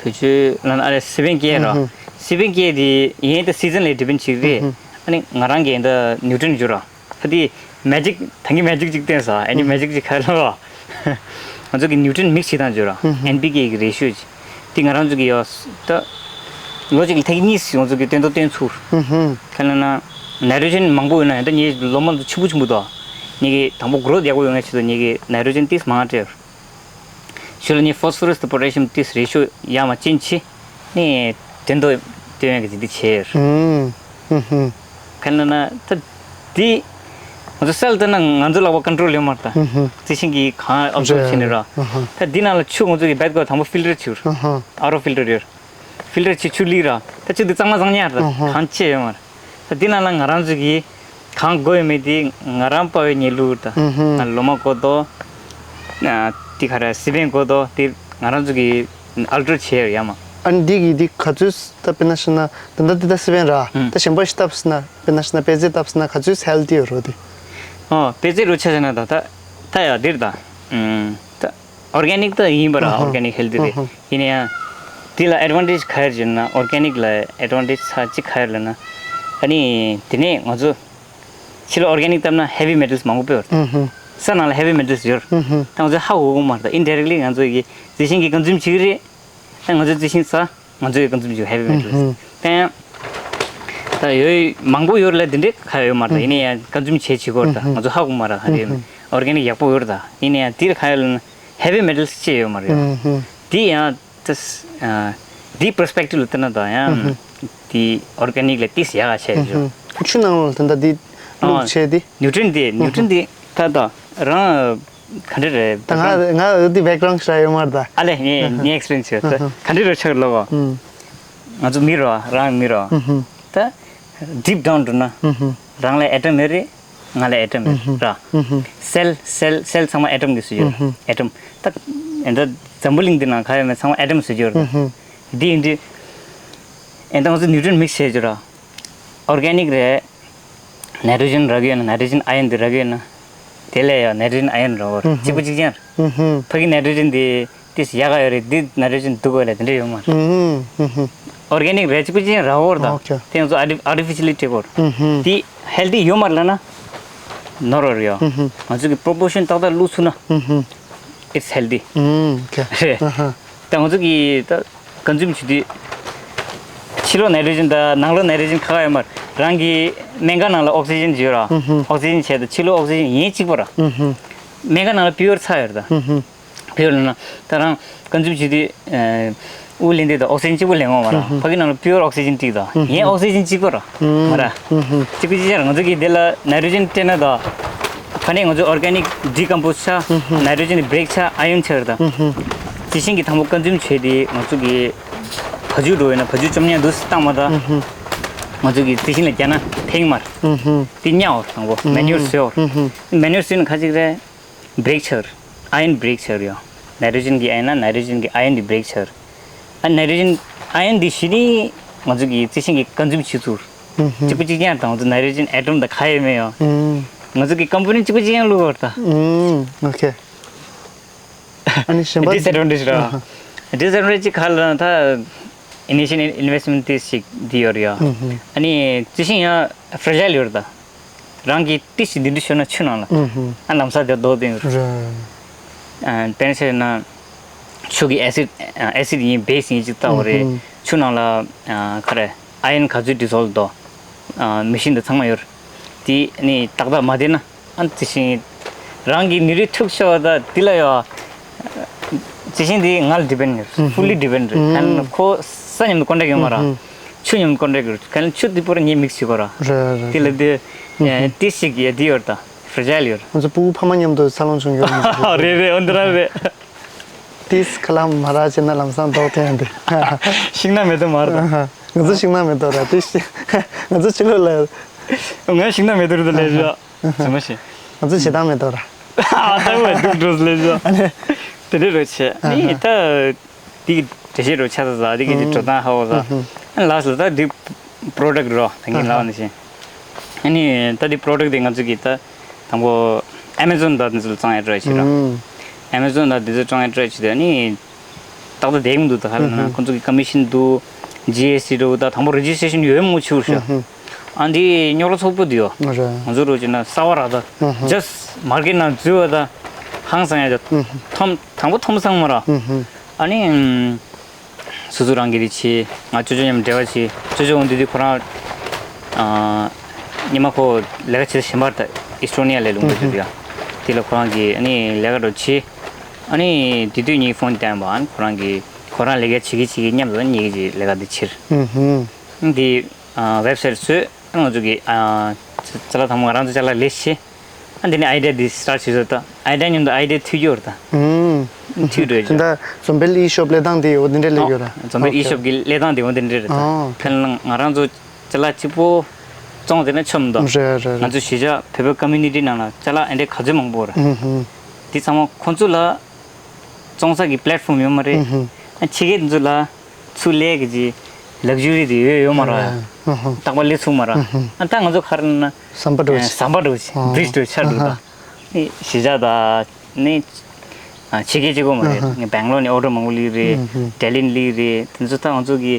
བེད་སྤྱོད་ལབ་ན་ཨ་རེ་སི་པན་སྐྱེས་ར། ཨུམ། སི་པན་སྐྱེས་དེ་ཡིན་ད་སི་ཛན་ལ་ཌི་པེན་ཌི་བྱེད་ཀྱི་རེད། ཨུམ། ཨ་ནི་ང་རང་གི་ཡིན་ད་ནིའུ་ཊི་རེན་ཊི་འཇུ་ར། ད་དེ་མེ་ཇིག་ད་གིན་མེ་ཇིག་ཅིག་བསྟན་ས་ཨ་ནི་མེ་ཇིག་ཅིག་ག་རེ་ལབ། ང་ཚོ་གི་ནིའུ་ཊི་རེན་ཊི་མིག་སི་བྱེད་སྟངས་འཇུ་ར། ཨུམ། ཨེན་པི་ཀེ་གི་རེ་ཤོ་ཅིག་དེ་ང་རང་ཚོ་གི་ཡོད་ད། ལོ་གཅིག་ལ་ཐེངས་གཉིས་ང་ཚོ་གི་སྟོན་ཐོག་སྟོན་ཚུལ། ཨུམ། ག་ལབ་ན་ནའི་ཊྲོ་ཇེན་མང་པོ་ཡོད་ན་ཡང་ད་ངའི་ལོ་མ་ཆེན་པོ་ཆེན་པོ་འདུག་ངེད་ཀྱི་དང་པོ་གྷི་རོ་ཐི་ཡག་པོ་ཡོང་ཡག་ཆེད་དུ་ངེད་ཀྱི་ནའི་ཊྲོ་ཇེན་ཏིས་མང་སྤྲད། ཞོར་ལ་ངས་ཕོ་སི་ཕོ་རས་དང་པོ་ཊེ་ཤི་ཡམ་ཏིས་རེ་ཤོ་ཡར་མར་ཅན་ཆེ། ནས་དོན་དུ་སྟོན་ཡག་གི་འདི་བྱས། ཨུམ། ཧུམ་ཧུམ། ག་ལབ་ན་ད་འདི་ང་ཚོ་སེལ་ལྟ་ན་ང་ཚོ་ལག་པ་ཀོན་ཊོལ་ཡོད་མ་རེད་ད། ཧུམ་ཧུམ། རྩི་ཤིང་གིས་གང་ཨབ་ཛོརབ་བྱས་ནས་ར། ཨ་ཧ། ད་འདི་ནང་ལ་ཆུ་ང་ཚོ་གི་བེད་ཀོ་དང་པོ་ཕིལ་ཊར་བྱས། ཨ་ཧ། ཨར་ཨོ་ཕིལ་ཊར་ཡོད། ཕིལ་ཊར་བྱས་ཆུ་བླུགས་ར། ད་ཆུ་འདི་གཙང་མ་གཙང་ཉག་རེད་ད། ཨ་ཧ། གང་ཆེ་ཡོད་མ་རེད། ད་འདི་ནང་ལ་ང་རང་ཚོ་གིས་གང་དགོས་ཡོད་མེད་དེ་ང་རང་པ་བའི་ཉལ་ལུགས་དང་། ཨུ་ཧུམ། ང་ལོ་མ་དགོས་དོ། ཨ་དེ་ག་རེ་སི་པན་དགོས་དོ་དེ་ང་རང་ཚོ་གིས་ཨལ་ཊར་བྱས་ཡོད་ཡ་མ། ཨ་ནི་འདི་གི་འདི་ག་ཚོད་ད་དཔེར་ན་ཤི་ན་ད་ལྟ་འདི་ད་སི་པན་ར། ཨུམ། ད་གཞན་པ་ཞིག་བཏབ་སི་ན་དཔེར་ན་ཤི་ན་པད་ཚལ་བཏབ་སི་ན་ག་ཚོད་ཧེལ་ཐི་ཡོད་རོ་དེ། ཨོ་པད་ཚལ་རོ་ཆ་བཞག་ན་ད་ད་ད་ཡ་འདིར་ད། ཨུམ། ད་ཨོར་གེ་ནིག་ད་ཡིན་པ་ར། ཨུ་ཧུམ། ཨོར་གེ་ནིག་ཧེལ་ཐི་རེད། ཨུ་ཧུམ། ཡིན་ན་ཡང་། དེ་ལ་ཨེཌ་ཝན་ཊེཇ་ག་རེ་ཡོད་ན་ཨོར་གེ་ནིག་ལ་ཨེཌ་ཝན་ཊེཇ་ཚ་གཅིག་ག་རེ་ལབ་ན། ཨ་ནི་དེ་ནས་ང་ཚོ་ཕྱི་ལོགས་ཨོར་གེ་ནིག་བཏབ་ན་ཧེ་བི་མེ་ཊལ་མང་པོ་ཡོད་རེད། ཨུ་ཧུམ། ས་ནང་ལ་ཧེ་བི་མེ་ཊལ་ཡོད་རེད། ཨུ་ཧུམ། ད་ང་ཚོ་ཧ་གོ་གི་མ་རེད། ད་ཨིན་ཌའི་རེག་ལི་ང་ཚོ་ཡི་རྩི་ཤིང་གི་ཀོན་ཛུམ་བྱེད་ཀྱི་རེད། ད་ང་ཚོ་རྩི་ཤིང་ཟ། ང་ཚོ་ཡི་ཀོན་ཛུམ་བྱེད་ཀྱི་ཧེ་བི་མེ་ཊལ། ཨུ་ཧུམ། ད་ཡང་། ད་ཡོད་མང་པོ་ཡོད་རེད་ལ་དེ་འདྲས་ག་ཡོད་མ་རེད། ད་ཡིན་ན་ཡང་ཀོན་ཛུམ་བྱེད་བྱེད་དགོས་རེད་ད། ང་ཚོ་ཧ་གོ་མ་རེད་ག་རེ་ཡོད་མེད། ཨོར་གེ་ནིག་ཡག་པོ་ཡོད་རེད་ད། ཡིན་ན་ཡང་དེར་ག་ཡོད་ལབ་ན་ཧེ་བི་མེ་ཊལ་ཅི་ཡོད་མ་རེད། ཨུ་ཧུམ། དེ་ཡང་། ཏིས། ཨ། དེའི་པར་སི་པེག་ཊིབ་ལ་བལྟས་ན་ད་ཡང་། ཨུ་ཧུམ། དེ་ཨོར་གེ་ནིག་ལས་ཏིས་ཡག་ག་བྱས་ཡོད། ཨུ་ཧུམ། ཆུ་ནང་ལ་ད་ལྟ་དེ་བླུགས་བྱས་དེ། ནིའུ་ཊི་རེན་ཊི་དེ་ནིའུ་ཊི་རེན་ཊི་དེ་ད་ད་རང་ག་འདྲ་རེད། ད་ང་ང་འདི་བེག་རའུན་ཌི་ཤ་ཡོད་མ་རེད་ད། ཨ་ལས་ངས་ངས་ཨེག་སི་པི་རི་ཡན་སི་ཡོད་ད། ག་འདྲ་རེད་ཆགས་ལོ་གོ། ཨུ། ང་ཚོ་མི་རོ་རང་མི་རོ། ཨུ་ཧུམ། ད་ཌིབ་ཌའུན་འགྲོ་ན། ཨུ་ཧུམ། རང་ལ་ཨེ་ཊམ་ཡོད་རེད། ང་ལ་ཨེ་ཊམ་ཡོད་ར། ཨུ་ཧུམ། སེལ་སེལ་སེལ་ཚང་མ་ཨེ་ཊམ་གྱིས་བཟོས་ཡོད་ར། ཨུ་ཧུམ། ཨེ་ཊམ། ད་ཨེ་འདྲ་འཛམ་བུ་གླིང་འདི་ནང་ག་ཡོད་མེད་ཚང་མ་ཨེ་ཊམ་བཟོས་ཡོད་ར། ཨུ་ཧུམ། འདི་ཡིན་དུས། ཨེ་འདྲ་ང་ཚོ་ནིའུ་ཊི་རེན་མིག་སི་བྱས་ཡོད་ར། ཨོར་གེ་ནིག་རེད། ནའི་ཊྲོ་ཇེན་རག་གི་ཡོད་ན་ནའི་ཊྲོ་ཇེན་ཨ་ཡོན་འདི་རག་གི་ཡོད་ན། དེ་ལས་ཡང་ནའི་ཊྲོ་ཇེན་ཨ་ཡོན་རག་གི་ཡོད་ར། ཨུ་ཧུམ། གཅིག་པ་གཅིག་རྐྱང་ར། ཨུ་ཧུམ། ཕ་གི་ནའི་ཊྲོ་ཇེན་འདི། ཏིས་ཡག་ག་ཡོད་རེད། འདི་ནའི་ཊྲོ་ཇེན་སྡུག་ག་ཡོད་རེད་དེ་འདྲ་ཡོད་མ་རེད། ཨུ་ཧུམ། ཨོར་གེ་ནིག་རེད་གཅིག་པ་གཅིག་རྐྱང་རག་གི་ཡོད་རེད་ད། ཨོ་ཁེ། དེ་ང་ཚོ་ཨར་ཊི་ཨར་ཊི་ཕི་ཤལ་ལི་སྤྲད་གི་ཡོད་རེད། ཨུ་ཧུམ། དེ་ཧེལ་ཐི་ཡོད་མ་རེད་ལབ་ན། ནོར་བ་རེད་ཡ། ཨུ་ཧུམ། ང་ཚོ་གི་པོར་པོ་ཤན་ཏག་ཏག་བླུགས་ཚུགས་ན། ཨུ་ཧུམ། It's healthy། ཨུམ་ཁེ། རེད། ཨ་ཧ། ད་ང་ཚོ་གི་ད་ཀོན་ཛུམ་བྱེད་དུས། ཕྱི་ལོགས་ནའི་ཊྲོ་ཇེན་དང་ནང་ལོགས་ནའི་ཊྲོ་ཇེན་ཁ་ཁ་ཡོད་མ་རེད། རང་གི་སྨན་ཁང་ནང་ལ་ཨོག་སི་ཇན་ཡོད་ར། ཨུ་ཧུམ། ཨོག་སི་ཇན་བྱས་དང་ཕྱི་ལོགས་ཨོག་སི་ཇན་ཡིན་གཅིག་པ་ར། ཨུ་ཧུམ། སྨན་ཁང་ནང་ལ་པིའུར་ཚ་ཡོད་རེད་ད། ཨུ་ཧུམ། པིའུར་ལབ་ན་ད་རང་ཀོན་ཛུམ་བྱེད་དུས། དབུགས་ལེན་དུས་དང་ཨོག་སི་ཇན་གཅིག་པ་ལེན་འོང་མ་ར། ཨུ་ཧུམ། ཕ་གི་ནང་ལ་པིའུར་ཨོག་སི་ཇན་སྤྲད་ད། ཨུ་ཧུམ། ཡིན་ཨོག་སི་ཇན་གཅིག་པ་ར། ཨུ་ཧུམ། མ་ར། ཨུ་ཧུམ། གཅིག་པ་གཅིག་རྐྱང་ར། ང་ཚོ་གི་འདི་ལ་ནའི་ཊྲོ་ཇེན་སྤྲད་ན་ད། ཕ་ནས་ང་ཚོ་ཨོར་གེ་ནིག་ཌི་ཀམ་པོ་སི་ཆགས། ཨུ་ཧུམ། ནའི་ཊྲོ་ཇེན་གི་བྷི་རེག་ཆགས། ཨ་ཡོན་ཆགས་རེད་ད། ཨུ་ཧུམ། རྩི་ཤིང་གི་དང་པོ་ཀོན་ཛུམ་བྱས་ཏེ་ང་ཚོ་གི་བ་ཕྱུགས་འགྲོ་ཡོད་ན་བ་ཕྱུགས་བཅོམ་ཉག་འདུག་སེ་བཏང་མ་ད། ཨུ་ཧུམ། ང་ཚོ་གི་རྩི་ཤིང་ལ་རྒྱག་ན་ཕན་མ་རེད། ཨུ་ཧུམ། དེ་ཉག་འོར་དང་པོ་ཨུ་ཧུམ། མེ་ནིའུར་བཟོས་འོར། ཨུ་ཧུམ། མེ་ནིའུར་བཟོས་ན་ག་ཅིག་རེད། བྷི་རེག་ཆགས་རེད། ཨ་ཡོན་བྷི་རེག་ཆགས་རེད་ཡ། ནའི་ཊྲོ་ཇེན་གི་ཨ་ཡོན་ན་ནའི་ཊྲོ་ཇེན་གི་ཨ་ཡོན་དེ་བྷི་རེག་ཆགས་རེད། ཨ་ནའི་ཊྲོ་ཇེན་ཨ་ཡོན་དེ་གཞི་ནས་ང་ཚོ་གི་རྩི་ཤིང་གི་ཀོན་ཛུམ་བྱེད་ཚུལ། ཨུ་ཧུམ། གཅིག་པ་གཅིག་རྐྱང་དང་ང་ཚོ་ནའི་ཊྲོ་ཇེན་ཨེ་ཊོམ་དང་ག་ཡོད་མེད་ཡོད། ཨུམ། ང་ཚོ་གི་ཀམ་པོ་ནེནཊ་གཅིག་པ་གཅིག་རྐྱང་བླུགས་པ་རེད་ད། ཨུམ། ཨོ་ཁེ། ཨ་ནི་གཞན་པ། ཌིས་ཨེཌ་ཝན་ཊེཇ་ར། ཨ་ཧ། ཌིས་ཨེཌ་ཝན་ཊེཇ་གཅིག་ག་ལབ་ན་ད། ཨི་ནི་ཤལ་ཨིན་ཝེ་སི་ཊི་མེནཊ་དེ་ཞིག་འདི་ཡོད་རེད་ཡ། ཨུམ་ཧུམ། ཨ་ནི་རྩི་ཤིང་ཡང་ཕྲ་ཇའིལ་ཡོད་རེད་ད། རང་གི་ཏི་ཞིག་འདི་འདྲ་ཤོར་ན་ཆུ་ནང་ལ། ཨུམ་ཧུམ། ཨ་ལམ་སང་དེ་རྡོ་དེ་རེད། ཨ་དཔེར་ན་བཤད་ན། ཆུ་གི་ཨེ་སིཌ་ཨེ་སིཌ་ཡིན་བེ་སི་ཡིན་ཅིག་བཏང་བ་རེད། ཨུམ་ཧུམ། ཆུ་ནང་ལ་ཨ་ག་རེ་ཨ་ཡོན་ག་ཚོད་ཌི་སོལབ་འདུག་ཨ་མེ་ཤིན་དེ་ཚང་མ་ཡོད་རེད། དེ་ནི་ཏག་ཏག་མ་བསྡད་ན་ཨ་རྩི་ཤིང་རང་གི་ནུས་རིགས་ཐུག་ཤོར་བ་ད་དེ་ལ་ཡོད། རྩི་ཤིང་དེ་ང་ལ་ཌི་པེན་ཌི་རེད། ཧུམ་ཧུམ། ཧྥུལ་ལི་ཌི་པེན་ཌི་རེད། ཧུམ། ག་ལབ་ན་ཁོ་ས་མཉམ་དུ་ཀོན་ཊེག་ཡོད་མ་རེད། ཧུམ་ཧུམ། ཆུ་མཉམ་དུ་ཀོན་ཊེག་ཡོད་རེད། ག་ལབ་ན་ཆུ་དེ་པོ་ར་ངས་མིག་ཤེས་གོ་ར། རེད་རེད། དེ་ལ་དེ་ཧུམ་ཧུམ། ཏི་ཞིག་ཡ་དེ་ཡོད་རེད་ད། ཕྲ་ཇའིལ་ཡོད་རེད། ང་ཚོ་ཕྲུ་གུ་ཕ་མ་མཉམ་དུ་འཚར་ལོངས་བྱུང་ཡོད་མ་རེད། རེད་རེད། འོ་འདི་རང་རེད། ཏིས་ཁ་ལག་མ་རག་བྱས་ན་ལམ་སང་ལྡོག་ཐེངས་འདི། ཤིང་ནགས་མེ་ཏོག་མ་རེད། ང་ཚོ་ཤིང་ནགས་མེ་ཏོག་ར་ཏིས། ང་ཚོ་ཕྱི་ལོགས་ལ། ང་ཤིང་ནགས་མེ་ཏོག་རེད་ད་ལས་ར། ཟེར་མ་ཤེས། ང་ཚོ་བྱེ་ཐང་མེ་ཏོག་ར། ཨ་ད་བ་འདུག་འགྲོ་ལེ་ཟ། དེ་འདྲ་རོ་ཆེ་ནི་ད། དེ་གི་འགྲེལ་བཤད་རོ་ཆ་ས་ཟ། དེ་གི་འགྲོ་སྟངས་ཧ་གོ་ས། ལགས་སོ། ད་དེ་པྲོ་ཌག་རོ་ད་ངས་ལབ་ནི་བཞིན། ཨ་ནི་ད་དེ་པྲོ་ཌག་དེ་ང་ཚོ་གི་ད་དང་པོ་ཨེ་མེ་ཛོན་ད་དེ་ཚོ་ལ་བཙོང་ཡ་འགྲོ་ཡ་ཆེ་ར། ཨེ་མེ་ཛོན་ད་དེ་ཚོ་བཙོང་ཡ་འགྲོ་ཡ་ཆེ་དེ་ཨ་ནི། ཏག་ཏག་བསྡད་མི་འདུག་ད་ཧ་ལམ་ན་ཁོང་ཚོ་གི་ཀོ་མི་ཤན་འདུག་ཇི་ཨེས་ཊི་འདུག་ད་དང་པོ་རེ་ཇི་སི་ཊེ་ཤན་ཡོད་མོ་ཆུ་ཤ། ཨ་འདི་རྙོག་དྲ་ཚོགས་པོ་འདི་ཡོ། ང་ཚོ་རོ་ཅི་ན་གསར་པ་ར་ད། ཇ་སི་མར་ཀེཊ་ནང་འཛུལ་བ་ད་ཧང་སང་ཡ་ད། ཐོམ་དང་པོ་ཐོམ་སང་མ་ར། ཨ་ནི་སོ་སོ་རང་གི་རེ་ཆེ་ང་ཅོ་ཅོ་མཉམ་འབྲེལ་བ་ཆེ་ཅོ་ཅོ་འོང་འདི་འདི་ཁོ་རང་ཉི་མ་ཁོ་ལས་ཀ་བྱེད་ས་གཞན་པ་ད་ཨིས་ཊོ་ནི་ཡ་ལས་ལུང་པ་ཅོ་ཅོ་ཡ། དེ་ལ་ཁོ་རང་གི་ཨ་ནི་ལས་ཀ་འགྲོ་ཆེ། ཨ་ནི་དེ་དུས་ངའི་ཕོན་བསྟན་པ་ཨ་ནི་ཁོ་རང་གི་ཁོ་རང་ལས་ཀ་བྱེད་ཀྱི་བྱེད་ཀྱི་མཉམ་དུ་ཉེ་གི་ལས་ཀ་འདི་ཕྱིར། ཨ་འདི་ཝེབ་སའིཊ་བཟོས། ཨ་ང་ཚོ་གི་ཨ་ཅ་ལག་དང་པོ་ང་རང་ཚོ་ཅ་ལག་ལས་བྱེད། ཨ་འདི་ནི་ཨའི་ཌི་ཡ་འདི་སི་ཊཱཊ་བྱེད་ཚོད་ད་ཨའི་ཌི་ཡ་མཉམ་དུ་ཨའི་ཌི་ཡ་མཐུད་རྒྱུ་རེད་ད། མཐུད་འགྲོ་ཡ་ད་འཛོམས་དཔལ་ཨི་ཤོབ་ལས་སྟངས་དེ་འོ་འདི་འདྲས་ལས་ཡོད་ར། འཛོམས་དཔལ་ཨི་ཤོབ་ཀྱི་ལས་སྟངས་དེ་འོ་འདི་འདྲས་རེད་ད། ཕན་ལ་ང་རང་ཚོ་ཅ་ལག་གཅིག་པོ་བཙོང་དེ་ན་ཆོམ་དང་། རེད་རེད་རེད། ང་ཚོ་གཞིས་ཆགས་བོད་པའི་ཀོ་མུ་ནི་ཊི་ནང་ལ་ཅ་ལག་ཨེ་འདྲས་ག་ཚོད་མང་པོ་རེད། དེ་ཚང་མ་ཁོང་ཚོ་ལ་བཙོང་ས་གི་པི་ལེཊ་ཕོམ་ཡོད་མ་རེད། ཕྱི་རྒྱལ་དེ་ཚོ་ལ་ཚུར་ལས་ཀྱི་ལག་ཇུ་རི་དེ་ཡོད་ཡོད་མ་རེད། རྟག་པར་ལས་ཚུགས་མ་རེད། ཨ་ད་ང་ཚོ་ག་རེ་ན་ཟམ་པ་འགྲོ་ཟམ་པ་འགྲོ་བི་རི་ཇི་འགྲོ་ཆ་འགྲོ་ད། གཞིས་ཆགས་ད་ནི། ཕྱི་རྒྱལ་གཅིག་པོ་མ་རེད། ངས་སྦེང་ལོར་ནས་ཨོ་ཌར་མང་པོ་སླེབས་རེད། ལྡི་ལི་ནས་སླེབས་རེད། དེ་ཚོ་ད་ང་ཚོ་གི་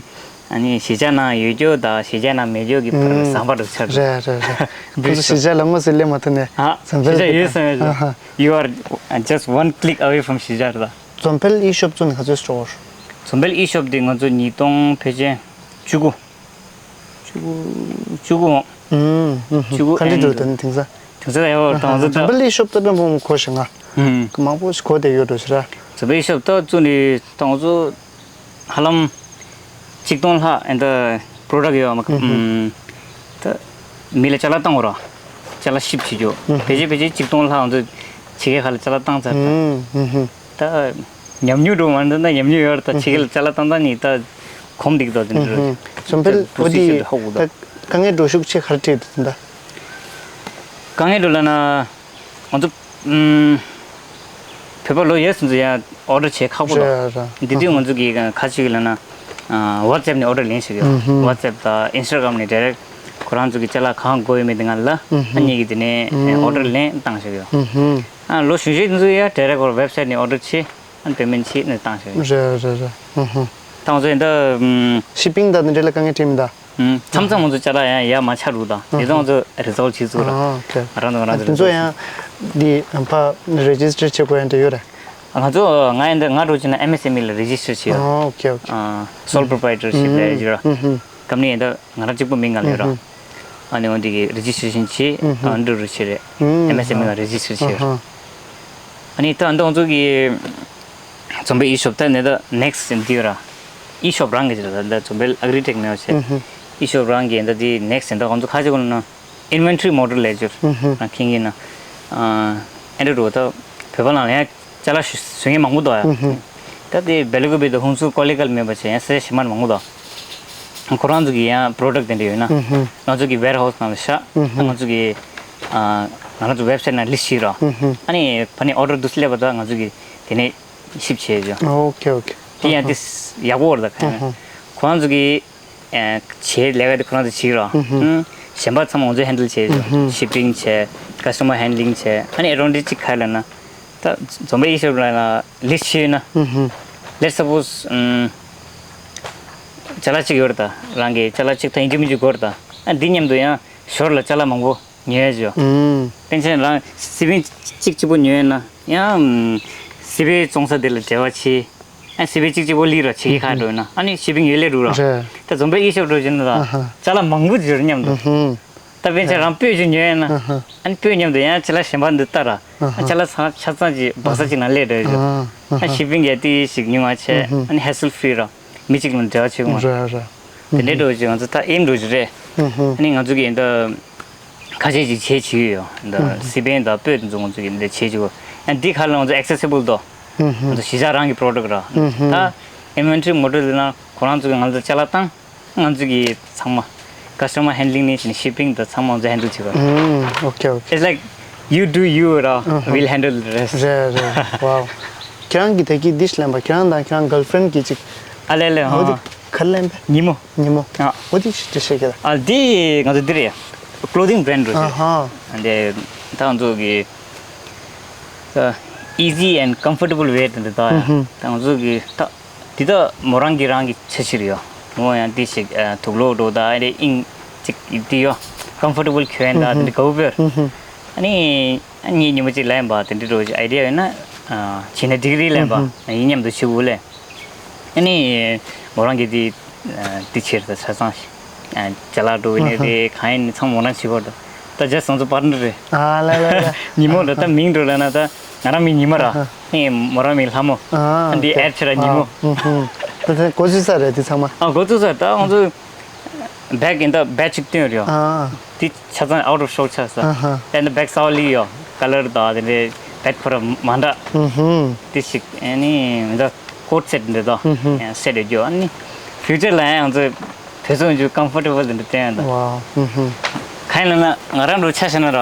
ཨ་ནི་གཞིས་ཆགས་ནང་ཡོད་རྒྱུ་དང་གཞིས་ཆགས་ནང་མེད་རྒྱུ་གི་བར་ལ་ཟམ་པ་འདྲ་ཆགས་རེད། རེད་རེད་རེད། ཁོ་ཚོ་གཞིས་ཆགས་ལ་མ་ཟེར་ལས་མ་ཐུབ་ནས། ཨ་གཞིས་ཆགས་ཡོད་བསམ་ཡོད་བསམ། You are just one click away from གཞིས་ཆགས་རེད། འཛོམས་དཔལ་ཨི་ཤོབ་བཙུགས་ནས་ག་ཚོད་འགྲོ་བར། འཛོམས་དཔལ་ཨི་ཤོབ་དེ་ང་ཚོ་ཉིས་སྟོང་ཕལ་ཆེར་བཅུ་དགུ། བཅུ་དགུ་བཅུ་དགུ་འོང་། ཨུམ། ཨུམ། བཅུ་དགུ་ག་འདྲ་ཨེན་འགྲོ་དོན་དེང་སང་། དེང་སང་ཡག་པོ་ད་ང་ཚོ་ད། འཛོམས་དཔལ་ཨི་ཤོབ་ད་འདྲ་མང་པོ་གོ་ཤེས་ང་། ཨུམ། མང་པོ་ཞིག་གོ་བསྡད་ཡོད་འགྲོ་ཤི་ར། འཛོམས་དཔལ་ཨི་ཤོབ་ད་བཙུགས་ནས་ད་ང་ཚོ་ཧ་ལམ་གཅིག་སྟོང་ལྷག་ཨེ་འདྲ་པྲོ་ཌག་ཡོད་མ། ཨུམ། ད་མི་ལ་ཅ་ལག་བཏང་བ་ར། ཅ་ལག་ཤིབ་བྱེད་རྒྱུ། ཕལ་ཆེར་ཕལ་ཆེར་གཅིག་སྟོང་ལྷག་ང་ཚོ་ཕྱི་རྒྱལ་ཁག་ལ་ཅ་ལག་བཏང་ཚར་ད། ཨུམ། ད་ཉམས་མྱོང་འགྲོ་མ་འདི་ན་ཉམས་མྱོང་ཡོད་ར། ད་ཕྱི་རྒྱལ་ལ་ཅ་ལག་བཏང་ད་ནི་ད་གོམས་འདུག་ད་དེ་འདྲ་རེད། འཛོམས་དཔལ་འོ་དེ་ད་དཀའ་ངལ་འགྲོ་ཤུགས་ཆེ་ག་རེ་འཕྲད་འདུག་ད། དཀའ་ངལ་འགྲོ་ལབ་ན་ང་ཚོ་ཨུམ་བོད་པ་ལོ་ཡོད་སུ་ཚོ་ཡང་ཨོ་ཌར་བྱེད་ཁག་པོ་འདུག་ར་ར། འདི་དུས་ང་ཚོ་གི་ཁ་ཆེ་གི་ལབ་ན་ཝ་ཊི་སེབ་ནས་ཨོ་ཌར་ལེན་ཤེས་ཡོད། ཝ་ཊི་སེབ་དང་ཨིན་སི་ཊ་གྷ་རམ་ནས་ཌའི་རེག་ཁོ་རང་ཚོ་གི་ཅ་ལག་གང་དགོས་ཡོད་མེད་དེ་ང་ལ་ཨ་ནི་གི་དེ་ནས་ཨོ་ཌར་ལེན་བཏང་ཤེས་ཡོད། ཨ་ལོ་གཞོན་གཞོན་དེ་ཚོ་ཡང་ཌའི་རེག་ཁོ་ར་ཝེབ་སའིཊ་ནས་ཨོ་ཌར་བྱེད། ཨ་པེ་མེན་ཊི་བྱེད་ནས་བཏང་ཤག་ཡོད། རེད་རེད་རེད། ཧུམ་ཧུམ། ད་ང་ཚོ་ཡིན་ད། ཤི་པིང་དང་དེ་འདྲ་ལ་དཀའ་ངལ་འཕྲད་མི་འདུག་མཚམས་མཚམས་ང་ཚོ་ཅ་ལག་ཡང་ཡར་མར་ཆགས་འགྲོ་དང་དེ་ཚོ་ང་ཚོ་རི་སོལ་བྱེད་ཚུལ་ར། ཨ་ང་རང་ཚོ་ང་རང་ཚོ་དེ་ཚོ་ཡང་འདི་ཕ་རེ་ཇི་སི་ཊར་བྱེད་དགོས་ཡ་འདྲ་ཡོད་རེད། ང་ཚོ་ང་ཡིན་ད་ང་འགྲོ་བྱས་ན་ཨེམ་ཨེས་ཨེམ་ཨི་ལ་རེ་ཇི་སི་ཊར་བྱེད་ཡོད། ཨ་ཨོ་ཁེ་ཨོ་ཁེ། སོལ་པོ་རོ་པ་རའི་ཊར་ཤིབ་ལ་ཡོད་ར། ཧུམ་ཧུམ། ཀམ་ནི་ཡིན་ད། ང་རང་གཅིག་པུ་མིང་ང་ལས་ར། ཨུ་ཧུ། ཨ་ནི་འོ་འདི་གི་རེ་ཇི་སི་ཊེ་ཤན་བྱེད། ཨུ་ཧུ། ཨ་འདྲ་རུ་བྱེད་རེད། ཨུ་ཧུ། ཨེམ་ཨེས་ཨེམ་ཨི་ལ་རེ་ཇི་སི་ཊར་བྱེད་རེད། ཨུ་ཧུ། ཨ་ནི་ད་འདི་ང་ཚོ་གི་འཛོམས་པའི་ཨི་ཤོབ་ད་ནི་ད་ནེག་སི་ཡིན་འདི་ར། ཨི་ཤོབ་རང་གི་ཅིག་ར་ད་འཛོམས་པའི་ཨེག་རི་ཊེག་མེད་པ་བྱས། ཨུ་ཧུ། ཨི་ཤོབ་རང་གི་ད་འདི་ནེག་སི་ཡིན་ད་ང་ཚོ་ཁ་ཅིག་གོ་ན་ཨིན་ཝེན་ཊ་རི་མོ་ཌེལ་ལས་སྦྱོར། ཨུ་ཧུ། རང་ཁེངས་ཀྱི་ན། ཨ་འདྲ་རུ་ད་བོད་པ་ནང་ལ་ཡང་། ཅ་ལག་བཟོ་མཁན་མང་པོ་འདུག་ཡ། ད་དེ་སྦེལ་ཀོབ་དང་ཧུན་སུར་ཀོ་ལི་གྷལ་མེད་པ་བྱས་ཡང་ས་ཆ་གཞན་མར་མང་པོ་འདུག་ཁོ་རང་ཚོ་གི་ཡང་པྲོ་ཌག་དེ་འདྲ་ཡོད་ན། ང་ཚོ་གི་ཝེར་ཧའུ་སི་ནང་ལ་བཞག་ང་ཚོ་གི་ང་རང་ཚོ་ཝེབ་སའིཊ་ནང་ལིསི་ཊི་བྱེད་རོགས། ཨ་ནི་ཕ་ནི་ཨོ་ཌར་འདུག་སླེབས་པ་ད་ང་ཚོ་གི་དེ་ནས་ཤིབ་བྱེད་ཆོག་ཨོ་ཁེ་ཨོ་ཁེ། དེ་ཡང་དེ་ཡག་པོ་རེད་ད། ཁོ་རང་ཚོ་གི་བྱེད་ལས་ཀ་དེ་ཁོ་རང་ཚོ་བྱེད་རོགས། གཞན་པ་ཚང་མ་ང་ཚོས་ཧན་ཌལ་བྱེད། ཤི་པིང་བྱེད། ཀ་སི་ཊ་མར་ཧན་ཌི་ལིང་བྱེད། ཨ་ནི་ཨེ་ཌོན་ཊི་གཅིག་ག་རེ་ལབ་ན། ད་འཛོམས་པའི་ཨི་ཤོབ་ལ་ལིསི་ཊི་བྱས་ན། Let's suppose ཅ་ལག་གཅིག་ཡོད་རེད་ད། རང་གི་ཅ་ལག་གཅིག་ད་ཡིན་གཅིག་མིན་གཅིག་དགོས་རེད་ད། ཨ་འདི་མཉམ་དུ་ཡང་ཞོར་ལ་ཅ་ལག་མང་པོ་ཉོ་ཡ་བྱོས། ཨུམ། པཎ་ཆེན་རང་སི་པན་གཅིག་གཅིག་པོ་ཉོས་ན་ཡང་སི་པན་བཙོང་ས་དེ་ལ་འབྲེལ་བ་བྱེད། ཨ་སི་པན་གཅིག་གཅིག་པོ་ལི་ར་བྱེད་ཀྱི་ཁ་འགྲོ་ན་ཨ་ནི་སི་པན་ཡོད་ལེ་རུ་ར། རེད། ད་འཛོམས་པའི་ཨི་ཤོབ་འགྲོ་བྱེད་ན་ད་ཨ་ཧ། ཅ་ལག་མང་པོ་འབྱོར་མཉམ་དུ། ཨུ་ཧུ། ད་པཎ་ཆེན་རང་སྤོས་ཅིག་ཉོས་ན། ཨ་ཧ། ཨ་ནི་སྤོས་མཉམ་དུ་ཡང་ཅ་ལག་གཞན་པ་འདི་ལྟ་ར། ཨ་ཅ་ལག་ཚང་ཆ་ཚང་ཅིག་བག་ས་ཅིག་ནང་སླེབས་འགྲོ་ཡ་ཅིག་ཨ་ཧ། ཨ་ཤི་པིང་གི་ཏི་ཞིག་ཉུང་བ་བྱས། ཨ་ནི་ཧེ་སལ་ཕི་རི་ར། མི་གཅིག་ལ་འབྲེལ་བ་བྱེད་དགོས་མ་རེད། རེད་རེད། དེ་འདྲའི་འགྲོ་ཅིག་ང་ཚོ་ད་ཨེམ་འགྲོ་ཅིག་རེད། ཨ་ནི་ང་ཚོ་གི་འདི་ཁ་ཤས་ཅིག་བྱེད་བྱེད་ཀྱི་ཡོད། འདི་སི་པན་དང་སྤོས་དེ་ཚོ་ང་ཚོ་གི་འདི་བྱེད་ཅིག་ཨ་འདི་ཁ་ལ་ང་ཚོ་ཨེག་སེ་སི་བལ་དོ། ང་ཚོ་གཞིས་ཆགས་རང་གི་པྲོ་ཌག་ར། ད་ཨིན་ཝེན་ཊི་རི་མོ་ཌེལ་དེ་ན་ཁོ་རང་ཚོ་གི་ང་ཚོ་ཅ་ལག་བཏང་། ང་ཚོ་གི་ཚང་མ་ཀ་སི་ཊ་མར་ཧན་ཌི་ལིང་ནས་བྱས་ནས་ཤི་པིང་དང་ཚང་མ་ང་ཚོ་ཧན་ཌལ་བྱེད་དགོས། ཨུམ། ཨོ་ཁེ་ཨོ་ཁེ། It's like You do you ར། We'll handle the rest. རེད་རེད། Wow. ཁྱེད་རང་གི་དེ་གི་dish ལེན་པ། ཁྱེད་རང་དང་ཁྱེད་རང་girlfriend གི་ཅིག་ཨ་ལེ་ལེ། འོ་དེ་ཧ། ག་ལེན་པས། ཉིན་མོ། ཉིན་མོ། ཨ། འོ་དེ་ཅི་བཤད་ཀྱི་ད། ཨ་དེ་ང་ཚོ་འདི་རེད། clothing brand རེད། ཨ་ཧ། འདི་ད་ང་ཚོ་གི easy and comfortable way དེ་འདི་ད་ཡ། ད་ང་ཚོ་གི་ད། འདི་ད་མོ་རང་གི་རང་གི་འཆར་གཞི་རེད་ཡོ། མོ་ཡང་འདི་ཞིག་དུག་ལོག་འགྲོ་ད་ཨ་རེ་ཨིང་ཅིག་འདི་ཡོ། comfortable གྱོན་ད་འདི་གའུ་བེར། ཨ་ནི་ངའི་ཉིན་མོ་ཅིག་ལེན་པ་དེ་འདྲ་འགྲོ་ཅིག་idea ཡོད་ན་བྱེད་ན་འགྲིག་རེད་ལེན་པ་ཡིན་མཉམ་དུ་བྱེད་དགོས་ལེ། ཨ་ནི་མོ་རང་གི་འདི་འདི་ཆེར་ད་ཆ་ཚང་ཞིག་ཅ་ལག་འགྲོ་ཡིན་ནི་རེད། གང་ཡིན་ནི་ཚང་མོ་རང་བྱེད་དགོས་འགྲོ། ད་just ང་ཚོ་partner རེད། ཨ་ལ་ལ་ལ། ཉིན་མོ་འདྲ་ད་མིང་འགྲོ་ལ་ན་ད་ང་རང་མིང་ཉི་མ་ར། ཨ་ནི་མོ་རང་མིང་ལྷ་མོ། ཨ་འདི་add བྱེད་ར་ཉིན་མོ། ད་ད་འགོ་ཚུགས་ས་རེད་འདི་ཚང་མ། ཨ་འགོ་ཚུགས་ས་ད་ང་ཚོ་bag ཡིན་ད་bag གཅིག་བཏོན་རེད། ཨ་འདི་ཆ་ཚང་out of stock ཆགས་ས། ཨ་ཧ། ཨ་ནི་bag གསར་པ་ལི་ཡོ་color དང་དེ་འདྲའི་bag ཁོ་ར་མ་འདྲ། ཨ་ཧུ། འདི་ཞིག་ཨ་ནི་མི་འདྲ། coat set འདི་དང་set ཡོད་རྒྱུ། ཨ་ནི་future ལ་ཡང་ང་ཚོ་བོད་སོང་རྒྱུ་comfortable འདི་འདྲ་བསྟན་ཡང་ད། Wow། གང་ཡིན་ལབ་ན་ང་རང་འགྲོ་ཆ་བཞག་ན་ར།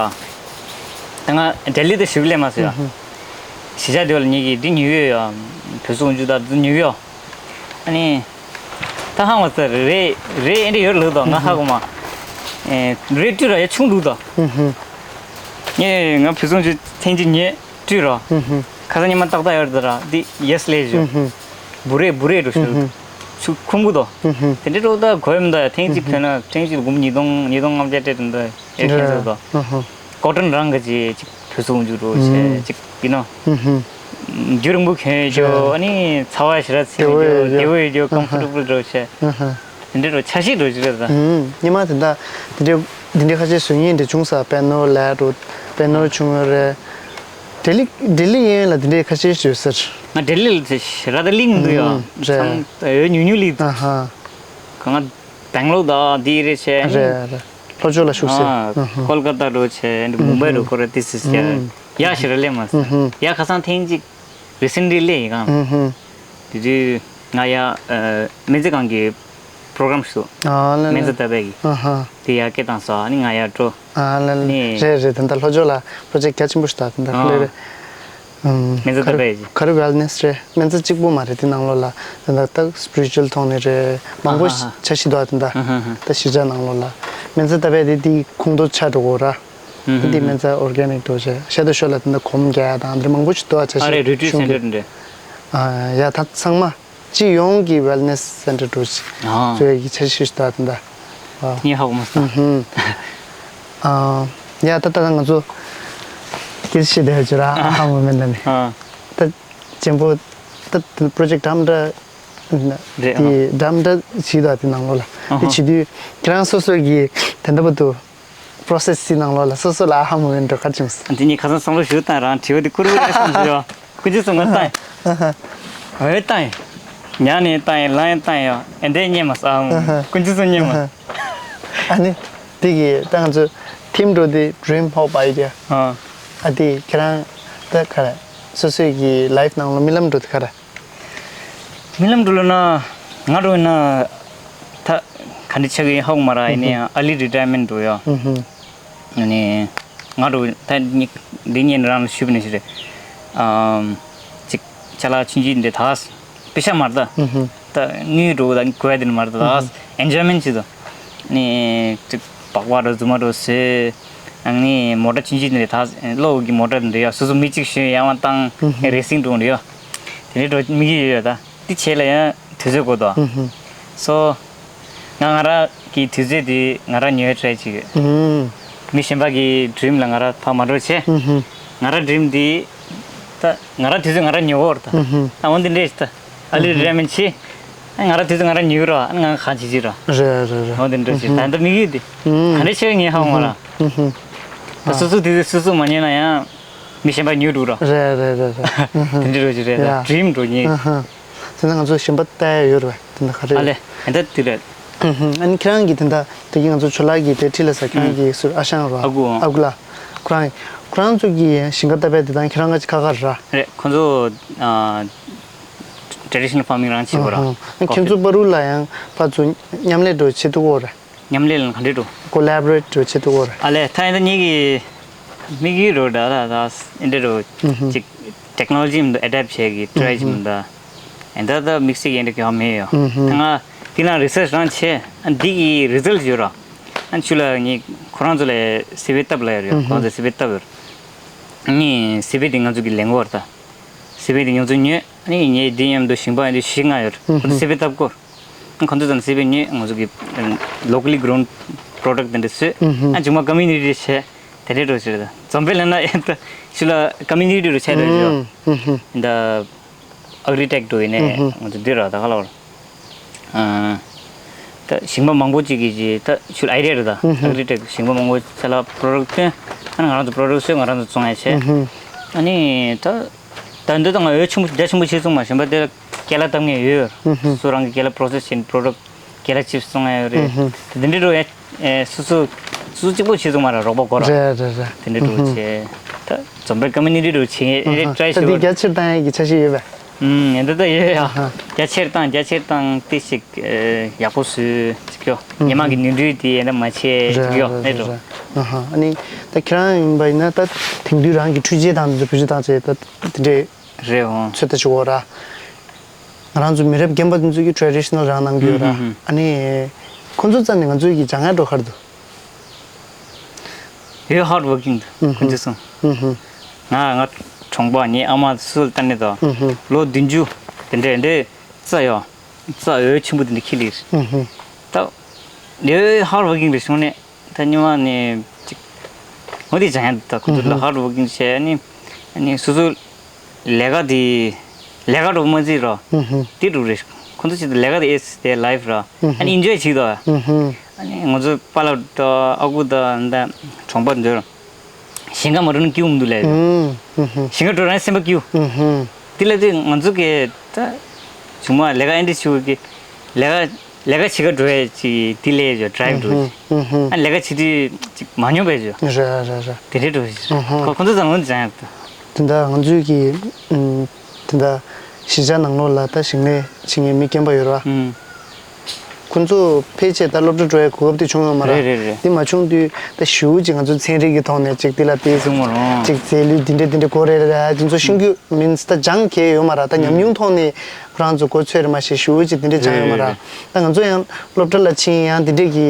ད་ང་ལྡི་ལི་དུ་བཞུགས་ལས་མ་སོང་ཡ། གཞིས་ཆགས་དེ་བ་ལ་ཉིད་ཀྱི་འདི་ཉོས་ཡོད་ཡ། བོད་སོང་རྒྱུ་ད་འདི་ཉོས་ཡོད། ཨ་ནི་ད་ཧང་བ་ས་རེད་རེད་ཨེ་འདྲ་ཡོད་ལོ་ད་ང་ཧ་གོ་མ། རེད་ཏུ་ར་ཡ་ཆུང་འདུག་ད། ངས་ང་བོད་སོང་རྒྱུ་ཐེངས་གཅིག་ཉོས། སྤྲུལ་རོ། ཁ་སང་ཉི་མ་ཏག་ཏག་ཡོད་རེད་ད་ར་འདི་yes ལས་ཞུ། བུ་རེད་བུ་རེད་འགྲོ་ཞུ། ཆུ་ཁུམ་གུ་དོ། དེ་འདྲའི་འགྲོ་ད་གོ་ཡམ་ད་ཐེངས་གཅིག་ཐོན་ན་ཐེངས་གཅིག་སྒོར་མོ་ཉིས་སྟོང་ཉིས་སྟོང་ལྔ་བརྒྱ་སྤྲད་དུ་འདི་ཨེ་ཁེན་སལ་དོ། ཀོ་ཊོན་རང་གི་ཅིག་ཅིག་བོད་སོང་འཇུག་འགྲོ་བྱས་ཅིག་ཡིན་ནོ། རྒྱུ་རིང་པོ་གྱོན་ཡོད་ཅོ་ཨ་ནི་ཚ་བ་ཞེ་དྲག་ཚིག་བདེ་པོ་ཡོད་ཅོ་comfortable འགྲོ་བྱས། དེ་འདྲའི་འགྲོ་ཆ་ཤས་འགྲོ་ཅི་རེད་ད། ཉི་མ་དེ་འདྲ་དེ་འདྲའི་དེ་འདྲའི་ཁ་ཤས་བཟོ་མཁན་འདྲ་བྱུང་ས་པད་ནོར་ལས་འགྲོ་པད་ནོར་བྱུང་ཡོད་རེད། ལྡི་ལི་ལྡི་ལི་ཡན་ལ་དེ་འདྲའི་ཁ་ཤས་ཡོད་ཟེར། ང་ལྡི་ལི་ལ་ཞེ་དྲག་ད་གླིང་མི་འདུག་ཡ། ཨུམ་རེད། ཚང་ཡོད་ཉུང་ཉུང་གླིང་། ཨ་ཧ། ག་ང་བེང་ལོར་དང་དེ་རེད་བྱས། རེད་རེད། ལྷོ་ཕྱོགས་ལ་བཞུགས་ཟེར། ཨ་ཨ་ཧ། ཀོལ་ཀ་ཏ་འགྲོ་བྱས་འདི་མུམ་བྷའི་འགྲོ་ཁོ་ར་དེ་སི་སི་ཡ། ཡ་ཞེ་དྲག་སླེབས་མ་སོང་། ཡ་ཁ་སང་ཐེངས་གཅིག་རི་སེན་ཊི་ལི་སླེབས་ཡིན་གང་། དེ་དུས་ང་ཡ་སྨན་རྩིས་ཁང་གི་པྲོ་གྲམ་ཞིག་འདུག་ཨ་ལ་ལ། སྨན་རྩིས་ལྟ་བའི་གི། ཨ་ཧ། དེ་ཡར་སྐད་བཏང་སོང་ཨ་ནི་ང་ཡར་འགྲོ། ཨ་ལ་ལ། ནི། རེད་རེད། ད་ལྟ་ལྷོ་ཕྱོགས་ལ་པྲོ་ཇེཀ་གལ་ཆེན་པོ་ཞིག་འདུག་ད་ལྟ་ཨ། ལྷོ་རེད། ཨམ། སྨན་རྩིས་ལྟ་བའི་གི། ག་རེ་ཝེལ་ནེ་སི་རེད། སྨན་རྩིས་གཅིག་པོ་མ་རེད་དེ་ནང་ལོགས་ལ་ད་ལྟ་ད་སི་པི་རི་ཅུ་ཨལ་ཐོག་ནས་རེད། མང་པོ་ཨ་ཧ་ཧ། འཆར་གཞི་འདུག་ད་ལྟ། ཨ་ཧ་ཧ། ད་གཞིས་ཆགས་ནང་ལོགས་ལ་སྨན་རྩིས་ལྟ་བའི་དེ་དེའི་ཁོངས་གཏོགས་ཆགས་འགྲོ་གོ་ར། ཨུ་ཧུ། འདི་སྨན་རྩིས་ཨོར་གེ་ནིག་འགྲོ་བྱས་ཤ་དོ་ཤོ་ལ་དེ་འདྲ་གོམ་རྒྱག་ཡ་དང་འདི་འདྲ་མང་པོ་ཞིག་འདུག་ཨ། འཆར་གཞི་ཨ་རེ་རི་ཊི་རིཊ་སེན་ཊར་འདི་འདྲ། ཨ་ཡ་ད་ཚང་མ་སྤྱི་ཡོངས་ཀྱི་ཝེལ་ནེ་སི་སེན་ཊར་འགྲོ་ཞིག་ཨ། བཟོ་ཡ་གི་འཆར་གཞི་ཞིག་འདུག་ཨ་དེ་འདྲ། ངས་ཧ་གོ་མ་སོང་། ཨུ་ཧུ། ཨ་ཡ་ད་ད་ང་ཚོ་སྐད་ཆ་བཤད་བསྡད་ཡོད་ཅིག་ར་ཨ་ཧ་མོ་མེན་ད་ནི། ཨ། ད་ཅན་པོ་ད་པྲོ་ཇེཀ་འདྲ་མི་འདྲ། རེད་ཨ། དེ་འདྲ་མི་འདྲ་བྱེད་དོ་དེ་ནང་ལོགས་ལ། ཨ་དེ་ཧ། བྱེད་དུས་ཁྱེད་རང་སོ་སོ་གི་དེ་འདྲ་པོ་འདུག་པྲོ་སེ་སི་དེ་ནང་ལོགས་ལ་སོ་སོ་ལ་ཨ་ཧ་མོ་མེན་འགྲོ་ག་བྱུང་སོང་། འདི་ནི་ཁ་སང་བསམ་བློ་ཞིག་བཏང་རང་དྲི་བ་འདི་ཁུར་བུ་རེད་བསམ་ཞིག་ཡོད། ཀུན་སྤྱོད་སོང་ང་བཏང་ཡིན། འོ་བཏང་ཡིན། ཉལ་ནས་བཏང་ཡིན་ལངས་ཡིན་བཏང་ཡིན་ཡོད་ཨེ་འདྲའི་རྙེད་མ་སོང་ཨ། ཀུན་སྤྱོད་སོང་རྙེད་མ་སོང་། ཨ་ནི་དེ་གི་ད་ང་ཚོ་ཐིམ་འགྲོ་དེ་ཌི་རིམ་ཧོབ་ཨའི་ཌི་ཡ། ཨ། ཨ་དེ་ཁྱེད་རང་ད་ག་རེ་སོ་སོའི་གི་ལའིཕ་ནང་ལ་རྨི་ལམ་འགྲོ་དེ་ག་རེ། རྨི་ལམ་འགྲོ་ལ་ན་ང་འགྲོ་ཡིན་ན་ད་ག་འདྲ་ཆགས་ཀྱི་ཡིན་ཧ་གོ་མ་ར་ཡིན་ནའི་ཨར་ལི་རི་ཊ་ཡར་མེན་ཊི་འགྲོ་ཡ། ཨ་ནི་ང་འགྲོ་ད་འདི་ཉིན་རང་ལ་ཞུས་པ་ནི་ཞིག་རེད། ཨམ། ཅིག་ཅ་ལག་ཆུང་ཆུང་འདི་ད་པེ་ཤ་མ་རེད་ད། ད་དངུལ་འགྲོ་ད་དགོས་ཡ་དེ་ནི་མ་རེད་ད། ཨེན་ཇོའི་མེན་ཊི་ཅིག་ད། ནི་ཅིག་སྦག་སྦག་འགྲོ་རྫུན་མ་འགྲོ་ཟེར། ཨ་ནི་མོ་ཊ་ཆུང་ཆུང་འདི་ད་གློག་གི་མོ་ཊ་འདི་ཡ་སོ་སོ་མི་གཅིག་ཞོན་ཡང་བ་བཏང་རེ་སིང་འགྲོ་འདི་ཡ། དེ་འདྲའི་འགྲོ་དམིགས་ཡུལ་ཡོད་ད། དེ་བྱས་ལ་ཡང་དུས་ཚོད་དགོས་དོ། སོ། ང་ང་རང་གི་དུས་ཚོད་དེ་ང་རང་ཉོས་ཁྲལ་ཅིག་ཡོད། མི་གཞན་པ་གི་ཌི་རིམ་ལ་ང་རང་ཕར་མ་འགྲོ་བྱས། ང་རང་ཌི་རིམ་དེ་ད་ང་རང་དུས་ཚོད་ང་རང་ཉོ་གོ་ར་ད། ཨ་འོ་འདི་འདྲས་ད། ཨར་ལི་རི་ཊ་ཡར་མེན་ཊི་བྱས། ཨ་ང་རང་དུས་ཚོད་ང་རང་ཉོ་གི་ར་ཨ་ང་གང་བྱེད་ཀྱི་ར། རེད་རེད་རེད། འོ་འདི་འདྲས་བྱས་ད་ལྟ་དམིགས་ཡུལ་དེ། ག་འདྲས་བྱས་ངས་ཧ་གོ་མ་ར། ད་སོ་སོ་དུས་ཚོད་སོ་སོ་མ་ཉོས་ན་ཡང་། མི་གཞན་པ་ཉོས་འགྲོ་ར། རེད་རེད་རེད་རེད། དེ་འདྲ་རོ་ཅིག་རེད་ཡ། ཌི་རིམ་འགྲོ་ཉེ། ཨ་ཧ། དེ་ན་ང་ཚོ་གཞན་པ་ལྟ་ཡ་ཡོད་རེད་པས་དེ་འདྲ་ག་རེ། ཨ་ལེ། ཨ་ད་དེ་རེད། ཨ་ནི་ཁྱེད་རང་གིས་དེ་འདྲ་དེ་གི་ང་ཚོ་ཆོས་ལགས་ཀྱི་དེ་ཁྲིད་ལ་ས་ཁྱེད་རང་གི་ཟུར་ཨ་ཞང་རོ། ཨ་ཁུ། ཨ་ཁུ་ལགས། ཁོ་རང་ཁོ་རང་ཚོ་གི་ཞིང་ཁ་ལྟ་བའི་དེ་དང་ཁྱེད་རང་ག་ཅིག་ཁ་ཁ་ར། རེད་ཁོ་ཚོ་ཨ། ཊེ་རེ་ཌི་ཤ་ནལ་ཕར་མིང་རང་བྱེད་དགོས་ར། ཨ་ཁྱེད་ཚོ་པ་རུ་ལ་ཡང་ཕར་ཚུར་མཉམ་ལས་འགྲོ་བྱེད་ཐུབ་ཀྱི་ཡོད་རེད། མཉམ་ལས་ལ་ག་འདྲས་འགྲོ། ཀོ་ལེ་བོ་རེ་ཊི་འགྲོ་བྱེད་ཐུབ་ཀྱི་ཡོད་རེད། ཨ་ལས་ད་ཡིན་ད་ངེད་ཀྱི་ དམིགས་ཡུལ་རུ་ད་ད་ད་ཨེ་འདྲ་རུ་ཅིག་ཊེག་ནོ་ལོ་ཇི་མི་འདུག་ཨེ་ཌེབ་བྱེད་ཀྱི་ཊི་རའི་བྱེད་མི་འདུག་ཨེ་ད་ད་དམིགས་བསལ་གྱི་ཨེ་འདྲ་གི་ཡང་མེད་ཡོད། ད་ང་དེ་ན་རི་སར་ཆི་རང་བྱས་ཨ་འདི་གི་རི་ཛལ་ཊི་ཡོད་ར། ཨ་ཆུ་ལ་ངས་ཁོ་རང་ཚོ་ལ་སི་ཝི་བཏབ་ལ་ཡོད་རེད། ཁོ་རང་ཚོ་སི་ཝི་བཏབ་ཡོད་རེད། ངས་སི་ཝི་དེ་ང་ཚོ་གི་ལེན་གོ་ར་ད། སི་ཝི་དེ་ང་ཚོ་ཉོས། ཨ་ནི་ངས་འདི་མཉམ་དུ་ཞིང་པ་ཡིན་དུས་བཞི་ལྔ་ཡོད་རེད། ཁོ་ཚོ་སི་ཝི་བཏབ་གོ། ཁོ་ཚོ་ཚོ་སི་པན་ཉོས། ང་ཚོ་གི་ལོ་ཀལ་ལི་གྷི་རོན་པོ་རོ་ཌག་དེ་འདྲ་བཟོས། ཨ་ཅུང་མ་ཀོ་མིའུ་ནི་ཊི་བྱས་དེ་འདྲའི་འགྲོ་ཟེར། ད་འཛམ་བུ་གླིང་ན་ཡང་ད་ཤུ་ལ་ཀོ་མིའུ་ནི་ཊི་རུ་ཆགས་འགྲོ་ཟེར། ད་ཨག་རི་ཊེག་འགྲོ་ཡིན་ནས་ང་ཚོ་འདི་ར་ད་ག་ལ་བར། ད་ཞིང་པ་མང་པོ་ཅིག་གིས་ཅིག་ད་ཤུ་ལ་ཨའི་ཌི་ཡ་རེད། ད་ཨག་རི་ཊེག་ཞིང་པ་མང་པོ་ཆ་ལ་པོ་རོ་ཌག་སྟོན། ཨ་ནི་ང་རང་ཚོ་པོ་རོ་ཌག་བཟོས། ང་རང་ཚོ་བཙོང་ཡ་བྱས། ཨ་ནི་ད་ད་འདི་ད་ང་འོས་ཆེན་པོ་རྒྱ་ཆེན་པོ་བྱས་སོང་མ། གཞན་པ་དེ་ལ་ཀེ་ལ་བཏབ་མཁན་ཡོད། སོ་སོ་རང་གི་ཀེ་ལ་པོ་རོ་སེ་སི་བྱས་ནས་པོ་རོ་ཌག་ཀེ་ལ་ཅིབ་སི་བཙོང་ཡ་ཡོད་རེད། དེ་འདྲའི་འགྲོ་ཡ། ཨེ་སོ་སོ་སོ་སོ་གཅིག་པོ་བྱས་སོང་མ་ར། རོགས་པ་དགོས་ར། རེད་རེད་རེད། དེ་འདྲའི་འགྲོ་བྱས། ད་འཛམ་བུའི་ཀོ་མིའུ་ནི་ཊི་རུ་བྱས་ཨེ་ཊི་རའི་ད་ཤི་འདི་བར། རྒྱ་ཆེར་བཏང་ཡ་གི་འཆར་གཞི་ཡོད་པས། ཨུམ། ཨེ་འདི་ད་ཡོད་ཡ། རྒྱ་ཆེར་བཏང་། རྒྱ་ཆེར་བཏང་སྟེ་ཞིག་ཨེ་ཡག་པོ་བཟོས་ཅིག་ཡོ། སྔོན་མ་གི་ནོར་འཁྲུལ་དེ་ཡིན་ན་མ་བྱས་ཅིག་ཡོ། རེད་རེད་རེད། ཨ་ནི་ད་ཁྱེད་རང་ཡིན་པ་ཡིན་ན་ད་དེང་དུས་རང་གི་འཕྲུལ་ཆས་དང་དེ་ཚོ་བེད་སྤྱོད་བཏང་བྱས་ད་དེ་འདྲའི་རེད་འོང་། ཚོད་ལྟ་བྱེད་དགོས་ར། ང་རང་ཚོ་མི་རབས་རྒན་པ་དེ་ཚོ་གི་ཊེ་རེ་ཌི་ཤི་ནལ་རང་གནང་གི་ཡོད་ར། ཨ་ནི་ཁོ་ཚོ་རྩ་ནས་ང་ཚོའི་གི་སྦྱང་ཡ་འགྲོ་ག་རེ་འདུག་ཡོད། ཧར་ཌི་ཝོར་ཀིང་འདུག་ཁོ་ཚོ་ཚོ། ང་ང་གྲོང་པ་ངའི་ཨ་མ་སུ་ལ་ལྟ་ནས་དང་། ལོ་བདུན་ཅུ་དེ་འདྲས་འདྲས་རྩ་ཡོད། རྩ་འོས་ཆེན་པོ་དེ་འདྲ་ཁྱེར་ལེ་རེད། ད་ཡོད་ཧར་ཌི་ཝོར་ཀིང་རེད་བྱུང་ནས། ད་སྔོན་མ་ནས་ཅིག་འོ་དེ་སྦྱང་ཡ་འདུག་ད་ཁོ་ཚོ་ལ་ཧར་ཌི་ཝོར་ཀིང་བྱས་ནས། ཨ་ནི་སོ་སོ་ལས་ཀ་དེ་ལས་ཀ་འགྲོ་མ་བརྩིས་ར། དེ་འགྲོ་རེད། ཁོ་ཚོ་ཆེད་དུ་ལས་ཀ་དེ་ཨེ་སི་དེ་ལའིབ་ར། ཨ་ནི་ཨིན་ཇོའི་བྱེད་དོ། ཨ་ནི་ང་ཚོ་པཱ་ལགས་དང་ཨ་ཁུ་དང་ད་གྲོང་པ་འདིར་ཞིང་ཁ་མ་འགྲོ་ན་སྐྱིད་པོ་མི་འདུག་ལབ་ཡོད། ཞིང་ཁ་འགྲོ་རང་སེམས་པ་སྐྱིད་པོ། དེ་ལབ་དུས་ང་ཚོ་གི་ད་ཆུང་མ་ལས་ཀ་ཨེ་འདྲ་བྱེད་དགོས་ཀི། ལས་ཀ་ལས་ཀ་བྱེད་ག་འགྲོ་ཡས་ཅིག་དེ་ལས་ཇོ་ཌ་རའིབ་འགྲོ་ཅིག་ཨ་ལས་ཀ་བྱེད་དུས་ཅིག་མ་སྙོམས་པས་ཇོ། རེད་རེད་རེད། དེ་འདྲས་འགྲོ་ཅིག་ཁོ་ཁོ་ཚོ་ཚང་མ་སྦྱང་ཡག་ཏུ། དེ་འདྲ་ང་ཚོའི་གི་ཨུམ། དེ་འདྲ་གཞིས་ཆགས་ནང་ལོགས་ལ་ད་ཞིང་ལས་བྱེད་མཁན་མི་རྒན་པ་ཡོད་ར། ཁོ་ཚོ་ཕལ་ཆེར་ད་སློབ་གྲྭ་འགྲོ་ཡའི་གོ་སྐབས་དེ་བྱུང་ཡོད་མ་ར། རེད་རེད་རེད། དེ་མ་བྱུང་དུས་ད་ཞེ་པོ་ཅིག་ང་ཚོ་ཚན་རིག་གི་ཐོག་ནས་ཅིག་དེ་ལ་དེ་བཟུང་མ་རུང་། ཅིག་རྫས་ལུད་འདི་འདྲས་འདི་འདྲས་དགོས་རེད་ར། དེ་ཚོ་ཤེས་རྒྱུ་མིན་ད་སྦྱང་མཁན་ཡོད་མ་ར། ད་ཉམས་མྱོང་ཐོག་ནས་ཁོ་རང་ཚོ་གོ་ཚོད་རེད་མ་ཤེས། ཞེ་པོ་ཅིག་དེ་འདྲས་སྦྱང་ཡོད་མ་ར། རེད་རེད། ད་ང་ཚོ་ཡང་སློབ་གྲྭ་ལ་ཕྱིན་ཡང་དེ་འདྲས་ཀྱི་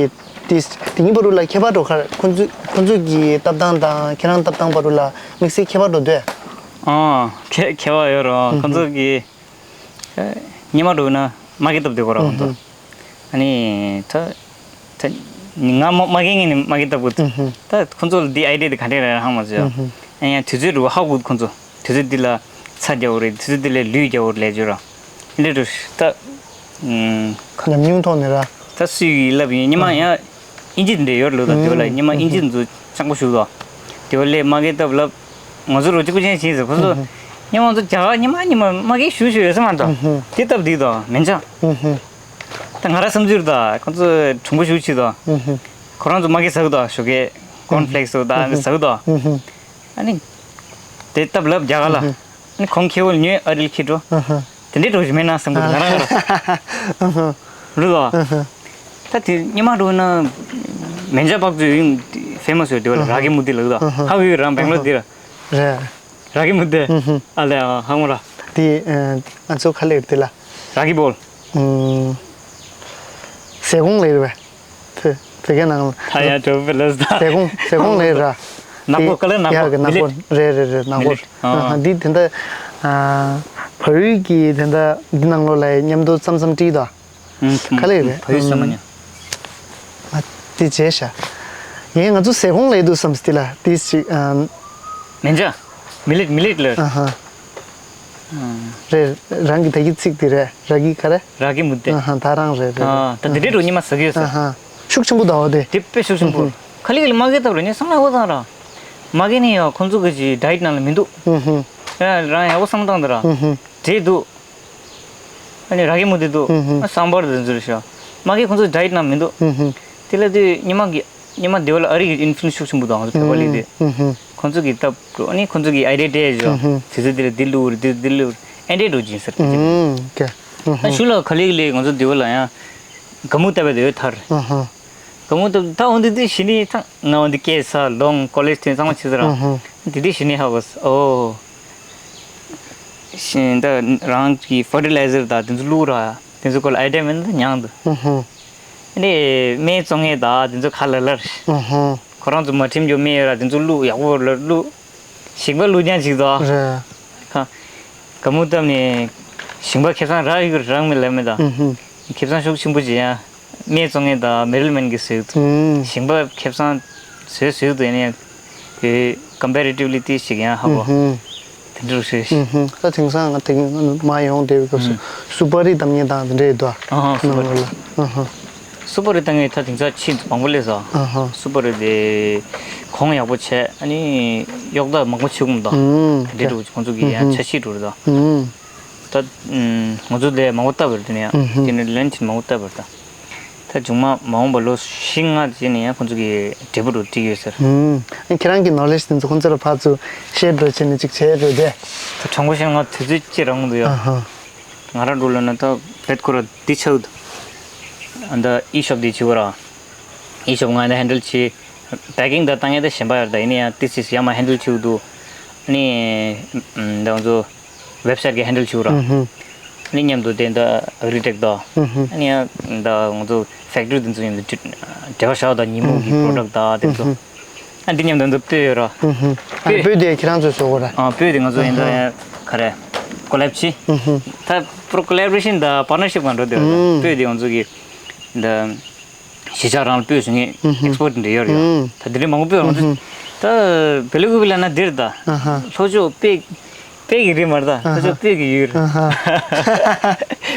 དེ་དེ་གཉིས་བར་དུ་ལ་ཁྱད་པར་འགྲོ་ག་རེ། ཁོ་ཚོ་ཁོ་ཚོ་གི་ལྟ་སྟངས་དང་ཁྱེད་རང་ལྟ་སྟངས་བར་དུ་ལ་དམིགས་བསལ་ཁྱད་པར་འགྲོ་འདོད། ཨང་། ཁྱད་ཁྱད་པར་ཡོད་རེད། ཁོ་ཚོ་གི་སྔོན་མ་འགྲོ་ན་མ་གི་བཏབ་བསྡད་ཀྱི་ཡོད་རེད་ཁོ་ཚོ། ཨ་ནི་ད་ད་ང་མ་མ་གི་ངས་ནི་མ་གི་བཏབ་དགོས། ད་ཁོ་ཚོ་ལ་འདི་ཨའི་ཌི་ཡ་དེ་ག་འདྲས་རེད་ཧ་མ་ཟོས། ཨ་ཡང་དུས་ཚོད་འགྲོ་ཧ་གོ་ཁོ་ཚོ། དུས་ཚོད་འདི་ལ་ཚྭ་རྒྱག་དགོས་རེད། དུས་ཚོད་འདི་ལ་ལུད་རྒྱག་དགོས་རེད་ལབ་བརྗོད་ར། འདི་འདྲ་ད་ཉམས་མྱོང་ཐོག་ནས་ར། ད་སུས་ཡིས་ལབ་ཡིན། སྔོན་མ་ཡང་ཨིན་ཇི་འདྲ་ཡོད་ལོ། ད་དེ་བ་ལ་སྔོན་མ་ཨིན་ཇི་ཚོ་སྤྱང་པོ་ཞུ་དོ། དེ་བ་ལས་མ་གི་བཏབ་ལབ། ང་ཚོ་རོ་གཅིག་པུ་ཅན་བྱེད་ཟེར་ཁོ་ཚོ། སྔོན་མ་ང་ཚོ་རྒྱ་གར་སྔོན་མ་སྔོན་མ་མ་གི་ཞུ་ཞུ་ཡོད་ས་མ་གཏོགས། དེ་བཏབ་དེ་དོ་མེད་ཅང་། ད་ང་ར་བསམ་ཚུལ་ད་ཁོ་ཚོ་གྲུང་པོ་ཞུ་ཆེ་དོ། ཁོ་རང་ཚོ་མ་གི་ཟ་གི་དོ། ཞོགས་ཀས་ཀོན་ཕི་ལེག་སི་དོ་ད་ཟ་གི་དོ། ཨ་ནི་དེ་བཏབ་ལབ་རྒྱ་གར་ལ། ཨ་ནི་ཁོང་ཁེ་བོ་ཉོས་ཨ་རིལ་ཁྱེར་འགྲོ། དེ་འདྲའི་འགྲོ་བཞིན་མེད་ན་བསམ་གི་འདུག་ང་རང་ལ། རེད་དོ། ད་དེ་སྔོན་མ་འགྲོ་ན་མེ་མཇལ་པག་ཙུ་ཡིན་ཕེ་མ་སི་ཡོད། དེ་བ་ལ་ར་གི་མུ་དི་ལབ་དོ། ཧ་གོ་ཡོད་རང་སྦེང་ལོར་དེ་ར། རེད། ར་གི་མུ་དི། ཨ་ལེ་ཨ་ཧ་མོ་ར། དེ་ང་ཚོ་ག་ལེར་དེ་ལ། ར་གི་བོལ། ཟས་གོང་ལེར་བས། བོད་བོད་སྐད་ནང་ལ། ད་ཡང་གྲོགས་པོ་ལབ་ད། ཟས་གོང་ཟས་གོང་ལེར་ར། ནག་པོ་ག་ལེར་ནག་པོ་ཡ་གི་ནག་པོ་མི་ལེ། རེད་རེད་རེད་ནག་པོ། མི་ལེ། ཨ། འདི་དེ་འདྲ། བལ་ཡུལ་གྱི་དེ་འདྲ་འདི་ནང་ལོགས་ལ་མཉམ་དུ་རྩམ་རྩམ་བཀྲིས་དང་། ཨུམ། ག་ལེ་རེད། བལ་ཡུལ་ཟེར་མ་མྱོང་།། ང་དེ་བྱས་ཤག་ངས་ང་ཚོ་ཟས་གོང་ལབ་འདུག་བསམ་སྟེ་ལ་དེ་ཞིག་ཨ། མེ་མཇལ། མི་ལེ་མི་ལེ་ལབ། ཨ་ཧ། རེད། རང་གི་ད་གི་ཚིག་དེ་རེད། ར་གི་ག་རེ། ར་གི་མུ་དེ། ཨ་ཧ། ད་རང་རེད་རེད། ཨ་ད་དེ་འདྲའི་འགྲོ་ཉི་མ་ཟ་གི་ཡོད་ས། ཨ་ཧ། ཤུགས་ཆེན་པོ་ད་བ་དེ། དེ་དཔེ་ཤུགས་ཆེན་པོ། ཨ་ཧ། ག་ལེ་ག་ལེ་མ་གི་བཏབ་རེད་ནི་བསམ་ན་འོ་ཙང་ར། མ་གི་ནི་ཡང་ཁོང་ཚོ་གི་ཅི་ཌའེ་ཊི་ནང་ལ་མི་འདུག་ཨ་ཧ། ཡ་རང་ཡག་པོ་བསམ་བཏང་དེ་ར། ཨ་ཧ། འབྲས་འདུག་ཨ་ནི་ར་གི་མུ་དེ་འདུག་ཨ་ཧ། ཨ་སམ་བར་དེ་ཚོ་རེད་ཤག་མ་གི་ཁོང་ཚོ་ཌའེ་ཊི་ནང་མི་འདུག་ཨ་ཧ། དེ་ལ་དེ་ཉི་མ་གི་ཉི་མ་དེ་བ་ལ་ཨ་རི་གི་ཨིན་ཕུ་ལུ་ཨེན་སི་ཤུགས་ཆེན་པོ་དང་ང་ཚོ་བོད་པ་ལི་དེ། ཨ་ཧ། ཁོང་ཚོ་གི་སྟབས་འགྲོ་ཨ་ནི་ཁོང་ཚོ་གི་ཨའི་ཌི་ཡ་སྤྲད་ཡོད། ཨ་ཧ། དུས་ཚོད་དེ་ལ་འདི་བླུག་རེད་འདི་འདི་བླུག་རེད་ཨེ་འདྲས་འགྲོ་གི་ཡིན་ཟེར་གི་ཅི། ཨ་ཧ། ཨ་ཞུ་ལ་ག་ལེ་ག་ལེ་ང་ཚོ་དེ་བ་ལ་ཡང་དགའ་མོ་ལྟ་བུ་དེ་ཡོད་ཐར། ཨ་ཧ། ག་མོ་ད་ད་འོ་འདི་འདི་ཞི་ནི་ཐང་ང་འོ་འདི་སྐད་ས་ལོང་ཀོ་ལེཇ་དེ་ཚང་མ་ཆི་ཟེར་ར། ཨུ་ཧུ། འདི་འདི་ཞི་ནི་ཧ་གོ་ས་ཨོ། ཤིན་ད་རང་གི་ཕར་ཊི་ལའི་ཟར་དང་དེ་ཚོ་བླུགས་ར་དེ་ཚོ་སྐོར་ལ་ཨའི་ཌི་ཡ་མེད་ན་ཉང་འདུག་ཨུ་ཧུ། ཨ་ནི་སྨན་བཙོང་མཁན་དང་དེ་ཚོ་ཁ་ལ་ལར། ཨུ་ཧུ། ཁོ་རང་ཚོ་མ་ཁྲིམས་རྒྱུ་སྨན་ཡོད་ར་དེ་ཚོ་བླུགས་ཡག་པོ་ལ་བླུགས། ཞིང་པ་བླུགས་རྐྱང་ཅིག་དང་། རེད། ཁ། ག་མུ་བཏབ་ནས་ཞིང་པ་ཁེ་བཟང་རག་ཡོད་རག་མེད་ལབ་མེད་དང་། ཨུ་ཧུ། ཁེ་བཟང་ཤུགས་ཆེན་པོ་ཅིག་ཡང་། སྨན་བཙོང་མཁན་དང་མེ་རིལ་མན་གྱི་བཟོས་འདུག་ཨུ། ཞིང་པ་ཁེ་བཟང་བཟོས་བཟོས་འདུག་ཡིན་ནའི་ཀོམ་པེ་རེ་ཊིབ་ལི་ཏི་ཞིག་ཡང་ཧ་གོ་ཨུ་ཧུ། དེ་འདྲ་རེད། ཨུ་ཧུ། ད་དེང་སང་ང་དེ་གིན་མ་ཡོང་བསྡད་པའི་སྐབས་སུ་ཨུ། སུ་པ་རི་བཏབ་མཁན་དང་དེ་འདྲ་ཡོད་དོ། ཨ་ཧ་སུ་པ་རི། ནང་ལོགས་ལ། ཨ་ཧ། སུ་པ་རི་བཏབ་མཁན་ད་དེང་སང་ཕྱིར་མང་པོ་སླེབས་སོང་། ཨ་ཧ། སུ་པ་རི་དེ་གོང་ཡག་པོ་བྱས་ཨ་ནི་གཡོག་ད་མང་པོ་བྱེད་ཀྱི་མི་འདུག་ཨུ། དེ་འདྲ་འདུག་ཁོང་ཚོ་གི་ཡང་ཨུ་ཧུ། འཆར་གཞི་འདུག་རེད་དོ། ཨུ། ད་ང་ཚོ་ལས་མང་པོ་བཏབ་པ་རེད་དེ་ནས་ཨུ་ཧུ། དེ་ནས་ལན་ཕྱིར་མང་པོ་བཏབ་པ་རེད་ད། ད་བྱུང་མ་མ་འོངས་པ་ལོ་བཞི་ལྔ་རྗེས་ནས་ཡང་ཁོང་ཚོ་གི་འབྲས་བུ་རུ་བྲིས་ཡོད་ཟེར། ཨུམ། ཁྱེད་རང་གི་ནོ་ལེཇ་དེ་ཚོ་ཁོང་ཚོ་ལ་ཕར་ཚུར་ཤེར་འགྲོ་བྱས་ནས་ཅིག་བྱས་འགྲོ་དེ། ད་དྲང་པོ་བཤད་ན་ང་དུས་ཚོད་ཅི་རང་འདུག་ཡ། ཨ་ཧ། ང་རང་འགྲོ་ལ་ན་ད་བེད་ཁོ་ར་འདི་ཆགས་འདུག་ཨ་ད་ཨི་ཤོབ་འདི་བྱེད་བ་ར། ཨི་ཤོབ་ང་ད་ཧེན་ཌལ་བྱེད། པེ་ཀིང་ད་བཏང་ཡ་ད་གཞན་པ་ཡོད་ར་ད་ཡིན་ན་ཡང་ཏི་སིས་ཡ་མ་ཧེན་ཌལ་བྱེད་འདུག་ཨ་ནི་ད་ང་ཚོ། ཝེབ་སའིཊ་གི་ཧེན་ཌལ་བྱེད་ར། ཨུ་ཧུ། ཨ་ནི་མཉམ་དུ་དེ་འདྲ་ཨེག་རི་ཊེག་དང་། ཨུ་ཧུ། ཨ་ནི་ཡང་འདྲ་ང་ཚོ་ཕེག་ཊི་རི་དེ་ཚོ་མཉམ་དུ་འབྲེལ་བ་བཞག་དང་ཉིན་མོ་གི་ཨུ་ཧུ། པྲོ་ཌག་དང་དེ་ཚོ། ཨུ་ཧུ། ཨ་འདི་མཉམ་དུ་འདི་སྤོས་ཡོད་ར། ཨུ་ཧུ། ཨ་སྤོས་དེ་ཁྱེད་རང་ཚོས་བཟོ་དགོས་ར། ཨ་སྤོས་དེ་ང་ཚོ་ཡིན་ད་ཡང་ག་རེ་ཀོ་ལེབ་བྱེད། ཨུ་ཧུ། ད་པྲོ་ཀོ་ལེ་བོ་རེ་ཤན་དང་པར་ཊ་ནར་ཤིབ་གང་འགྲོ་དེ་ར། ཨུ། སྤོས་དེ་ང་ཚོ་གི་འདི། གཞིས་ཆགས་རང་ལ་སྤོས་བཟོ་མཁན་ཨུ་ཧུ། ཨེགས་པོ་ཊི་འདྲ་ཡོད་རེད་ཡ། ཨུ། ད་དེ་འདྲའི་མང་པོ་སྤོས་ང་ཚོ། ཨུ་ཧུ། ད་བེ་ལུ་གུ་བི་ལ་ན་འདིར་ད། ཨ་ཧ། ལྷོ་ཕྱོགས་སྤོས། སྤོས་ཀྱི་རི་མ་རེད་ད། ཨ་ཧ། ལྷོ་ཕྱོགས་སྤོས་ཀྱི་ཡུལ། ཨ་ཧ།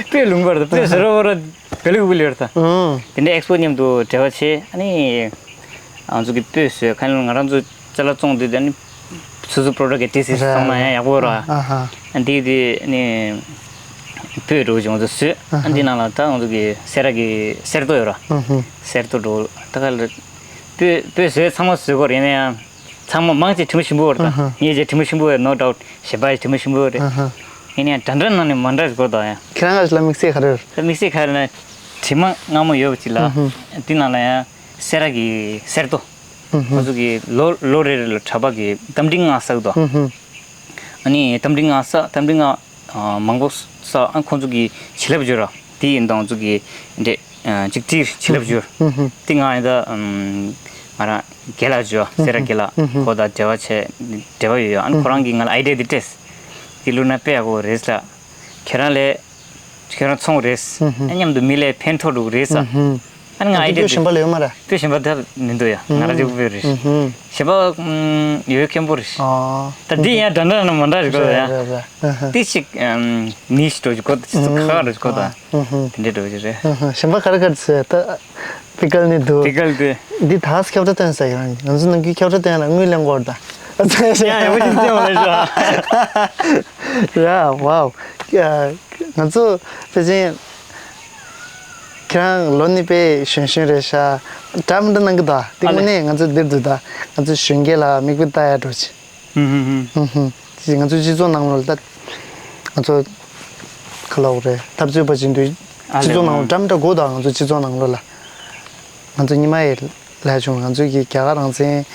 སྤོས་ལུང་པ་རེད་ད་སྤོས་ཟེར་བ་ར་བེ་ལུ་གུ་བི་ལ་ཡོད་རེད་ད། ཨུ། དེ་འདྲའི་ཨེགས་པོ་མཉམ་དུ་འབྲེལ་བ་བྱས་ཨ་ནི། ང་ཚོ་གི་སྤོས་བཟོས་ཁ་ལ་ང་རང་ཚོ་ཅ་ལག་བཙོང་དུས་དེ་ནི། སོ་སོ་པྲོ་ཌག་གི་ཏི་སིས་རེད་བསམ་ན་ཡང་ཡག་པོ་ར། ཨ་ཧ། འདི་དེ་ནི་སྤོས་འདྲ་བོ་ཅིག་ང་ཚོ་བཟོས། ཨ་ཧ། འདི་ནང་ལ་ད་ང་ཚོ་གི་སེ་ར་གི་གསེར་ཏོག་ཡོད་ར། ཨ་ཧ། གསེར་ཏོག་འདྲ་བོ་ད་ག་ལ་སྤོས་སྤོས་བཟོས་ཚང་མ་བཟོས་གོ་རེད་ན་ཡང་ཚང་མ་མང་ཆེ་དྲི་མ་ཞིམ་པོ་ཡོད་རེད་ད། ཨ་ཧ། ངེད་ཀྱི་དྲི་མ་ཞིམ་པོ་ཡོད་ནོ་ཌའུཊ་གཞན་པ་ཡི་དྲི་མ་ཞིམ་པོ་ཡོད་རེད། ཨ་ཧ། ཡིན་ན་ཡང་འདྲ་འདྲ་ནང་ནས་མ་འདྲ་ཞིག་གོ་ད་ཡང་། ཁྱེད་རང་ལ་དམིགས་བསལ་ག་རེ་རེད། ད་དམིགས་བསལ་ག་རེ་ན་དྲི་མ་མངར་མོ་ཡོད་པ་ཅིག་ལ། ཨ་ཧ། འདི་ནང་ལ་ཡང་སེ་ར་གི་གསེར་ཏོག་ཨུ་ཧུ། ཁོང་ཚོ་གིས་ལོ་ལོ་རེ་རེ་ལ་གྲྭ་པ་གིས་རྟ་མགྲིན་ལྔ་བསགས་དོ། ཨུ་ཧུ། ཨ་ནི་རྟ་མགྲིན་ལྔ་བསགས་རྟ་མགྲིན་ལྔ་ཨ་མང་པོ་བསགས་ཨ་ཁོང་ཚོ་གིས་བྱིན་རླབས་སྦྱོར་ར་དེ་ཡིན་དང་ཁོང་ཚོ་གིས་འདྲེ་ཨ་གཅིག་ཏིར་བྱིན་རླབས་སྦྱོར། ཨུ་ཧུ། དེ་ང་ཡིན་ད་ཨམ་ང་རང་རྒན་ལགས་སྦྱོར་སེ་ར་རྒན་ལགས་ཨུ་ཧུ། ཁོ་དང་འབྲེལ་བ་བྱས་འབྲེལ་བ་ཡོད་ཡོད་ཨ་ནི་ཁོ་རང་གིས་ང་ལ་ཨའི་ཌི་ཡ་དེ་སྤྲད། དེ་བླུགས་ན་དཔེ་ཡག་པོ་རེད་ལ། ཁྱེད་རང་ལས། ཁྱོད་རང་ཚོང་རེད། ཨུ་ཧུ། ཨ་མཉམ་དུ་མི་ལ་ཕན་ཐོགས་འགྲོ་གི་རེད་ས། ཨུ་ཧུ། ཨ་ནི་ང་ཨའི་ཌི་ཡ་སྤོས་གཞན་པ་ལ་ཡོད་མ་རེད། སྤོས་གཞན་པ་ད་མི་འདུག་ཡ་ང་རང་ཅིག་སྤོས་རེད། ཨུ་ཧུ། གཞན་པ་ཡོད་མཁན་པོ་རེད། ཨོ། ད་འདི་ཡང་འདྲ་འདྲ་ན་མ་འདྲ་རེད་གོ་ཡ། རེད་རེད་རེད། ཏི་ཞིག་ནིཤ་འགྲོ་གི་གོ་ཏི་ཞིག་ཏུ་ཁ་རེད་གོ་ད། ཨུ་ཧུ། དེ་འདྲས་འགྲོ་གི་རེད། ཨུ་ཧུ། གཞན་པ་ག་རེ་ག་རེ་ཟེར་ད། པི་ཀལ་ནི་འདུག་པི་ཀལ་དེ། འདི་ད་ཁྱབ་བསྒྲགས་སྟོན་ས་ཡོད་རང་ང་ཚོ་ནང་ཁུལ་ཁྱབ་བསྒྲགས་སྟོན་ལ་དངུལ་ལེན་དགོས་རེད་ད། ཡ་ཡ་མ་ཅིག་སྟོན་བ་ལ་ཤོག་ཡ་ཝའོ། ང་ཚོ་ཕལ་ཆེར་ཁྱེད་རང་ལོ་ནི་དཔེ་གཞོན་གཞོན་རེད་ཤག་འདྲ་མི་འདྲ་གནང་གི་འདུག་དེ་དངོས་གནས་ང་ཚོ་འདིར་འདུག་ད་ང་ཚོ་གཞོན་སྐྱེས་ལ་མིག་དཔེ་ལྟ་ཡ་འགྲོ་ཆེ། ཧུམ་ཧུམ་ཧུམ། ཧུམ་ཧུམ། ཅི་ང་ཚོ་སྤྱི་ཚོགས་ནང་ལོགས་ལ་ད་ང་ཚོ་ག་ལབ་དགོས་རེད་འཐབ་རྩོད་པ་ཅིག་འདུག་ཨ་སྤྱི་ཚོགས་ནང་ལོགས་འདྲ་མི་འདྲ་དགོས་དང་ང་ཚོ་སྤྱི་ཚོགས་ནང་ལོགས་ལ་ང་ཚོ་ཉི་མ་ཡི་ལས་བྱུང་ང་ཚོ་གི་རྒྱ་གར་རང་བཙན་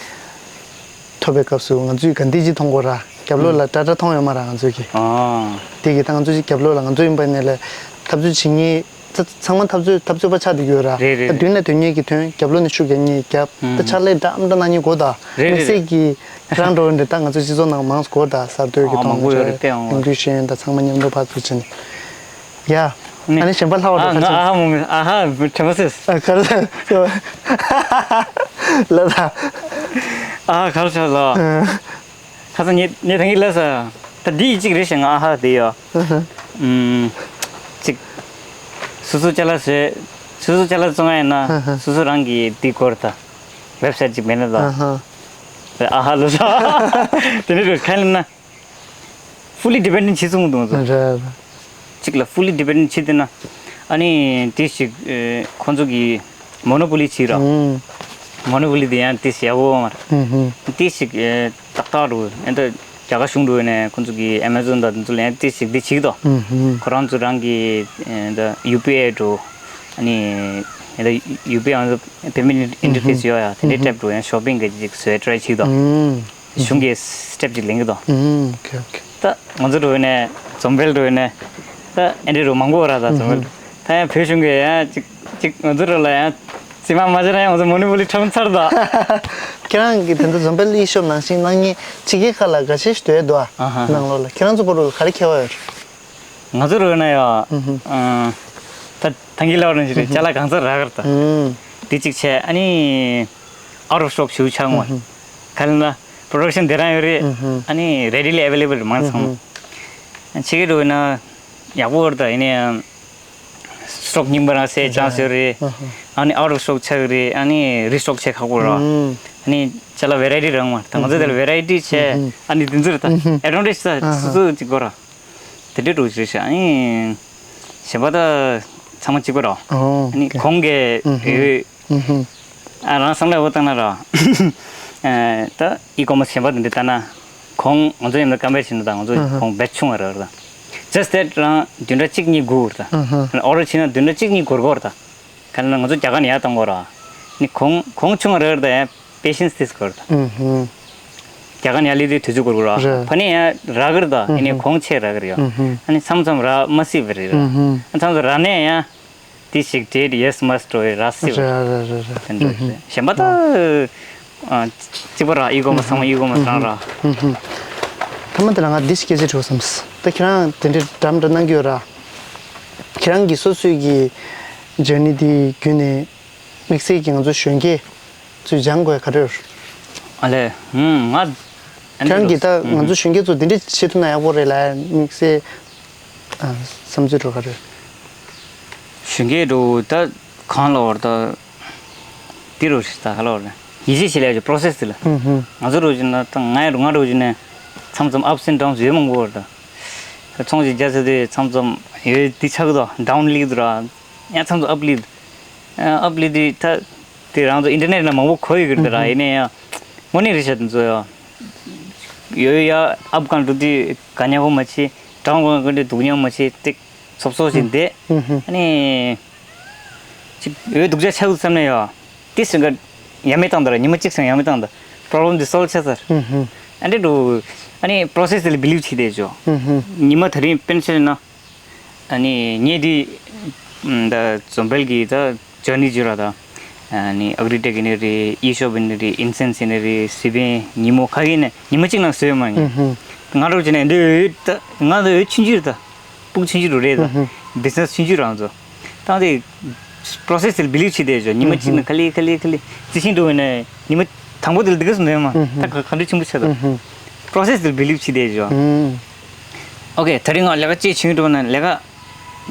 ཐོབ་པའི་སྐབས་སུ་ང་ཚོས་ག་འདི་ཅིག་མཐོང་དགོས་ར་རྒྱབ་ལོགས་ལ་ཏྲ་ཏྲ་མཐོང་ཡོད་མ་ར་ང་ཚོ་གི་ཨ་དེ་གི་ད་ང་ཚོ་ཅིག་རྒྱབ་ལོགས་ལ་ང་ཚོ་ཡིན་པ་ནས་ལས་འཐབ་རྩོད་བྱེད་མཁན། ཚ་ཚང་མ་འཐབ་རྩོད་འཐབ་རྩོད་པ་ཆགས་བསྡད་ཡོད་ར། རེད་རེད། ད་མདུན་ལ་དོན་གཉེར་གྱི་དོན་རྒྱབ་ལོགས་ནས་ཤུགས་རྒྱག་མཁན་གྱི་རྒྱབ། ད་ཕྱག་ལས་འདྲ་འདྲ་གནང་མཁན་དགོས་ད། རེད་རེད། དམིགས་བསལ་གྱི་ཁྱེད་རང་འགྲོ་འདི་ད་ང་ཚོ་སྤྱི་ཚོགས་ནང་མང་དགོས་ད་གསར་གཏོད་ཀྱི་ཨ་མང་པོ་ཡོད་རེད་དཔེ་ཡོང་བ། ཡོང་དུས་ཤེས་ཡོན་ད་ཚང་མ་མཉམ་དུ་ཕར་ཚུར་བྱས་ནས། ཡ། ཨ་ནི་གཞན་པ་ལྷག་པ་འགྲོ་ཁ་ཆེ། ཨ་ཧ་མོ་ཨ་ཧ་དྲན་པ་སེས། ཨ་ག་རེ་ལ་ད། ཨ་ག་རེ་ཆགས་ལ། ཁ་སང་ངས་ངས་ད་གིན་ལབ་ས། ད་འདི་ཡི་གཅིག་རེད་ཞེས་ང་ཨ་ཧ་དེ་ཡོད། ཨུམ། གཅིག་སོ་སོ་ཅ་ལག་བཟོས། སོ་སོ་ཅ་ལག་བཙོང་ཡ་ཡིན་ན་སོ་སོ་རང་གི་འདི་སྐོར་ད། ཝེབ་སའིཊ་གཅིག་མེད་ན་ད། ཨ་ཧ་ལབ་ས། དེ་ནས་རེད་ག་ལབ་ན། ཧྥུ་ལི་ཌི་པེན་ཌེན་ཊི་བྱེད་སོང་འདུག་ང་ཚོ། རེད། གཅིག་ལ་ཧྥུ་ལི་ཌི་པེན་ཌེན་ཊི་བྱེད་དེ་ན། ཨ་ནི་དེ་ཞིག་ཁོང་ཚོ་གི་མོ་ནོ་པོ་ལི་བྱེད་ར། ཨུམ། མོ་ནོ་པོ་ལི་དེ་ཡང་དེ་ཞིག་ཡག་པོ་མ་རེད། ཨུམ་ཧུམ། དེ་ཞིག་ཏག་ཏག་འགྲོ་ཨེ་འདྲ་རྒྱ་གར་གཞུང་འགྲོ་ནས་ཁོང་ཚོ་གི་ཨེ་མ་ཛོན་དང་དེ་ཚོ་ལ་ཡང་དེ་ཞིག་དེ་བྱེད་དོ། ཨུམ་ཧུམ། ཁོ་རང་ཚོ་རང་གི་ཨེ་འདྲ་ཡུ་པི་ཨའི་འགྲོ། ཨ་ནི་ ཡིན་ད་ཡུ་པི་ཨང་བེ་མི་ཨིན་ཊར་ཕེ་སི་ཡོད་ཡ། དེ་འདྲའི་ཊེབ་འགྲོ་ཡང་ཤོ་པིང་གི་ཅིག་བཟོས་ཊི་རའི་བྱེད་དོ། གཞུང་གི་སི་ཊེབ་ཅིག་ལེན་གི་དོ། ད་ང་ཚོ་འགྲོ་ཡིན་ནས་འཛོམས་པེལ་འགྲོ་ཡིན་ནས་ད་ཨེ་འདྲའི་རུ་མང་པོ་ར། ད་འཛོམས་པེལ་ད་ཡང་བོད་གཞུང་གི་ཡང་ཅིག་ཅིག་ང་ཚོ་ར་ལ་ཡང་རྩིས་མ་མ་བྱས་ན་ཡང་ང་ཚོ་མོ་ནི་པོ་ལི་ཁྲམ་ཚར་ད། ཁྱེད་རང་གི་དེ་འདྲ་འཛོམས་པེལ་ཡི་ཤོབ་ནང་བཞིན་གནང་མཁན་ཕྱི་རྒྱལ་ཁག་ལ་ག་ཚོད་ཞིག་སྡོད་འདུག་ཨ། ནང་ལོགས་ལ་ཁྱེད་རང་ཚོ་བར་དུ་ག་རེ་ཁྱད་པར་ཡོད། ང་ཚོ་རོལ་ན་ཡོད། ད་ཐང་གི་ལའོ་རང་ཞིག་རེད། ཅ་ལག་གང་ཚར་རག་གི་རེད་ད། དེ་གཅིག་བྱས། ཨ་ནི་out of stock ཞུ་ཆ་ངོ་། ག་ལ་ན་production དེ་རང་ཡོད་རེད། ཨ་ནི་readily available རེད་མང་ཚང་མ། ཕྱི་རྒྱལ་རོལ་ན་ཡག་པོ་རེད་ད། ཡིན་ན་ཡང་སི་ཊོག་རྙིང་པ་རང་སེལ་ཆང་སི་ཡོད་རེད། ཨ་ནི་out of stock ཆགས་ཀྱི་རེད། ཨ་ནི་restock བྱེད་ཁག་པོ་རེད། ཨ་ནི་ཅ་ལག་variety རང་མ་ད་ང་ཚོ་དེ་ལ་variety བྱས། ཨ་ནི་དེ་ཚོ་རེད་ད། advantage ད་སོ་སོ་གཅིག་པོ་ར། དེ་འདྲའི་འགྲོ་གི་རེད་ཤག་ཨ་ནི་གཞན་པ་ད་ཚང་མ་གཅིག་པ་རེད། ཨ་ནི་གོང་གི་ཨ་རང་བསམ་བློ་ཡག་པོ་བཏང་ན་ར། ད་ཨི་ཀོ་མར་སི་གཞན་པ་དེ་འདྲ་ལྟ་ན། གོང་ང་ཚོ་མཉམ་དུ་ཀམ་པེར་བྱས་ན་ད་ང་ཚོ་གོང་བེད་ཆུང་བ་རེད་ད། just that རང་བདུན་ཕྲག་གཅིག་གཉིས་སྒུག་རེད་ད། ཨོ་ཌར་བྱས་ན་བདུན་ཕྲག་གཅིག་གཉིས་འགོར་གོ་རེད་ད། ག་ལ་ན་ང་ཚོ་རྒྱ་གར་ནས་ཡར་གཏོང་གོ་ར། ནི་གོང་གོང་ཆུང་བ་རེད་ད། ཡང་patience ཏིས་དགོས་རེད་ད། རྒྱ་གར་ནས་ཡར་སླེབས་དུས་དུས་ཚོད་འགོར་གོ་ར། ཕ་ནས་ཡང་རག་གི་རེད་ད། ཡིན་ནའི་གོང་ཆེ་རག་གི་རེད་ཡ། ཨ་ནི་མཚམས་མཚམས་རག་མ་སྲིད་པ་རེད་ར། ཨ་མཚམས་མཚམས་རག་ནས་ཡང་དེ་ཞིག་date yes must འགྲོ་བའི་ར་སྲིད་པ་རེད། དེ་འདྲ་རེད། གཞན་པ་ད་གཅིག་པ་ར། ཨི་ཀོ་མར་སི་ཚང་མ་ཨི་ཀོ་མར་སི་རང་ར། ཐ་མ་དེ་ལ་ང་འདི་ཞིག་སྐད་ཆ་དྲི་བསམས། ད་ཁྱེད་རང་དེ་འདྲའི་འདྲ་མི་འདྲ་གནང་གི་ཡོད་ར། ཁྱེད་རང་གི་སོ་སོའི་གི་journey དེ་བརྒྱུད་ནས་དམིགས་བསལ་གྱི་ང་ཚོ་གཞོན་སྐྱེས་ཚོས་སྦྱང་དགོས་ག་རེ་ཡོད། ཨ་ལས། ཧུམ། ང་ཁྱེད་རང་གིས་ད་ང་ཚོ་གཞོན་སྐྱེས་ཚོ་འདི་འདྲ་བྱེད་ཐུབ་ན་ཡག་པོ་རེད་ལབ་དམིགས་བསལ་བསམ་ཚུལ་འདྲ་ག་རེ། གཞོན་སྐྱེས་འདྲ་ད་གང་ལབ་དགོས་རེད་ད། འདི་འདྲ་ཞིག་ད་ག་ལབ་དགོས་རེད། ཡིད་ཆེས་བྱེད་ལས་ཀྱི་process དེ་ལ། ང་ཚོ་འདྲ་བྱས་ན་ད་ང་ཡང་ང་འདྲ་བྱས་ན་མཚམས་མཚམས་ups and downs ཡོད་མང་པོ་རེད་ད། ཚོང་ཞིག་རྒྱག་ཚར་དུས་མཚམས་མཚམས་ཡོད་འདི་ཆགས་ཀྱི་འདུག down སླེབས་ཀྱི་འདུག་ར། ཡང་མཚམས་མཚམས་up སླེབས། up སླེབས་དུས་ད་དེ་རང་ཚོ་ཨིན་ཊར་ནེཊ་ནང་མང་པོ་གོ་ཡོད་ཀྱི་རེད་ད་ར། ཡིན་ན་ཡང་དངོས་གནས་རེད་ཤག་དེ་ཚོ་ཡ། ཡོད་ཡ། up གང་འགྲོ་དུས་དགའ་མཉམ་པོ་མ་བྱེད། down གང་འགྲོ་དུས་སྡུག་མཉམ་མ་བྱེད། ཏིག་སོབ་སོབ་བྱས་བསྡད། ཨ་ནི་ཅིག་ཡོད་སྡུག་ཅག་ཆགས་འདུག་བསམ་ན་ཡ། དེ་སེམས་ཁ་ཡ་མེད་བཏང་དང་ར། ཉི་མ་གཅིག་སེམས་ཡ་མེད་བཏང་དང་། problem དེ་solve ཆགས་ཚར། ཨ་འདྲ་འགྲོ། ཨ་ནི་process དེ་ལ་believe བྱེད་བསྡད་ཆོག་ཉི་མ་དེ་རིང་དཔེར་ན་ཆ་བཞག་ན། ཨ་ནི་ངས་འདི་ད་འཛོམས་དཔལ་གྱི་ད་journey བརྗོད་ར་ད། ཨ་ནི་Agritech ཡིན་ནི་རེད། E shop ཡིན་ནི་རེད། Incense ཡིན་ནི་རེད། སི་པན་ཉིན་མོ་ག་གི་ནས་ཉི་མ་གཅིག་ནང་བཟོས་མ་ཡིན། ང་རང་བྱས་ནས་འདི་འོས་ད་ང་ད་འོས་ཆུང་ཆུང་རེད་ད། ཕྲུ་གུ་ཆུང་ཆུང་རེད་ད། business ཆུང་ཆུང་རང་ཚོ། ད་འདི་process དེ་ལ་believe བྱེད་བསྡད་ཆོག་ཉི་མ་གཅིག་ནང་ག་ལེ་ག་ལེ་ག་ལེ་རྩི་ཤིང་འགྲོ་བས་ན་ཉི་མ་དང་པོ་དེ་ལ་འདི་ག་སོང་ནས་མ་ད་ག་ག་འདྲ་ཆེན་པོ་ཆགས་ད། process དེ་ལ་believe བྱེད་བསྡད་ཆོག okay ད་རིང་ང་ལས་ཀ་ཅིག་བྱེད་འགྲོ་ན་ལས་ཀ་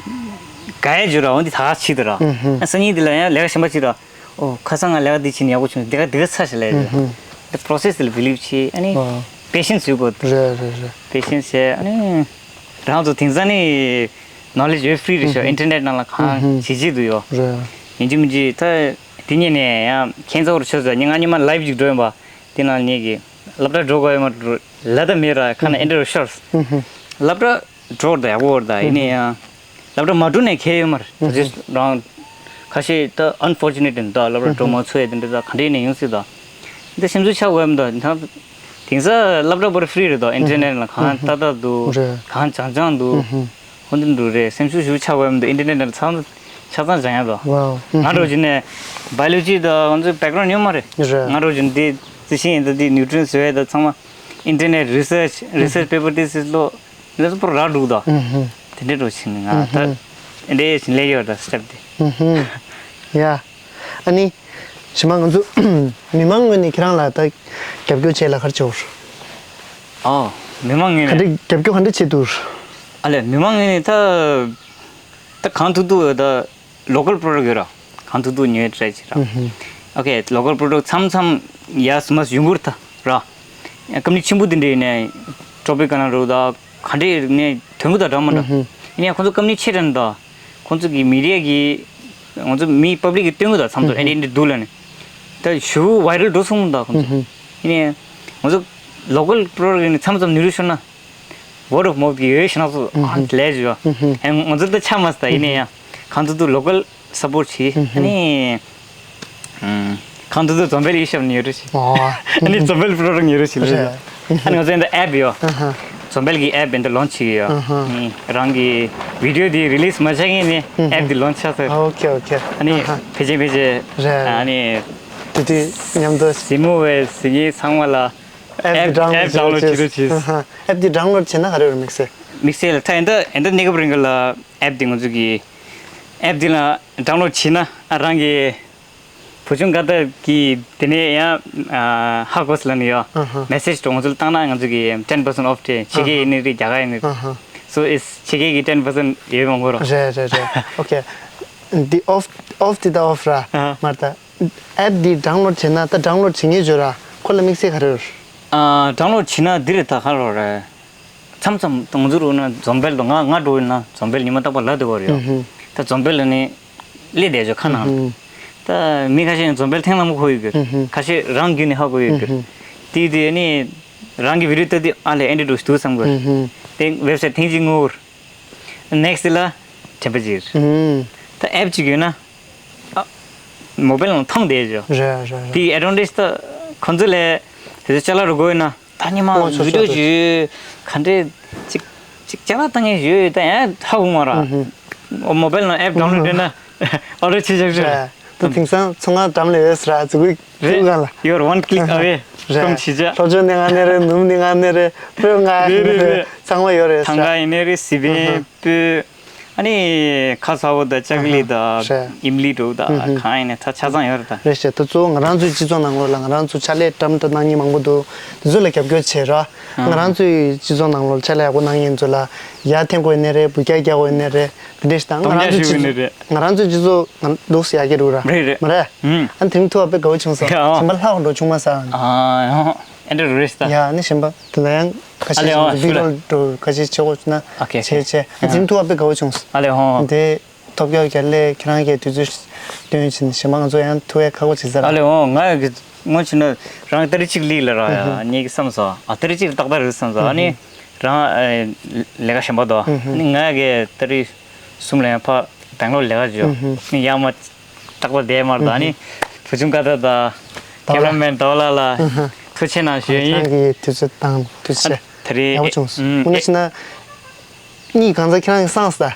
ག་ཡ་བརྗོད་ར། འོ་འདི་ད་ག་བྱེད་དུ་ར། སང་ཉིན་འདི་ལ་ཡང་ལས་ཀ་གཞན་པ་བྱེད་ར། ཨོ་ཁ་སང་ང་ལས་ཀ་འདི་བྱེད་ན་ཡག་པོ་བྱུང་། འདི་ག་འདི་ག་ཚར་ཞིག་ལས་ར། འདི་process དེ་ལ་believe བྱེད། ཨ་ནི་patience ཡོད་དགོས། རེད་རེད་རེད། patience བྱས། ཨ་ནི་རང་ཚོ་དེང་སང་ནི་knowledge ཡོད། free རེད་ཤག internet ནང་ལ་གང་བྱེད་བྱེད་དུ་ཡོད། རེད། ཡིན་གཅིག་མིན་གཅིག་ད་དེ་ཉིན་ནས་ཡང་ཁྱེད་ཚོར་ཆོས་ཟེར་ཉིན་ང་ཉི་མ་live ཅིག་འགྲོ་ཡིན་པ། དེ་ནང་ངེད་ཀྱི་སློབ་གྲྭ་འགྲོ་དགོས་ཡོད་མ་འགྲོ་ལ་ད་མེད་ར། ཁ་ན་ཨེ་འདྲ་ཤོར། སློབ་གྲྭ་འགྲོ་ད་ཡག་པོ་རེད་ད། ཡིན་ནའི་ཡང་སློབ་གྲྭ་མ་འགྲོ་ནས་ཁེལ་ཡོད་མ་རེད། ད་ཅི་རང་ཁ་ཤས་ད་unfortunate ཡིན་ད། སློབ་གྲྭ་འགྲོ་མ་ཚུགས་ཡ་དེ་འདྲ་ད་ག་འདྲ་ཡིན་ནའི་ཡོང་སྲིད་ད། འདི་སེམས་ཚུལ་ཆགས་དགོས་ཡ་མི་འདུག་ད་དེང་སང་སློབ་གྲྭ་པར་free རེད་ད། internet ནང་གང་ལྟ་ལྟ་འདུག་གང་སྦྱང་སྦྱང་འདུག་ཧོ་འདི་འདྲ་རེད། སེམས་ཤུགས་ཤུགས་ཆག་པ་མི་འདུག internet ནང་ཚང་ཆ་ཚང་སྦྱང་ཡ་དོ། ང་འདྲ་བོ་བྱས་ནས་biology དང་ང་ཚོའི་background ཡོད་མ་རེད། ང་འདྲ་བོ་བྱས་ནས་འདི་རྩི་ཤིང་ཡིན་ད་འདི་nutrient བཟོ་ཡ་ད་ཚང་མ་internet research research paper དེ་སྲིད་ལོ་ལས་སུ་པོར་རག་འདུག་ད། དེ་འདྲའི་འདྲ་བོ་བྱས་ནས་ང་ད་འདི་འདྲའི་བྱས་ནས་ལས་ཡོད་ད་step དེ། ཡ། ཨ་ནི། ཕྱི་མ་ང་ཚོ་མི་མང་ངོས་ནས་ཁྱེད་རང་ལ་ད་རྒྱབ་སྐྱོར་བྱས་ལ་ག་རེ་བྱེད་འོར། ཨོ། མི་མང་ངོས་ག་ནས། འདྲ་རྒྱབ་སྐྱོར་ག་འདྲ་བྱེད་འདུག་ཨ་ལས་མི་མང་ངོས་ནས་ད་ད་གང་ཐུབ་ཐུབ་ད་local product ཡོད་ར། གང་ཐུབ་ཐུབ་ཉོས་try བྱེད་ར། okay local product མཚམས་མཚམས་ཡ་སུ་མ་ཡོང་གི་རེད་ད་ར། company ཆེན་པོ་དེ་འདྲ་ནས་Tropicana རུ་ད་ག་འདྲ་ནས་ཐོན་གི་ད་འདྲ་མ་འདྲ། ཡིན་ཡང་ཁོང་ཚོ་company ཆེ་དྲགས་ད། ཁོང་ཚོ་གི་media གི་ང་ཚོ་མི་public གི་སྟོན་གི་ད་མཚམས་མཚམས་ཨེ་འདྲ་འདྲ་འདུག་ལ་ནི། ད་ཞུ་viral འགྲོ་སོང་ད་ཁོང་ཚོ། ཡིན་ནའི་ང་ཚོ་local product ནི་མཚམས་མཚམས་ནུས་རུ་ཤོར་ན་word of mouth གི་ཡོད་ཤི་ན་ཚོ་ཨ་ལས་ཞུ་བ། ཨེ་ང་ཚོ་ད་ཆ་མ་སི་ད་ཡིན་ནའི་ཡང་གང་ཚོ་ད་local སབ་པོརཊ་བྱེད། ཨ་ནི་ཨམ། གང་འདུག་འདུག་འཛོམས་དཔལ་ཡིག་ཤོབ་ནས་ཉོ་རོགས་བྱེད། ཨོ། ཨ་ནི་འཛོམས་དཔལ་པོ་རོ་ཌག་ཊི་ཉོ་རོགས་བྱེད་ལབ་ཡོད། ཨ་ནི་ང་ཚོ་འདི་ཨེབ་ཡོད། ཨ་ཧ། འཛོམས་དཔལ་གྱི་ཨེབ་འདི་ལོན་ཆི་ཡོད། ཨ་ཧ། ནི་རང་གི་བི་ཌི་ཡོ་འདི་རི་ལིས་མ་བྱས་ངེས་ནས་ཨེབ་འདི་ལོན་ཆ་ཟེར། ཨོ་ཁེ་ཨོ་ཁེ། ཨ་ནི་ཨ་ཧ། ཕལ་ཆེར་ཕལ་ཆེར། རེད། ཨ་ནི་དེ་དུས་མཉམ་དུ། ཟིན་མོ་བས་ཟིན་ངེས་ཚང་མ་ལ་ཨེབ་ཨེབ་ཌའུན་ལོཌ་ཨེབ་ཌའུན་ལོཌ་བྱེད་རོགས་བྱེད། ཨ་ཧ། ཨེབ་འདི་ཌའུན་ལོཌ་བྱས་ན་ག་རེ་ཡོད་རེད་དམིགས་བསལ། དམིགས་བསལ་ད་ཨེ་འདི་ཨེ་འདི་གནས་སྐབས་རིང་ག་ལ་ཨེབ་འདི་ང་ཚོ་གི་ཨེབ་འདི་ལ་ཌའུན་ལོཌ་བྱས་ན་ཨ་རང་གི་བུ་ཆུང་ཀ་ཏ་གི་དེ་ནས་ཡང་ཧ་གོ་སི་ལ་ནི་ཡོད། ཨ་ཧ། མེ་སེཇ་དུ་ང་ཚོ་ལ་བཏང་ན་ང་ཚོ་གི་ཊེན་པར་སེན་ཊི་ཨོཕ་སྤྲད། ཕྱི་རྒྱལ་ཡིན་ནི་རེད། རྒྱ་གར་ཡིན་ནི་རེད། ཨ་ཧ། སོ་ཨིས་ཕྱི་རྒྱལ་གི་ཊེན་པར་སེན་ཊི་ཡོད་མང་པོ་རོ། རེད་རེད་རེད། ཨོ་ཁེ། འདི་ཨོཕ་ཨོཕ་འདི་ད་ཨོཕ་ར། ཨ་ཧ། མར་ད་ཨེབ་འདི་ཌའུན་ལོཌ་བྱས་ན་ད་ཌའུན་ལོཌ་བྱེད་ངེས་བརྗོད་ར། ཁོ་ལ་དམིགས་བསལ་ག་རེ་ཡོད། ཨ་ཌའུན་ལོཌ་བྱས་ན་འདི་རེད། ད་ག་རེ་རེད། མཚམས་མཚམས་ང་ཚོ་རུ་ན་འཛོམས་དཔལ་དུ་ང་ང་འགྲོ་ཡིན་ན་འཛོམས་དཔལ་ཉི་མ་རྟག་པར་ལབ་བསྡད་པ་རེད། ཨུ་ཧུ། ད་འཛོམས་དཔལ་ལ་ནི་སླེབས་བསྡད་ཆོག་ཁ་ནང་། ཨུ་ཧུ། ད་མི་ཁ་ཤས་ནི་འཛོམས་དཔལ་ཐེངས་མང་པོ་ཧ་གོ་ཡོད་གི། ཨུ་ཧུ། ཁ་ཤས་རང་བརྒྱུད་ནས་ཧ་གོ་ཡོད་གི། ཨུ་ཧུ། དེ་དུས་ནི་རང་གི་བི་ཌི་ཡོ་ལྟ་དུས་ཨ་ལས་ཨེ་འདྲ་འདྲ་ཞིག་འདུག་བསམ་གི། ཨུ་ཧུ། དེ་ཝེབ་སའིཊ་ཐེངས་གཅིག་ངོ་། ནེག་སི་ལ་དྲན་པ་ཅིག་ཨུ་ཧུ། ད་ཨེབ་ཅིག་ཡོད་ན། ཨ། མོ་བེལ་ནང་མཐོང་བསྡད་ཆོག་རེད་རེད་རེད། དེའི་ཨེ་ཌ་ཝན་ཊེཇ་ད་ཁོང་ཚོ་ལས་དེ་ཚོ་ཅ་ལག་རུ་དགོས་ཡོད་ན། ད་ཉི་མ་ཨོ་ཆོག་བི་ཌི་ཡོ་ཆོག་ཆོག་ཅིག་ག་འདྲས་ཅིག་ཅིག་ཅ་ལག་བཏང་མཁན་ཡོད་ད་ཡང་ཧ་གོ་མ་ར། ཨུ་ཧུ། ཨོ་མོ་བེལ་ནང་ཨེབ་ཌའུན་ལོཌ་ཡོད་ན་ཨོ་ཌར་བྱེད་ཆོག་ཆོག་རེད། ད་དེང་སང་ཚོང་ཁང་འགྲམ་ལ་ཡོད་ས་ར་ཙི་གུའི་རེད། ཚུགས་གང་ལ། You're one click away རེད། from Chicha། ལྷོ་ཕྱོགས་ནས་ང་ནས་རེད། ནུབ་ནས་ང་ནས་རེད། བོད་ང་རེད་ནས་རེད། རེད། ཚང་མ་ཡོད་རེད་ས་ར། ཐང་ག་ཡིན་ནའི་རེད། སི་པན། ཨུ་ཧུ། སྤོས། ཨ་ནི་ཁ་ཚ་བོ་དང་ལྕགས་ལི་དང་ཨུ་ཧུ། ཨིམ་ལི་འདྲ་བོ་དང་ཨུ་ཧུ། གང་ཡིན་ནའི་ད་ཆ་ཚང་ཡོད་རེད་ད། རེད་ཤག་ད་གཙོ་བོ་ང་རང་ཚོའི་སྤྱི་ཚོགས་ནང་ལོགས་ལ་ང་རང་ཚོ་ཕྱག་ལས་བཀྲམ་སྒྲ་གནང་མཁན་མང་པོ་འདུག་དེ་ཚོ་ལ་རྒྱབ་སྐྱོར་བྱེད་ར། ང་རང་ཚོའི་སྤྱི་ཚོགས་ནང་ལོགས་ལ་ཕྱག་ལས་ཡག་པོ་གནང་མཁན་ཚོ་ལ་ཡར་འཐེན་དགོས་ཡིན་ནའི་རེད། འབུད་རྒྱག་རྒྱག་དགོས་ཡིན་ནའི་རེད། དེ་འདྲ་ཞིག་དང་ང་རང་ཚོའི་སྤྱི་ཚོགས་ང་རང་ཚོའི་སྤྱི་ཚོགས་ང་འདུག་སེ་ཡར་རྒྱས་འགྲོ་ར། རེད་རེད། མ་རེད། ཨུམ། ཨ་ནི་དེ་རིང་ཐུག་པ་དཔེ་དགའ་བོ་བྱུང་སོང་། ཡ། གཞན་པ་ལྷག་འགྲོ་བྱུང་མ་སོང་། ཨ་ཡང་ཨེ་འདྲ་རེད་ད། ཡ་ཨ་ནི་གཞན་པ་དེ་ལ་ཡང་ཁ་ཤས་ཨ་ལེ་ཨོ་བི་ཤུ་ལ་རོལ་འགྲོ་ཁ་ཤས་བྱེད་དགོས་བྱུང་ན། ཨོ་ཁེ་ཨོ་ཁེ། བྱས་བྱས། ཨ་ནི་དེ་རིང་ཐུག་པ་དཔེ་དགའ་བོ་བྱུང་སོང་། ཨ་ལེ་ཨོ། དེ། ཐོབ་སྐྱོ་རྒྱ་ལས་ཁྱེད་རང་གིས་དུས་ཚོད་བཏོན་ཕྱིན་གཞན་པ་ང་ཚོ་ཡང་ཐུག་ཡས་ཁག་པོ་བྱེད་ས་རེད། ཨ་ལེ་འོང་ང་ཡ་གི་ངོ་ཆེ་ན་རང་ཏ་རིག་གཅིག་སླེབས་ལ་ར་ཡ་ངེད་ཀྱི་བསམ་སོང་། ཨ་ཏ་རིག་གཅིག་ཏག་ཏག་རེད་བསམ་སོང་། ཨ་ནི་རང་ལས་ཀ་གཞན་པ་དོ། ཨ་ནི་ང་ཡ་གི་ཏ་རིག་གསུམ་ལ་ཡང་ཕ་བེང་ལོར་ལས་ཀ་བྱོས། ཨ་ནི་ཡར་མར་ཏག་ཏག་བསྡད་མར་དོ། ཨ་ནི་བུ་ཆུང་ཀ་ཏ་དང་ཀེ་མ་ར་མེན་ཟླ་བ་ལགས་ལ་ཐུགས་རྗེ་ཆེ་གནང་ཞུ་ཡིན། ཁྱེད་རང་གིས་དུས་ཚོད་བཏང་ཐུགས་རྗེ་ཆེ། ད་རེས་ཡག་པོ་བྱུང་སོང་། དངོས་གནས་བྱས་ན། གཉིད་གང་ཚ་ཁྱེད་རང་གིས་སངས་ས།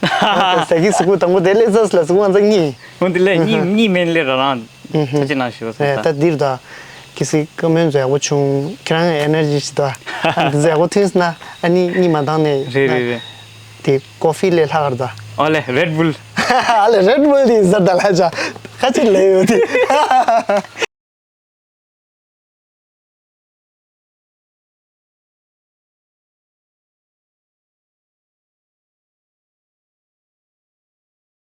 ཟ་གི་གཟུགས་པོ་དང་པོ་དེ་སླེབས་ཚར་ས་ལ་གཟུགས་པོ་གང་ཚ་གཉིད། འོ་འདི་ལས་གཉིད་གཉིད་མེད་ལས་རང་རང་ཐུགས་རྗེ་གནང་ཞུ་བ་རེད། ད་འདིར་ད་གལ་སྲིད་བཀའ་མོལ་ཚོ་ཡག་པོ་བྱུང་ཁྱེད་རང་གི་ཨེ་ནར་ཇི་ཞིག་ད་ཨ་འདི་ཚོ་ཡག་པོ་ཐོན་སོང་ན་ཨ་ནི་གཉིད་མ་བཏང་ནས་རེད་རེད་རེད། དེ་ཀོ་ཧྥི་ལས་ལྷག་གར་ད། ཨ་ལེ་རེད་བུལ། ཨ་ལེ་རེད་བུལ་དེ་ཟ་ད་ལ་ཅག་ཁ་ཅིག་ལས་ཡོད་དེ།